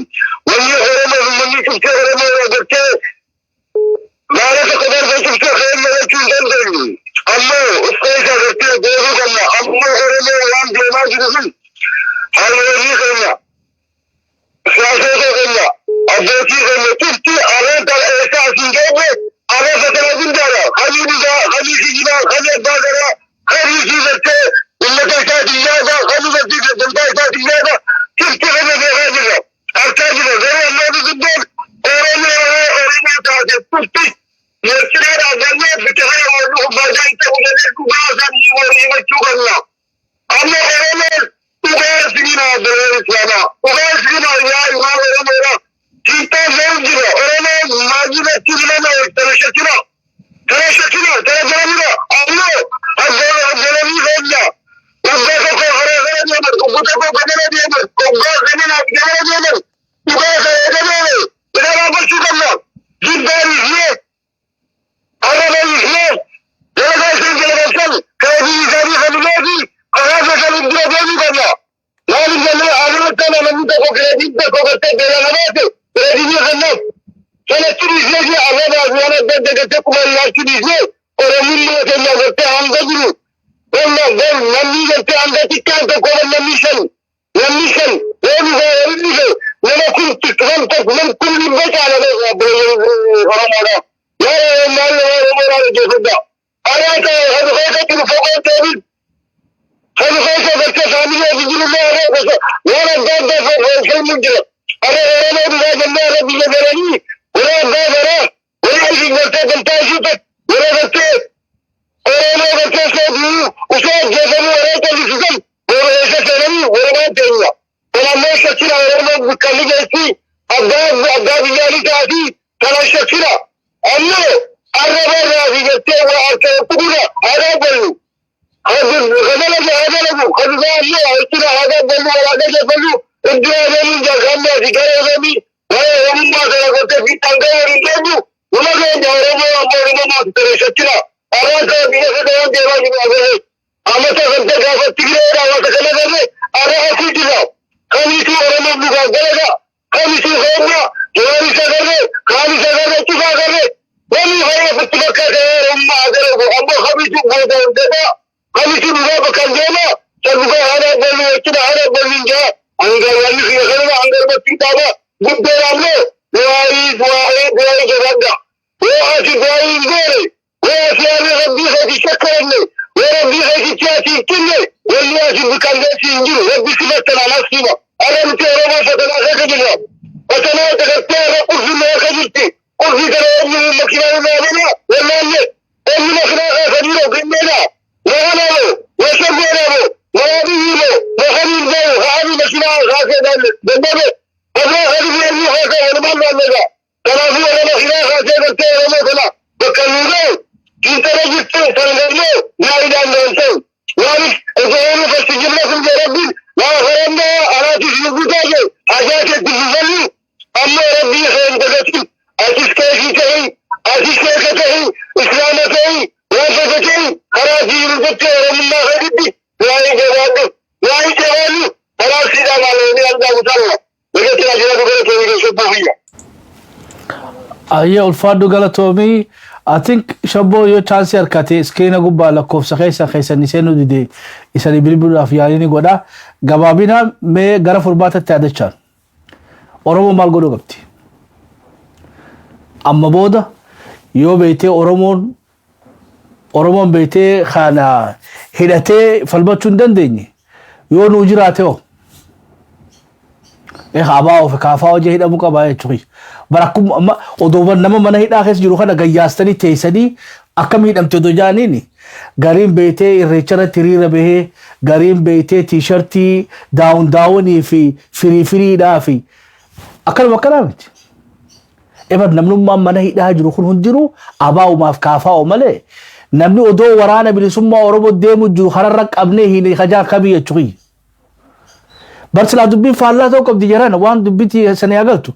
J: Wanni Oromoo uummanni cuftee Oromoo gartee Gaara tokko darbee cuftee keenya jechuu hin dandeenyu. Ammoo of keessaa gartee beekuu qabna. Ammoo Oromoo waan deemaa jiru kun hayyoolii keenya, siyaasota keenya, abbootii keenya cufti areeta eessaa asiin geenye areeta kana guddaadha. Kamii dhugaa, kamii kijibaa, kamii abbaa garaa, kamii sii gartee uummata isaatiin yaada, kamii gartee gamtaa isaatiin yaada cufti keenya beekaa jirra. Harkaa jira garuu ammoo guddoon Oromoo Oromoo taate cufti Yertireedhaa galmee bitta kana warri uffachaa ta'u malee dhugaa isaanii warri himachuu qabna. Amma Oromoon dhugaa isiniin haa Islaamaa. Dhugaa isiniin haa yaa ilmaan Oromoodha. Kiittaan se'u jira. Oromoon maajibatti nama tana shakkina. Tana shakkina. Tana jaramina. Ammoo abboolanii keenya. Waggaa tokko karaa kana deeman. Waggaa tokko gamana deeman. Waggaa gamanaaf gamana deeman. Dhugaa isa eegameere. Bira dhaabbachuu qabna. Jibbaan ishee arraba ishee dalagaa isheen dalagalchan kan hojii isaanii kan dhugaati karaa keessan dura deemuu qabna. Maaliif jennee asirratti kana namni tokko kireeditii tokko gartee beela namaate kireeditii kennaaf. Sanatti dhiisnee fi arrabaa fi waan adda adda gartee quban nyaachuu dhiisnee Oromummaa keenya gartee hanga jiru Wallah bar namni gartee hanga xiqqaan tokko namni shan namni shan yoo dhufe yoo dhufe nama kun nam tokko nam kun dhibba caala Oromoodha. Yaa maal nama Oromoodhaa dhaggeeffadha. Araata hadu keessa jiru foqoon deebiin hadu keessa gartee faamilii ofii jiru illee har'a gosa waan adda addaa falmuu jira. Arra Oromoo dhugaa jennee arra biyya galanii warra abbaa garaa warra isin gartee gamtaa ishii tokko warra gartee Oromoo gartee sooduu osoo ajjeefamuu warra callisusan warra eessa seenanii warra waan teenya. Kana ammoo shakkina Oromoo bikkalli geessi abbaa abbaa biyyaa ni taati kana shakkina. Ammoo arraba irraa fi gartee waa harka tuqudha haa dhaabbannu. Kadalagu haa dalagu kadugaa ammoo jechuudha haa dhaabbannu waa dhageeffannu iddoo adeemuu jaarsammaa fi gara adeemii waa'ee oromummaa kana gartee fiixaan gahuu hin dandeenyu. Numa keenya Oromoo ammoo Oromoo ture shakkina. Arraa kana biyya sadaan deemaa jiru agarre. Amata gartee gaafa Tigireedha wanta kana agarre arraa harkuu jira. Kamiitu Oromoo dhugaa dalaga. Kamiitu keenya Jawaar isa agarre kaan isa agarre cufa agarre. Wani fayya fitti fakkaata Oromummaa agarre ammoo kamiitu booda hojjeta. Kamiitu dhugaa bakka deema. San dhugaa haadha ballu jechuudha haadha ballu hin jaa. Hangar wanni kiyya kanuma hangar bakki dhaaba. Guddeen ammoo du'aayii du'aayii du'aayii jabaadha. Yoo ati du'aayii hin goone yoo ati yaadni rabbii keeti shakkaranne yoo rabbii keetitti ati hin kenne wanni ati biqalleessi hin jiru rabbi si fattana nafsima. Arra nuti Oromoo fatanaa keessa jirra. Fatanaa dagartee arra qulfi nu harka jirti. Qulfi kana eenyu makinaa irraa bana wallaalle eenyu makinaa kaasanii kenneedha. Wahanabo washagoonabo waabiyyibo wahaniin bahu haani makinaa kaasee dadhabe. Odoo hadi eenyu kaasee walumaan laalleedha. Kanaafuu warra makinaa kaasee gartee Oromoo kana bakka nuu ga'u fiixara jirtu kan garnee gaariidhaan deemtee. Waanis osoo fasijibna kun rabbiin waa horannaa anaatiif nu guutaa jee hajaa keetti fufanii ammoo rabbii keen dagatin atis keesii ta'ii atis keessa ta'ii islaama ta'ii waan ta'ii karaa jiru jettee oromummaa keetitti waa'ee jabaadhu waa'ee jabaadhu karaa siidhaa maaloo argaa gutaalla. Nagatti ajira gara keenya keessatti biyya.
B: Ayyee, ulfaadhu, galatoomii. I think shabboo yoo chance harkate screen gubbaa lakkoofsa keessa keessanii seenuu dide isanii bilbiluudhaaf yaalii ni godha. Gabaabinaan mee gara furmaatatti yaadachaan. Oromoo maal godhuu qabdi? Amma booda yoo beektee Oromoon beektee kana hidhatee falmachuu hin dandeenye yoo nuu jiraate hoo? Abaa of kaafaa hojii hidhamuu qabaa jechuudha. Bara akkuma amma odoo nama mana hidhaa keessa jiru kana gayyaastanii teessanii akkam hidhamte odoo jaaniini gariin beektee irreecha irratti hiriira bahee gariin beektee T-shirt down down fi free freedhaa fi akkanuma akkanaa miti. Ebar namnummaan mana hidhaa jiru kun hundinuu abaa'umaaf kaafaa'u malee namni odoo waraana bilisummaa Oromoo deemu jiru hararra qabnee hin hajaa kamii jechuudha. Barsilaa dubbiin faallaa ta'uu qabdi jedhan waan dubbitti sanii agartu.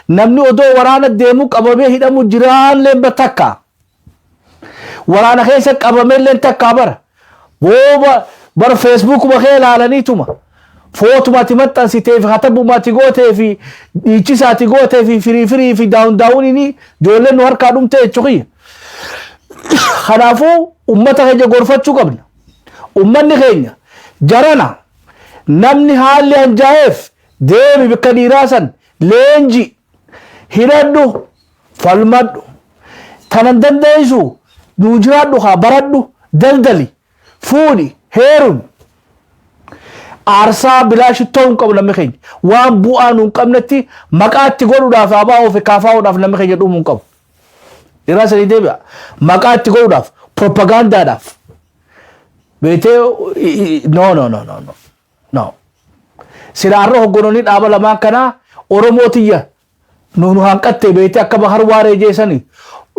B: Namni odoo waraana deemu qabamee hidhamu jiraan takka. Waraana keessa qabamee illee takka bara. Booba bara Facebookuma kee ilaalaniituma. Footuma ati maxxansitee fi katabuma ati gootee fi dhiichisa ati gootee fi free free fi down downiin ijoolleen nu harkaa dhumte jechuudha. Kanaafuu ummata keenya gorfachuu qabna. Ummanni keenya jarana namni haalli hanjaa'eef deemi bakka dhiiraa san leenji hidhadhu falmadhu tanan dandeessu nuu jiraadhu haa baradhu daldali fuudhi heerumi. Aarsaa bilaashittoo hin qabu namni keenya waan bu'aa nu hin qabnetti maqaa itti godhuudhaaf abaa ofi kaafaa'uudhaaf namni keenya dhumuu hin qabu. Irraa sadii deebi'a. Maqaa itti godhuudhaaf propagaandaadhaaf. Beetee no, no, no, no, no, no. Sila hoggonoonni dhaaba lamaan kanaa Oromoo tiyya nu hanqatte beetee akka bahar waaree jeesani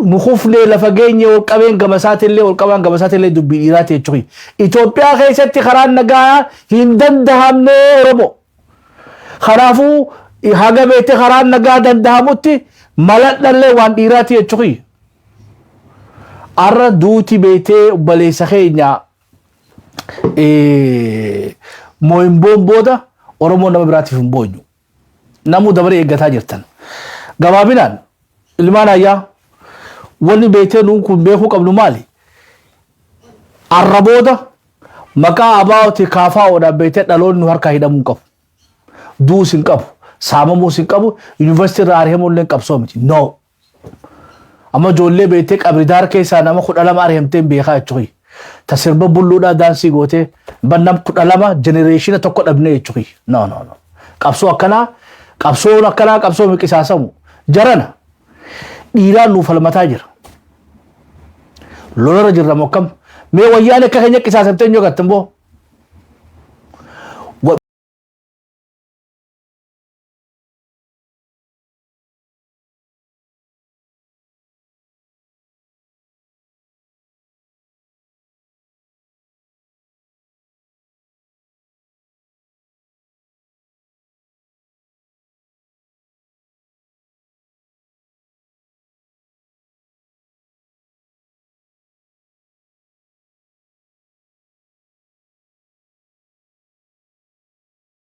B: nu kufnee lafa geenye ol qabeen gama isaatillee ol qabaan gama isaatillee dubbii dhiiraati jechuudha. Itoophiyaa keessatti karaan nagaa hin dandahamne Oromoo. Kanaafuu haga beetee karaan nagaa dandahamutti maladhallee waan dhiiraati jechuudha. Arra duuti beetee obboleessa keenya moo'imboon booda Oromoon nama biraatiif hin boonyu. Namuu dabaree eeggataa jirtan. Gabaabinaan ilmaan ayyaa wanni beetee nuun kun beekuu qabnu maali? Arra booda maqaa abaa'ooti kaafaa'oodhaan beetee dhaloonni nu harkaa hidhamuu hin qabu. Duus hin qabu. Saamamuus hin qabu. Yuunivarsiitii irraa ari'amuu illee hin qabsoo miti. No. Amma ijoollee beektee Qabridaar keessaa nama 12 ari'amtee hin beekaa jechuudha. Ta sirba bulluudhaa daansii gootee bannam 12 generation tokko dhabnee jechuudha. No, no, no. Qabsoo akkanaa Qabsoon akkanaa qabsoo miqisaasamu. Jarana dhiiraan nuu falmataa jira. Lolarra jirra moo akkam? Mee wayyaan akka keenya qisaasamtee hin jogattan boo?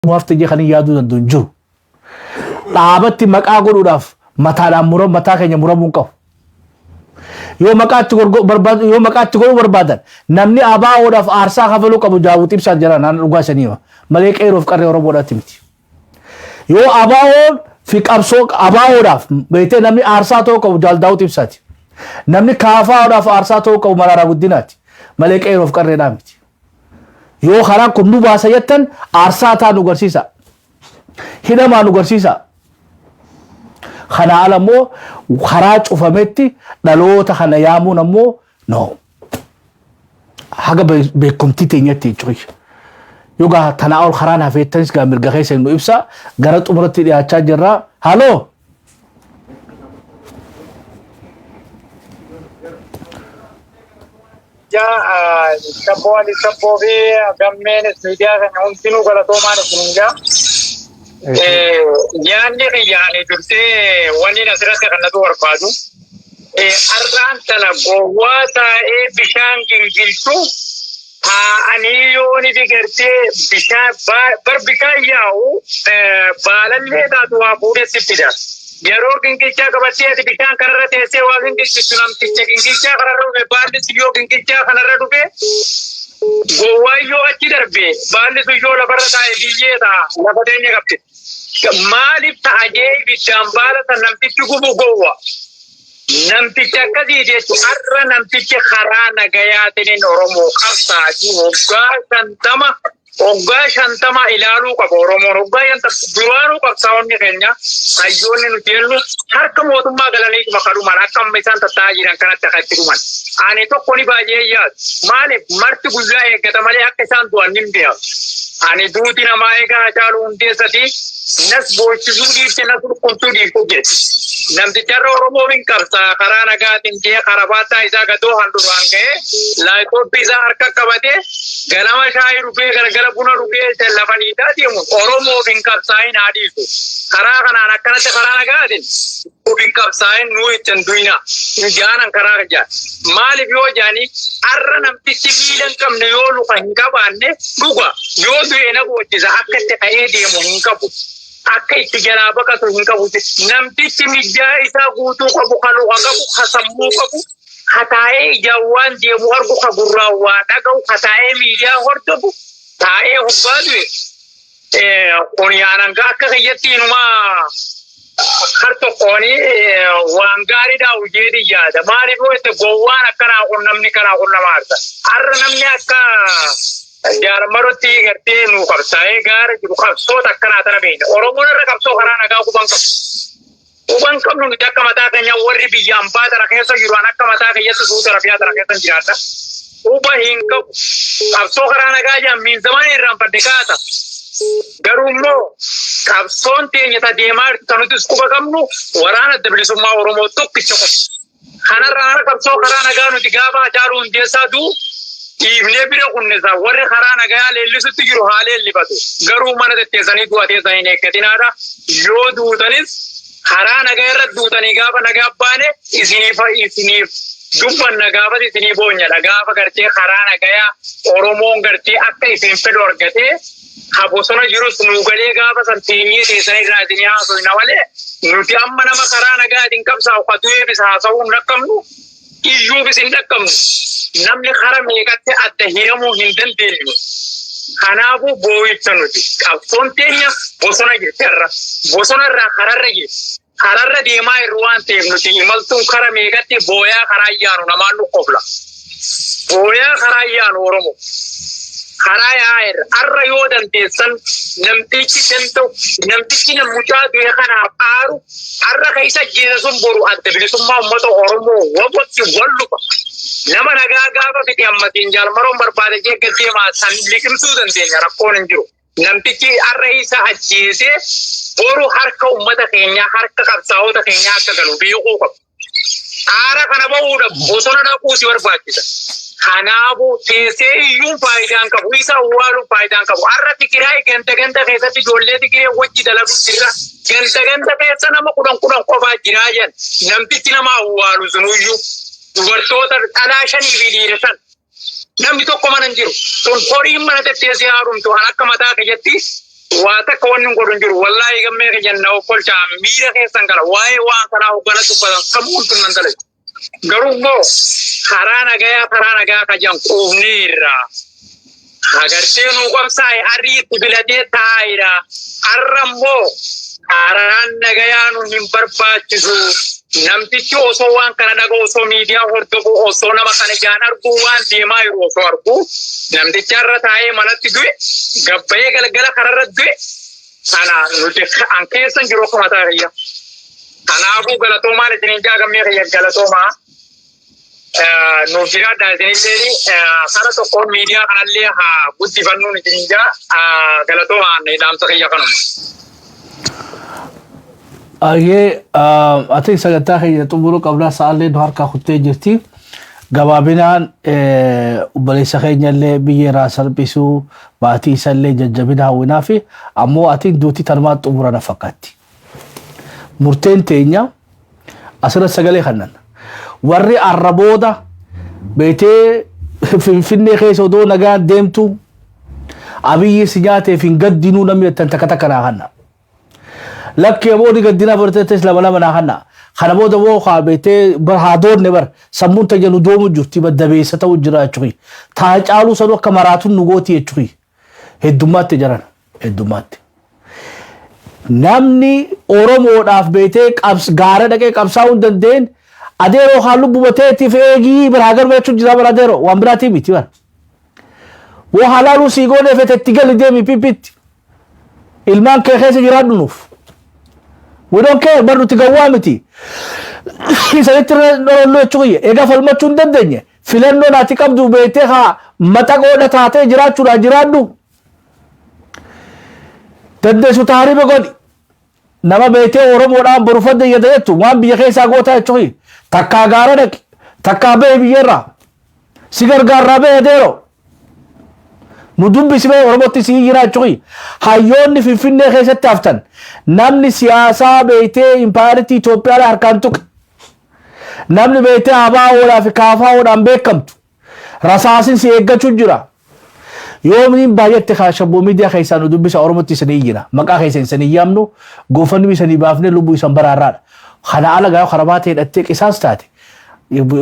B: Hafte jee kan hin yaaduu danda'u hin jiru. Dhaabatti maqaa godhuudhaaf mataadhaan mura mataa keenya muramuu hin qabu. Yoo maqaatti barbaadu yoo maqaatti godhuu barbaadan namni ABOdhaaf aarsaa kafaluu qabu Daawwit Ibsaan jira naan dhugaa isanii hima. Malee qeerroof qarree Oromoodhaatti miti. Yoo ABOn fi qabsoo ABOdhaaf beektee namni aarsaa ta'uu qabu Jaal Daawwit Ibsaati. Namni KFOdhaaf aarsaa ta'uu qabu Maraaraa Guddinaati. Malee qeerroof qarreedhaa miti. Yoo karaan kun nu baasa jettan aarsaa ta'aa nu garsiisa. Hidhamaa nu garsiisa. Kanaa ala immoo karaa cufametti dhaloota kana yaamuun ammoo no. Haga beekumtii teenyatti jechuudha. Yoo gaa tanaa ol karaan hafeettanis gaa mirga keessa nu ibsa gara xumuratti dhiyaachaa jirra. Haloo.
K: Jaa shabboo Ali Shabboo fi gammeenis miidiyaa kana hundinuu galatoomaan isin jaa. Yaanni kiyya ani dursee wanni asirratti kan natu barbaadu. Har'aan tana gowwaa taa'ee bishaan gingilchu taa'anii yoo ni bigartee bishaan bar bishaan yaa'u baalallee taatu waa fuudhee sitti fida. Yeroo gingilchaa qabattee ati bishaan kanarra teessee waa gingilchitu namticha gingilchaa kanarra dhufe baalli sun yoo gingilchaa kanarra dhufe gowwaan yoo achi darbe baalli sun yoo lafarra taa'e biyyee ta'a lafa teenya qabdi. Maaliif ta'a jee ibiddaan baala san namtichi gubu gowwa. Namtichi akkasii jechuun har'a namtichi karaa nagayaatiin Oromoo qabsaa jiru waggaa 50 waggaa 50 ilaaluu qaba Oromoon waggaa 50 duraanuu qabsaa'onni keenya hayyoonni nuti jennu harka mootummaa galaniituma kadhuman akka amma isaan tattaa'aa jiran kanatti akka itti dhuman. Ani tokko ni baay'ee yaadu. Maaliif marti guyyaa eeggata malee akka isaan du'an nin beeka. Ani duuti namaa eegaa Hacaaluu Hundeessati nas boochisuu dhiifte nas dhukkubsuu dhiifte jetti. Namticharra Oromoo hin qabsaa karaa nagaatiin jee karabaattaa isaa gadoo handuraan ga'ee laayitooppii isaa harka qabatee ganama shaayii dhugee galgala buna dhugee lafa dhiitaa deemu Oromoof hin qabsaa'in haa dhiisu. Karaa kanaan akkanatti karaa nagaatiin nuuf hin qabsaa'in nuu itti hin du'ina. Hin jaanan karaa jaan. Maaliif yoo jaanii har'a namtichi miila hin qabne yoo luka hin qabaanne dhuga yoo du'e na boochisa akka itti ka'ee deemu hin qabu. Akka itti jalaa baqatu hin qabu. Namtichi mijjaa isaa guutuu qabu ka luka qabu ka sammuu qabu ka taa'ee ijaan waan deemu argu ka gurraan waa dhaga'u ka taa'ee miidiyaa hordofu taa'ee hoggaa du'e kun yaanan akka kiyyatti inumaa har tokkoon waan gaariidhaa hojii yaada. Maaliif yoo jette gowwaan akkanaa kun namni kanaa kun nama aarsa. Har'a namni akka jaalmarotti gartee nuu qabsaa'ee gaara jiru qabsoota akkanaa tana beekna. Oromoon irra qabsoo karaa nagaa quban qabu. Quban qabnu nuti akka mataa keenya warri biyya ambaa tana keessa jiru an akka mataa kiyyatti suuta rafiyaa tana keessa jiraadha. Quba hin qabu. Qabsoo karaa nagaa jaan miinzamaan irraanfadhe kaata. Garuu immoo qabsoon teenya ta deemaa jirtu ta nutis quba qabnu waraana adda bilisummaa Oromoo tokkicha qofa. Kanarraa hara qabsoo karaa nagaa nuti gaafa Hacaaluu Hundeessaa du'u dhiifnee bira kunnisa warri karaa nagayaa leellisutti jiru haa leellifatu. Garuu mana tetteessanii du'a teessan hin eeggatinaadha. Yoo duutanis karaa nagaa irra duutanii gaafa nagaa baane isiniif isiniif dubbanna gaafas isinii boonyadha. Gaafa gartee karaa nagayaa Oromoon gartee akka isin fedhu argatee ka bosona jirus nuu galee gaafa san teenyee teessan irraa isinii haasofna malee nuti amma nama karaa nagaatiin qabsaa'u ka du'eefis haasa'uu hin dhaqqabnu iyyuufis hin dhaqqabnu namni kara meeqatti adda hiramuu hin dandeenyu. Kanaafuu boo'icha nuti qabsoon teenya bosona jirti har'a bosona irraa kararra jirti. Kararra deemaa jirru waan ta'eef nuti imaltuun kara meeqatti booyaa karaa yaanu namaan nu kofla. Booyaa karaa yaanu Oromoo. Karaa yaa'eerra. Har'a yoo dandeessan namtichi danda'u, namtichi mucaa du'e kanaaf aaru, har'a keessa ajjeese sun boru Adda Bilisummaa Uummata Oromoo wabootti wal lufa. Nama nagaa gaafa fixe ammatiin jaalmaroon barbaade jee gad deemaa san liqimsuu dandeenya, rakkoon hin jiru. Namtichi har'a isa ajjeesee boru harka uummata keenyaa, harka qabsaa'ota keenyaa akka galu beekuu qabu. Aara kana bahuudhaaf bosona dhaquu si barbaachisa. Kanaafuu teessee iyyuun faayidaan qabu. Isa awwaaluun faayidaan qabu. Har'a Tigraay ganda ganda keessatti ijoollee Tigree wajji dalagu jira. Ganda ganda keessa nama 10 10 qofaa jiraa jedhan. Namtichi nama awwaalu sunuyyuu dubartoota dhalaa shanii fi dhiira 5. Namni tokko mana hin jiru. Sun horiin mana tetteessee haarumtu kan akka mataa kiyyatti waa takka wanni hin godhu hin jiru. Wallaahi gammee kiyyan na okkolchaa, miira keessan gala. Waa'ee waan kanaa hoggana dubbatan sammuun tun nan dalagu. Garuu immoo karaa nagayaa, karaa nagaa kajan quufneerra. Agartee nuu qabsaa'e arrii itti filatee taa'eera. Har'a immoo karaan nagayaa nu hin barbaachisu. Namtichi osoo waan kana dhaga'u, osoo miidiyaa hordofu, osoo nama kana ijaan argu, waan deemaa jiru osoo argu, namtichi har'a taa'ee manatti du'e, gabbayee galgala kararra du'e kana nuti an keessa hin jiru akka mataa kiyya. Kanaafuu galatoomaan isiniin jaa, gammee kiyya, galatoomaa. Nuuf jiraadhaa isinillee, kara tokkoon miidiyaa kanallee haa guddifannuun isiniin jaa, galatoomaan dhaamsa kiyya kanuma.
B: Ayyee, ati sagantaa keenya xumuruu qabnaa, sa'aallee nu harkaa kuttee jirti. Gabaabinaan obboleessa keenya illee biyya irraa salphisuu, maatii isallee jajjabina hawwinaa fi ammoo ati duuti tanumaan xumura na fakkaatti. Murteen teenya asirra sagalee kannan. Warri arra booda beetee Finfinnee keessa odoo nagaan deemtu Abiyyi si nyaateef hin gaddinuu namni jettan takka takka naa kanna. Lakki ammoo ni gaddinaa barteettes lama lama naa kanna. Kana booda moo kaa beetee bar haa doonne, bar sammuun tayya nu doomu jirti, bar dabeessa ta'u jira jechuudha. Taa caaluu sanuu akka maraatuun nu gooti jechuudha. Heddummaatti jiran heddummaatti. Namni Oromoodhaaf beetee gaara dhaqee qabsaa'uu hin dandeenye adeeroo haa lubbu bateetiif eegii biraa galma jechuun jira bara adeeroo waan biraatii miti bara. Woo halaaluu sii goonee fete itti gali deemi pipitti. Ilmaan kee keessa jiraadhu nuuf. We don't care, bar nuti gawwaa miti. Isanitti dholollu jechuu kiyya. Egaa falmachuu hin dandeenye. Filannoon ati qabdu beektee haa maxaqoodha taatee jiraachuudhaa jiraadhu. Dandeessu taariba godhi. Nama beektee Oromoodhaan boru fadda iyyata jettu waan biyya keessaa gootaa jechuu kiyya. Takkaa gaara dhaqi. Takkaa bahe biyyarraa. Si gargaarraa bahe adeeroo. Nu dubbisi bee, Oromootti si jira jechuun hayyoonni Finfinnee keessatti haftan, namni siyaasaa beektee impaayaritii Itoophiyaa harkaan tuqe, namni beektee ABOdhaa fi KFOdhaan beekamtu rasaasin si eeggachuu jira. Yoomniin baay'atte kaa shabboo miidiyaa keessaa nu dubbisa, Oromootti isinii jira. Maqaa keessa isinii yaamnu, goofanni isanii baafnee lubbuu isan baraarraadha. Kana ala gaa karabaa ta'e hidhattee qisaas taate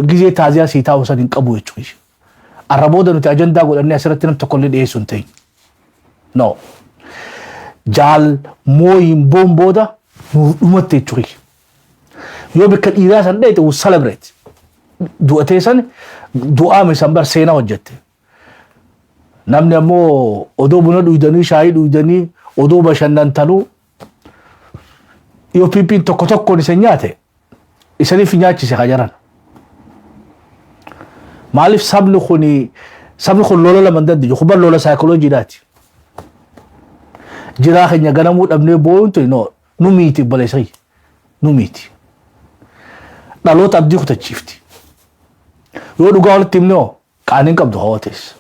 B: gizee taaziyaa sii taa'u san hin qabu jechuudha. Arra booda nuti ajandaa godhannee asirratti nam tokkollee dhiyeessuu hin ta'in. No. Jaal mooyin boon booda nuuf dhumatte jechuudha. Yoo bakka dhiiraa san dheete, we celebrate. Du'atee san du'aame san bar seenaa hojjette. Namni ammoo odoo buna dhuydanii, shaayii dhuydanii, odoo bashannantanuu yoo piippiin tokko tokkoon isin nyaate isaniif nyaachise ka jaran. Maaliif sabni kun lola lama hin dandeenyu, kun lola saayikoloojiidhaati. Jiraa keenya ganamuu dhabnee boo'uun tuni no nu miiti, obboleessa kiyya, nu miiti. Dhaloota abdii kutachiifti. Yoo dhugaa walitti himne hoo qaaniin qabdu hawwatees.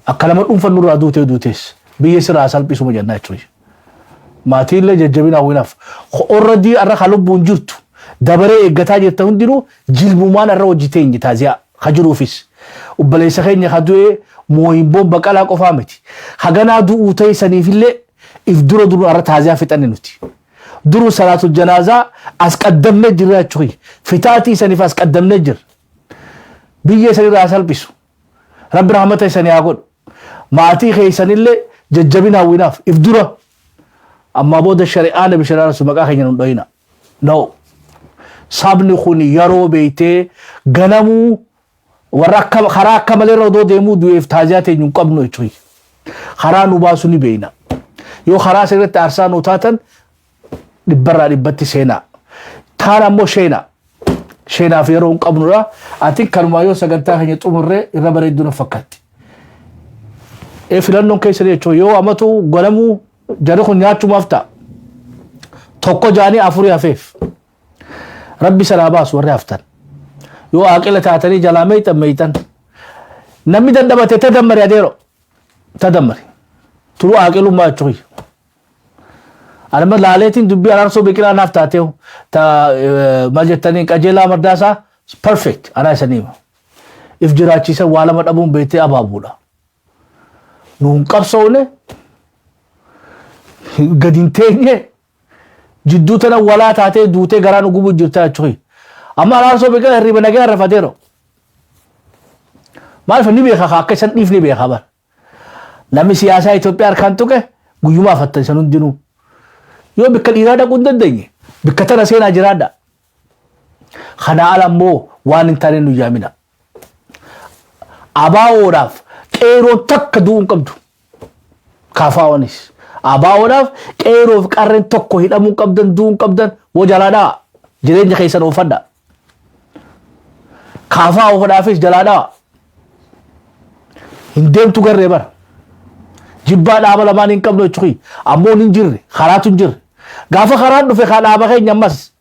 B: Akka nama dhuunfan nurraa duutee duutees biyya sirraa salphisuma jennaa jechuudha. Maatiillee jajjabina hawwinaaf. Already har'a ka lubbuun jirtu dabaree eeggataa jirta, hundinuu jilbumaan har'a hojii teenye taaziyaa ka jiruufis. Obboleessa keenya ka du'ee mooyinboon baqalaa qofaa miti. Haganaa du'uu ta'e saniifillee if dura duru har'a taaziyaa fixanne nuti. Duru salaatul janaazaa as qaddamnee jirra jechuudha. Fitaatii saniif as qaddamnee jirra. Biyya isanirraa salphisu. Rabbi rahmata isanii haa godhu. Maatii keessanillee jajjabina hawwinaaf if dura. Ammaa booda shari'aa nabi shari'aa rasul maqaa keenya nun dhoyina. No. Sabni kun yeroo beeytee ganamuu Warra akka karaa akka malee irra odoo deemuu du'eef taaziyaa teenyu hin qabnu jechuudha. Karaa nu baasu ni beekna. Yoo karaa sirriitti aarsaa nu taatan dhibbarraa dhibbatti seenaa. Taan ammoo sheenaa. Sheenaaf yeroo hin qabnudha. Ati kanumaa yoo sagantaa keenya xumurree irra bareedduu na fakkaatti. Filannoon keessa jechuun yoo amatu ganamuu jarri kun nyaachumaaf ta'a. Tokko jaanii afurii hafeef. Rabbi sanaa baasu warri haftan. Yoo aqila taatanii jalaa meeyxan meeyxan. Namni dadhabate tadammari adeero. Tadammari. Turuu aqilummaa jechuun. Anama laaleetiin dubbii Araarsoo Biqilaa naaf taatee ta maal jettanii Qajeelaa Mardaasaa perfect anaa isanii hima. If jiraachiisa waa lama dhabuun beektee abaabuudha. Nuun qabsoone gadi hin teenye jidduu tana walaa taatee duutee garaa nu gubuu jirta jechuun. Amma Araarsoo Biqilaa hirriba nagaa rafateero. Maaliif ni beeka akka isan dhiifni beeka bara. Namni siyaasaa Itoophiyaa harkaan tuqe guyyumaa afattan isan hundinuu. Yoo bikka dhiiraa dhaquu hin dandeenye bikka tana seenaa jiraadha. Kanaa ala immoo waan hin taane nu yaamina. Abaawoodhaaf qeeroon takka du'uu hin qabdu. Kaafaawwanis. Abaawoodhaaf qeeroof qarreen tokko hidhamuu hin qabdan du'uu hin qabdan woo jalaa dha'a. Jireenya keessan oofadha. Kaafaa oofadhaafis jalaa dha'a. Hin deemtu garree bara. Jibbaa dhaaba lamaan hin qabnu jechuun ammoo hin jirre karaatu hin jirre. Gaafa karaan dhufe kaa dhaaba keenya ammas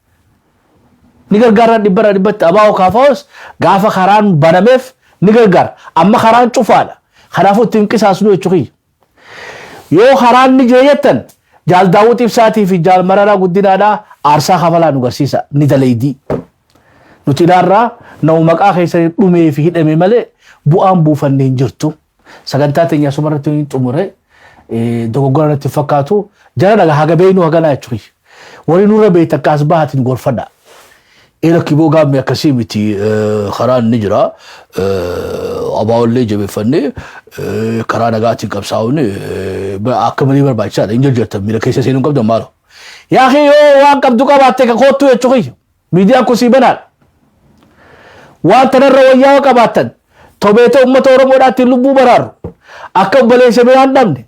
B: ni gargaara dhibbarraa dhibbatti abaa'oo kaafaa'os gaafa karaan banameef ni gargaara. Amma karaan cufaadha. Kanaafuu ittiin qisaasnu jechuun. Yoo karaan ni jira jettan Jaal Daawwit Ibsaatii fi Jaal Mararaa Guddinaadhaa aarsaa kafalaa nu garsiisa ni dalaydii. Nuti ilaarraa nama maqaa keessa dhumee fi hidhame malee bu'aan buufanne hin jirtu. Sagantaa teenya asumarratti hin xumure dogoggora natti fakkaatu jara dhaga haga beeknu haganaa jechuudha. Warri nurra beektan akka as bahatiin gorfadha. Ela kiboo gaammee akkasii miti karaan ni jira. Abaa'ollee jabeeffannee karaa nagaatiin qabsaa'uun akka malee barbaachisaadha. Hin jarjartan miira keessa seenuu qabdan maaloo. Yaa kee yoo waan qabdu qabaatte ka koottu jechuu kiyya. Miidiyaan kun sii banaadha. Waan tanarra wayyaa yoo qabaattan tobeeta uummata Oromoodhaatti lubbuu baraaru akka obboleessa biraan dhabne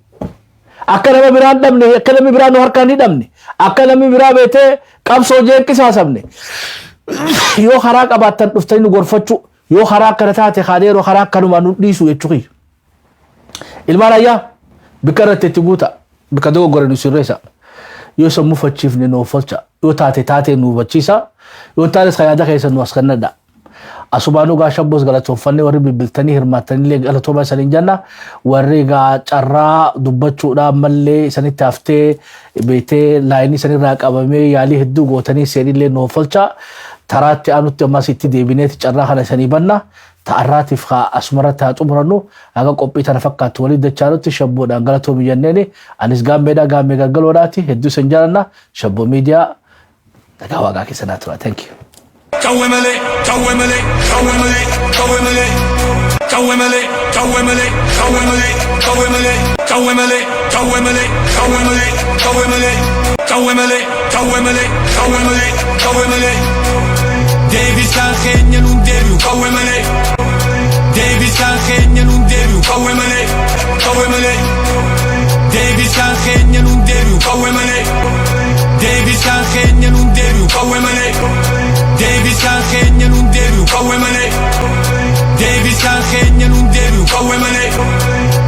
B: akka nama biraan dhabne akka namni biraa nu harkaan hidhamne akka namni biraa beetee qabsoo jeen qisaasamne yoo karaa qabaattan dhuftanii nu gorfachuu yoo karaa akkana taate kaadeeroo karaa akkanumaa nu dhiisu jechuu kiyya. Ilmaan ayyaa bikka irratti itti guuta bikka dogoggore nu sirreessa yoo isa mufachiifne nu offolcha yoo taate taatee nu hubachiisa yoo taanes kan yaada keessan nu as kennadha. Asumaanuu gaa shabboos galatoonfannee warri bilbiltanii hirmaattanii galatooma isaniin jenna warri gaa carraa dubbachuudhaan mallee isanitti haftee beetee laayinii isanirraa qabamee yaalii hedduu gootanii seenillee nu offolcha taraatti aanutti ammas itti deebineeti carraa kana isanii banna ta'arraatiif haa asumarratti haa xumurannu haga qophii tana fakkaattu walii dachaanutti shabboodhaan galatoomi jenneeni anis gaammeedhaa gaammee galgaloodhaati hedduu isin jaalanna shabboo miidiyaa nagaa waaqaa keessa naa tura thank you.
L: Qawwee malee, qawwee malee, qawwee malee, qawwee malee, qawwee malee, qawwee malee, qawwee malee, qawwee malee, qawwee malee, qawwee malee, qawwee malee, qawwee malee, qawwee malee, qawwee malee, qawwee malee, qawwee malee. Deebisaan keenya nuun deebi'u qawwee malee. Deebisaan keenya nuun deebi'u qawwee malee, qawwee malee. Deebisaan keenya nuun deebi'u qawwee malee. Deebisaan keenya nuun deebi'u qawwee malee. Deebisaan keenya nuun deebi'u qawwee malee. Deebisaan keenya nuun deebi'u qawwee malee.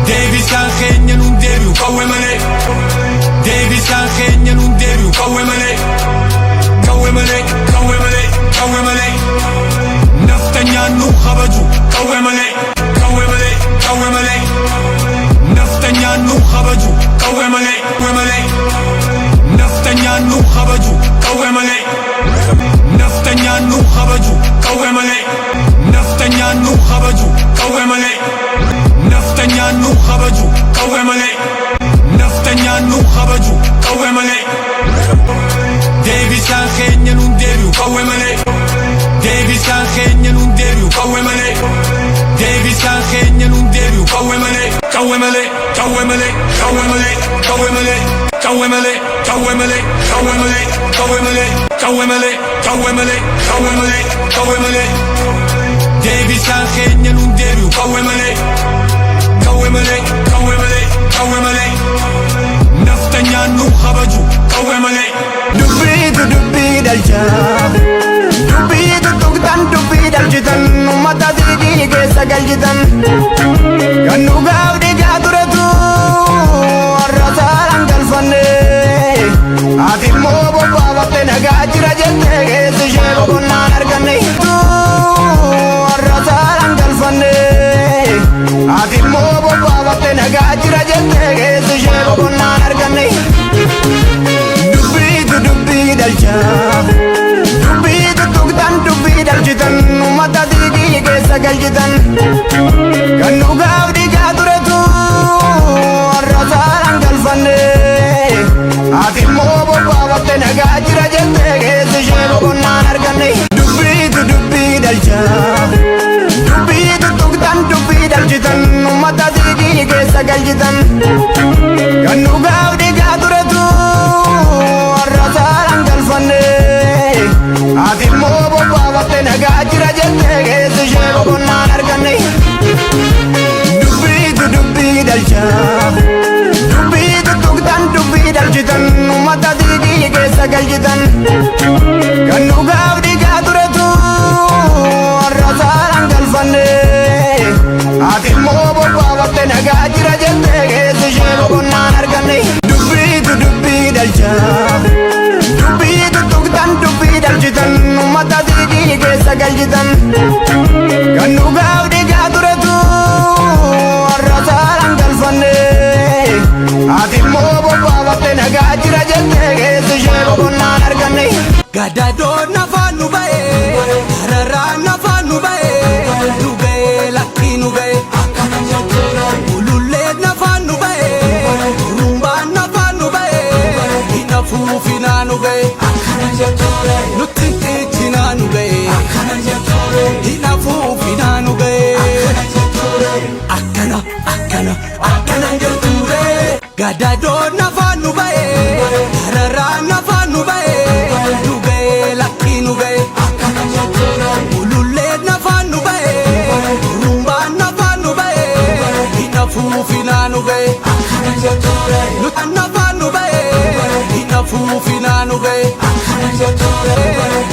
L: Deebisaan keenya nuun deebi'u qawwee malee. Deebisaan keenya nuun deebi'u qawwee malee. Qawwee malee, qawwee malee, qawwee malee. Naftanyaan nu kabaju qawwee malee, qawwee malee, qawwee malee. Naftanyaan nu kabaju qawwee malee, qawwee malee. Naftanyaan nu kabaju qawwee malee. Naftanyaan nu kabaju qawwee malee. Naftanyaan nu kabaju qawwee malee. Naftanyaan nu kabaju qawwee malee. Naftanyaan nu kabaju qawwee malee. Deebisaan keenya nuun deebi'u qawwee malee. Deebisaan keenya nuun deebi'u qawwee malee. Deebisaan keenya nuun deebi'u qawwee malee. Qawwee malee, qawwee malee, qawwee malee, qawwee malee, qawwee malee, qawwee malee, qawwee malee, qawwee malee, qawwee malee, qawwee malee, qawwee malee, qawwee malee. Deebisaan keenya nun deebi'u qawwe malee. Qawwe malee, qawwe malee, qawwe malee. Naftanyaan nu kabaju qawwe malee.
M: Dubbiitu dubbii dhalcha. Dubbii tuttuqtan, dubbii dhalchitan, uummata diidii keessa galchitan. Kan dhugaaf dhiigaa turetu har'a saalaan galfanne. Ati immoo bobbaafatte nagaa jira jettee, keessi ishee boqonnaan arganne. Har'a saalaan galfanne. Ati immoo bobbaafatte nagaa jira jettee, keessi ishee boqonnaan arganne. Dubbiitu dubbii dhalcha. Dubbii tuttuqtan, dubbii dhalchitan, uummata diidii keessa galchitan. Kan dhugaaf dhiigaa turetu har'a saalaan galfanne. Ati immoo bobbaafatte nagaa jira jettee, keessi ishee boqonnaan arganne. Dubbiitu dubbii dhalcha. Dubbii tuttuqtan, dubbii dhalchitan, uummata diidii keessa galchitan. Kan dhugaaf dhiigaa turetu har'a saalaan galfanne. Ati immoo bobbaafatte nagaa jira jettee, keessi ishee boqonnaan arganne. Dubbiitu dubbii dhalcha. Dubbii tuttuqtan, dubbii dhalchitan, uummata diidii keessa galchitan. Kan dhugaaf dhiigaa turetu har'a saalaan galfanne. Ati immoo bobbaafatte nagaa jira jettee, keessi ishee boqonnaan arganne. Dubbiitu dubbii dhalcha. Dubbii tuttuqtan, dubbii dhalchitan, uummata diidii keessa galchitan. Kan dhugaaf dhiigaa turetu har'a saalaan galfanne. Ati immoo bobbaafatte nagaa jira jettee, keessi ishee boqonnaan arganne.
N: Gadadoon afaan nu ba'ee, hararaan afaan nu ba'ee, nu ga'ee lakkii nu ga'ee. Ululleen afaan nu ba'ee, rumbaan afaan nu ba'ee, hin afuufinaa nu ga'ee. Nutti xiichinaa nu ga'ee, hin afuufinaa nu ga'ee. Akkana akkana akkana jettuure. Gadadoon afaan nu ba'ee, hararaan afaan nu ba'ee, nu ga'ee lakkii nu ga'ee. Ululleen afaan nu ba'ee, rumbaan afaan nu ba'ee, hin afuufinaa nu ga'ee. Nuti afaan nu ba'ee, hin afuufinaa nu ga'ee.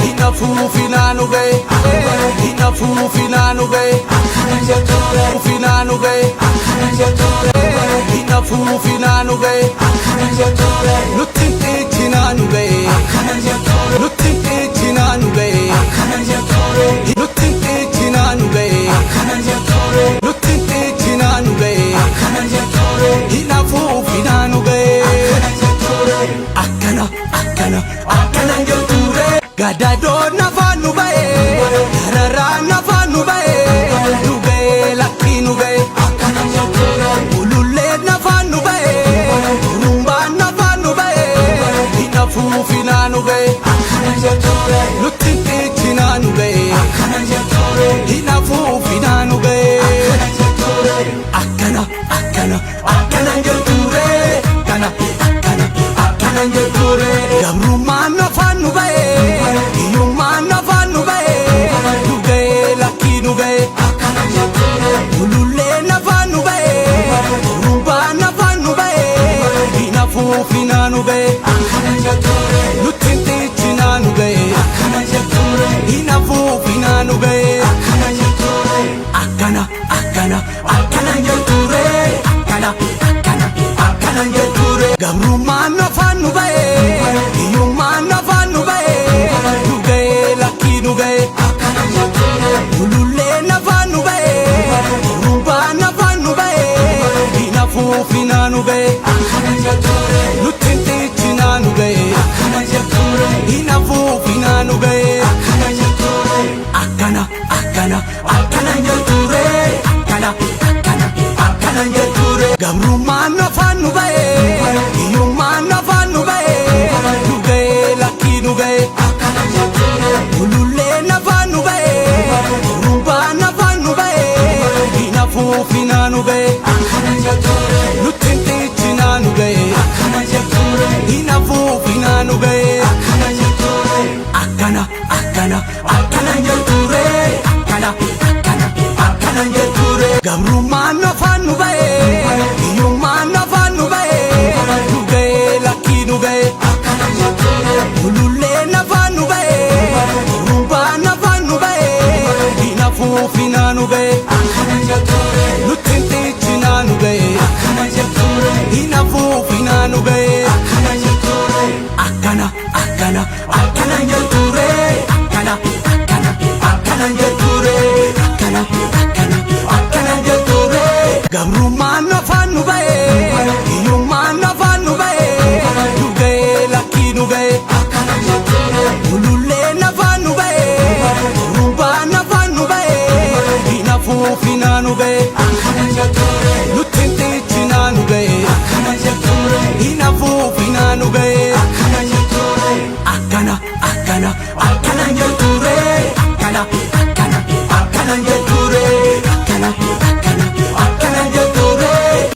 N: Hin afuufinaa nu ga'ee. Hin afuufinaa nu ga'ee. Afuufinaa nu ga'ee. Hin afuufinaa nu ga'ee. Nutti xiichinaa nu ga'ee. Nutti xiichinaa nu ga'ee. Nutti xiichinaa nu ga'ee. Nutti xiichinaa nu ga'ee. Hin afuufinaa nu ga'ee. Akkana akkana akkana jettuure. Gadadoon afaan nu ba'ee, hararaan afaan nu ba'ee, nu ga'ee lakkii nu ga'ee. Ululleen afaan nu ba'ee, rumbaan afaan nu ba'ee, hin afuufinaa nu ga'ee. Nutti xiichinaa nu ga'ee, hin afuufinaa nu ga'ee. Akkana akkana akkana jettuure. Akkana akkana akkana jettuure. Gabrummaan afaan nu ba'ee, hiyyummaan afaan nu ba'ee, nu ga'ee lakkii nu ga'ee. Ululleen afaan nu ba'ee, rumbaan afaan nu ba'ee, hin afuufinaa nu ga'ee. Nutti xiichinaa nu ga'ee, hin afuufinaa nu ga'ee. Akkana akkana akkana jettuure. Akkana akkana akkana jettuure. Gabrummaan afaan nu ba'ee, hiyyummaan afaan nu ba'ee, nu ga'ee lakkii nu ga'ee. Ululleen afaan nu ba'ee, rumbaan afaan nu ba'ee, hin afuufinaa nu ga'ee. Nutti xiichinaa nu ga'ee, hin afuufinaa nu ga'ee. Akkana akkana akkana jettuure. Akkana akkana akkana jettuure. Gabrummaan afaan nu ba'ee, hiyyummaan afaan nu ba'ee, nu ga'ee lakkii nu ga'ee. Ululleen afaan nu ba'ee, rumbaan afaan nu ba'ee, hin afuufinaa nu ga'ee. Nutti xiichinaa nu ga'ee, hin afuufinaa nu ga'ee. Akkana akkana akkana jettuure. Akkana akkana.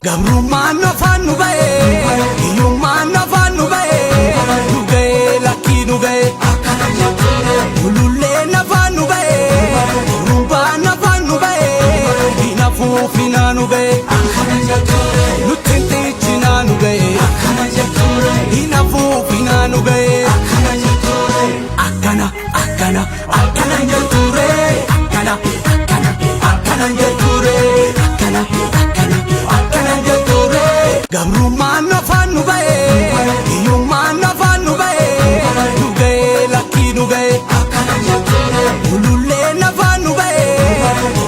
N: Gabrummaan afaan nu ba'e, hiyyummaan afaan nu ba'e, nu ga'e lakkii nu ga'e. Ululleen afaan nu ba'e, rumbaan afaan nu ba'e, hin afuufinaa nu ga'e. Nutti hin xiichinaa nu ga'e, hin afuufinaa nu ga'e. Akkana akkana akkana jetture, akkana akkana akkana jetture, akkana akkana akkana jetture. Gabrummaan afaan nu ba'e, hiyyummaan afaan nu ba'e, nu ga'e lakkii nu ga'e. Ululleen afaan nu ba'e,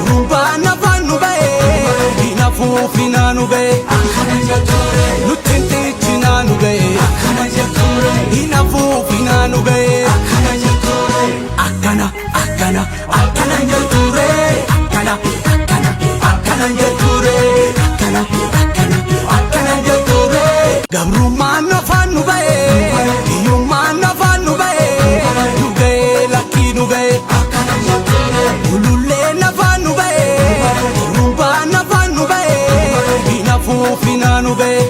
N: rumbaan afaan nu ba'e, hin afuufinaa nu ga'e. Nutti hin xiichinaa nu ga'e, hin afuufinaa nu ga'e. Akkana akkana akkana jetture, akkana akkana akkana jetture, akkana akkana akkana jetture. Gabrummaan afaan nu ba'e, hiyyummaan afaan nu ba'e, nu ga'e lakkii nu ga'e. Ululleen afaan nu ba'e, rumbaan afaan nu ba'e, hin afuufinaa nu ga'e.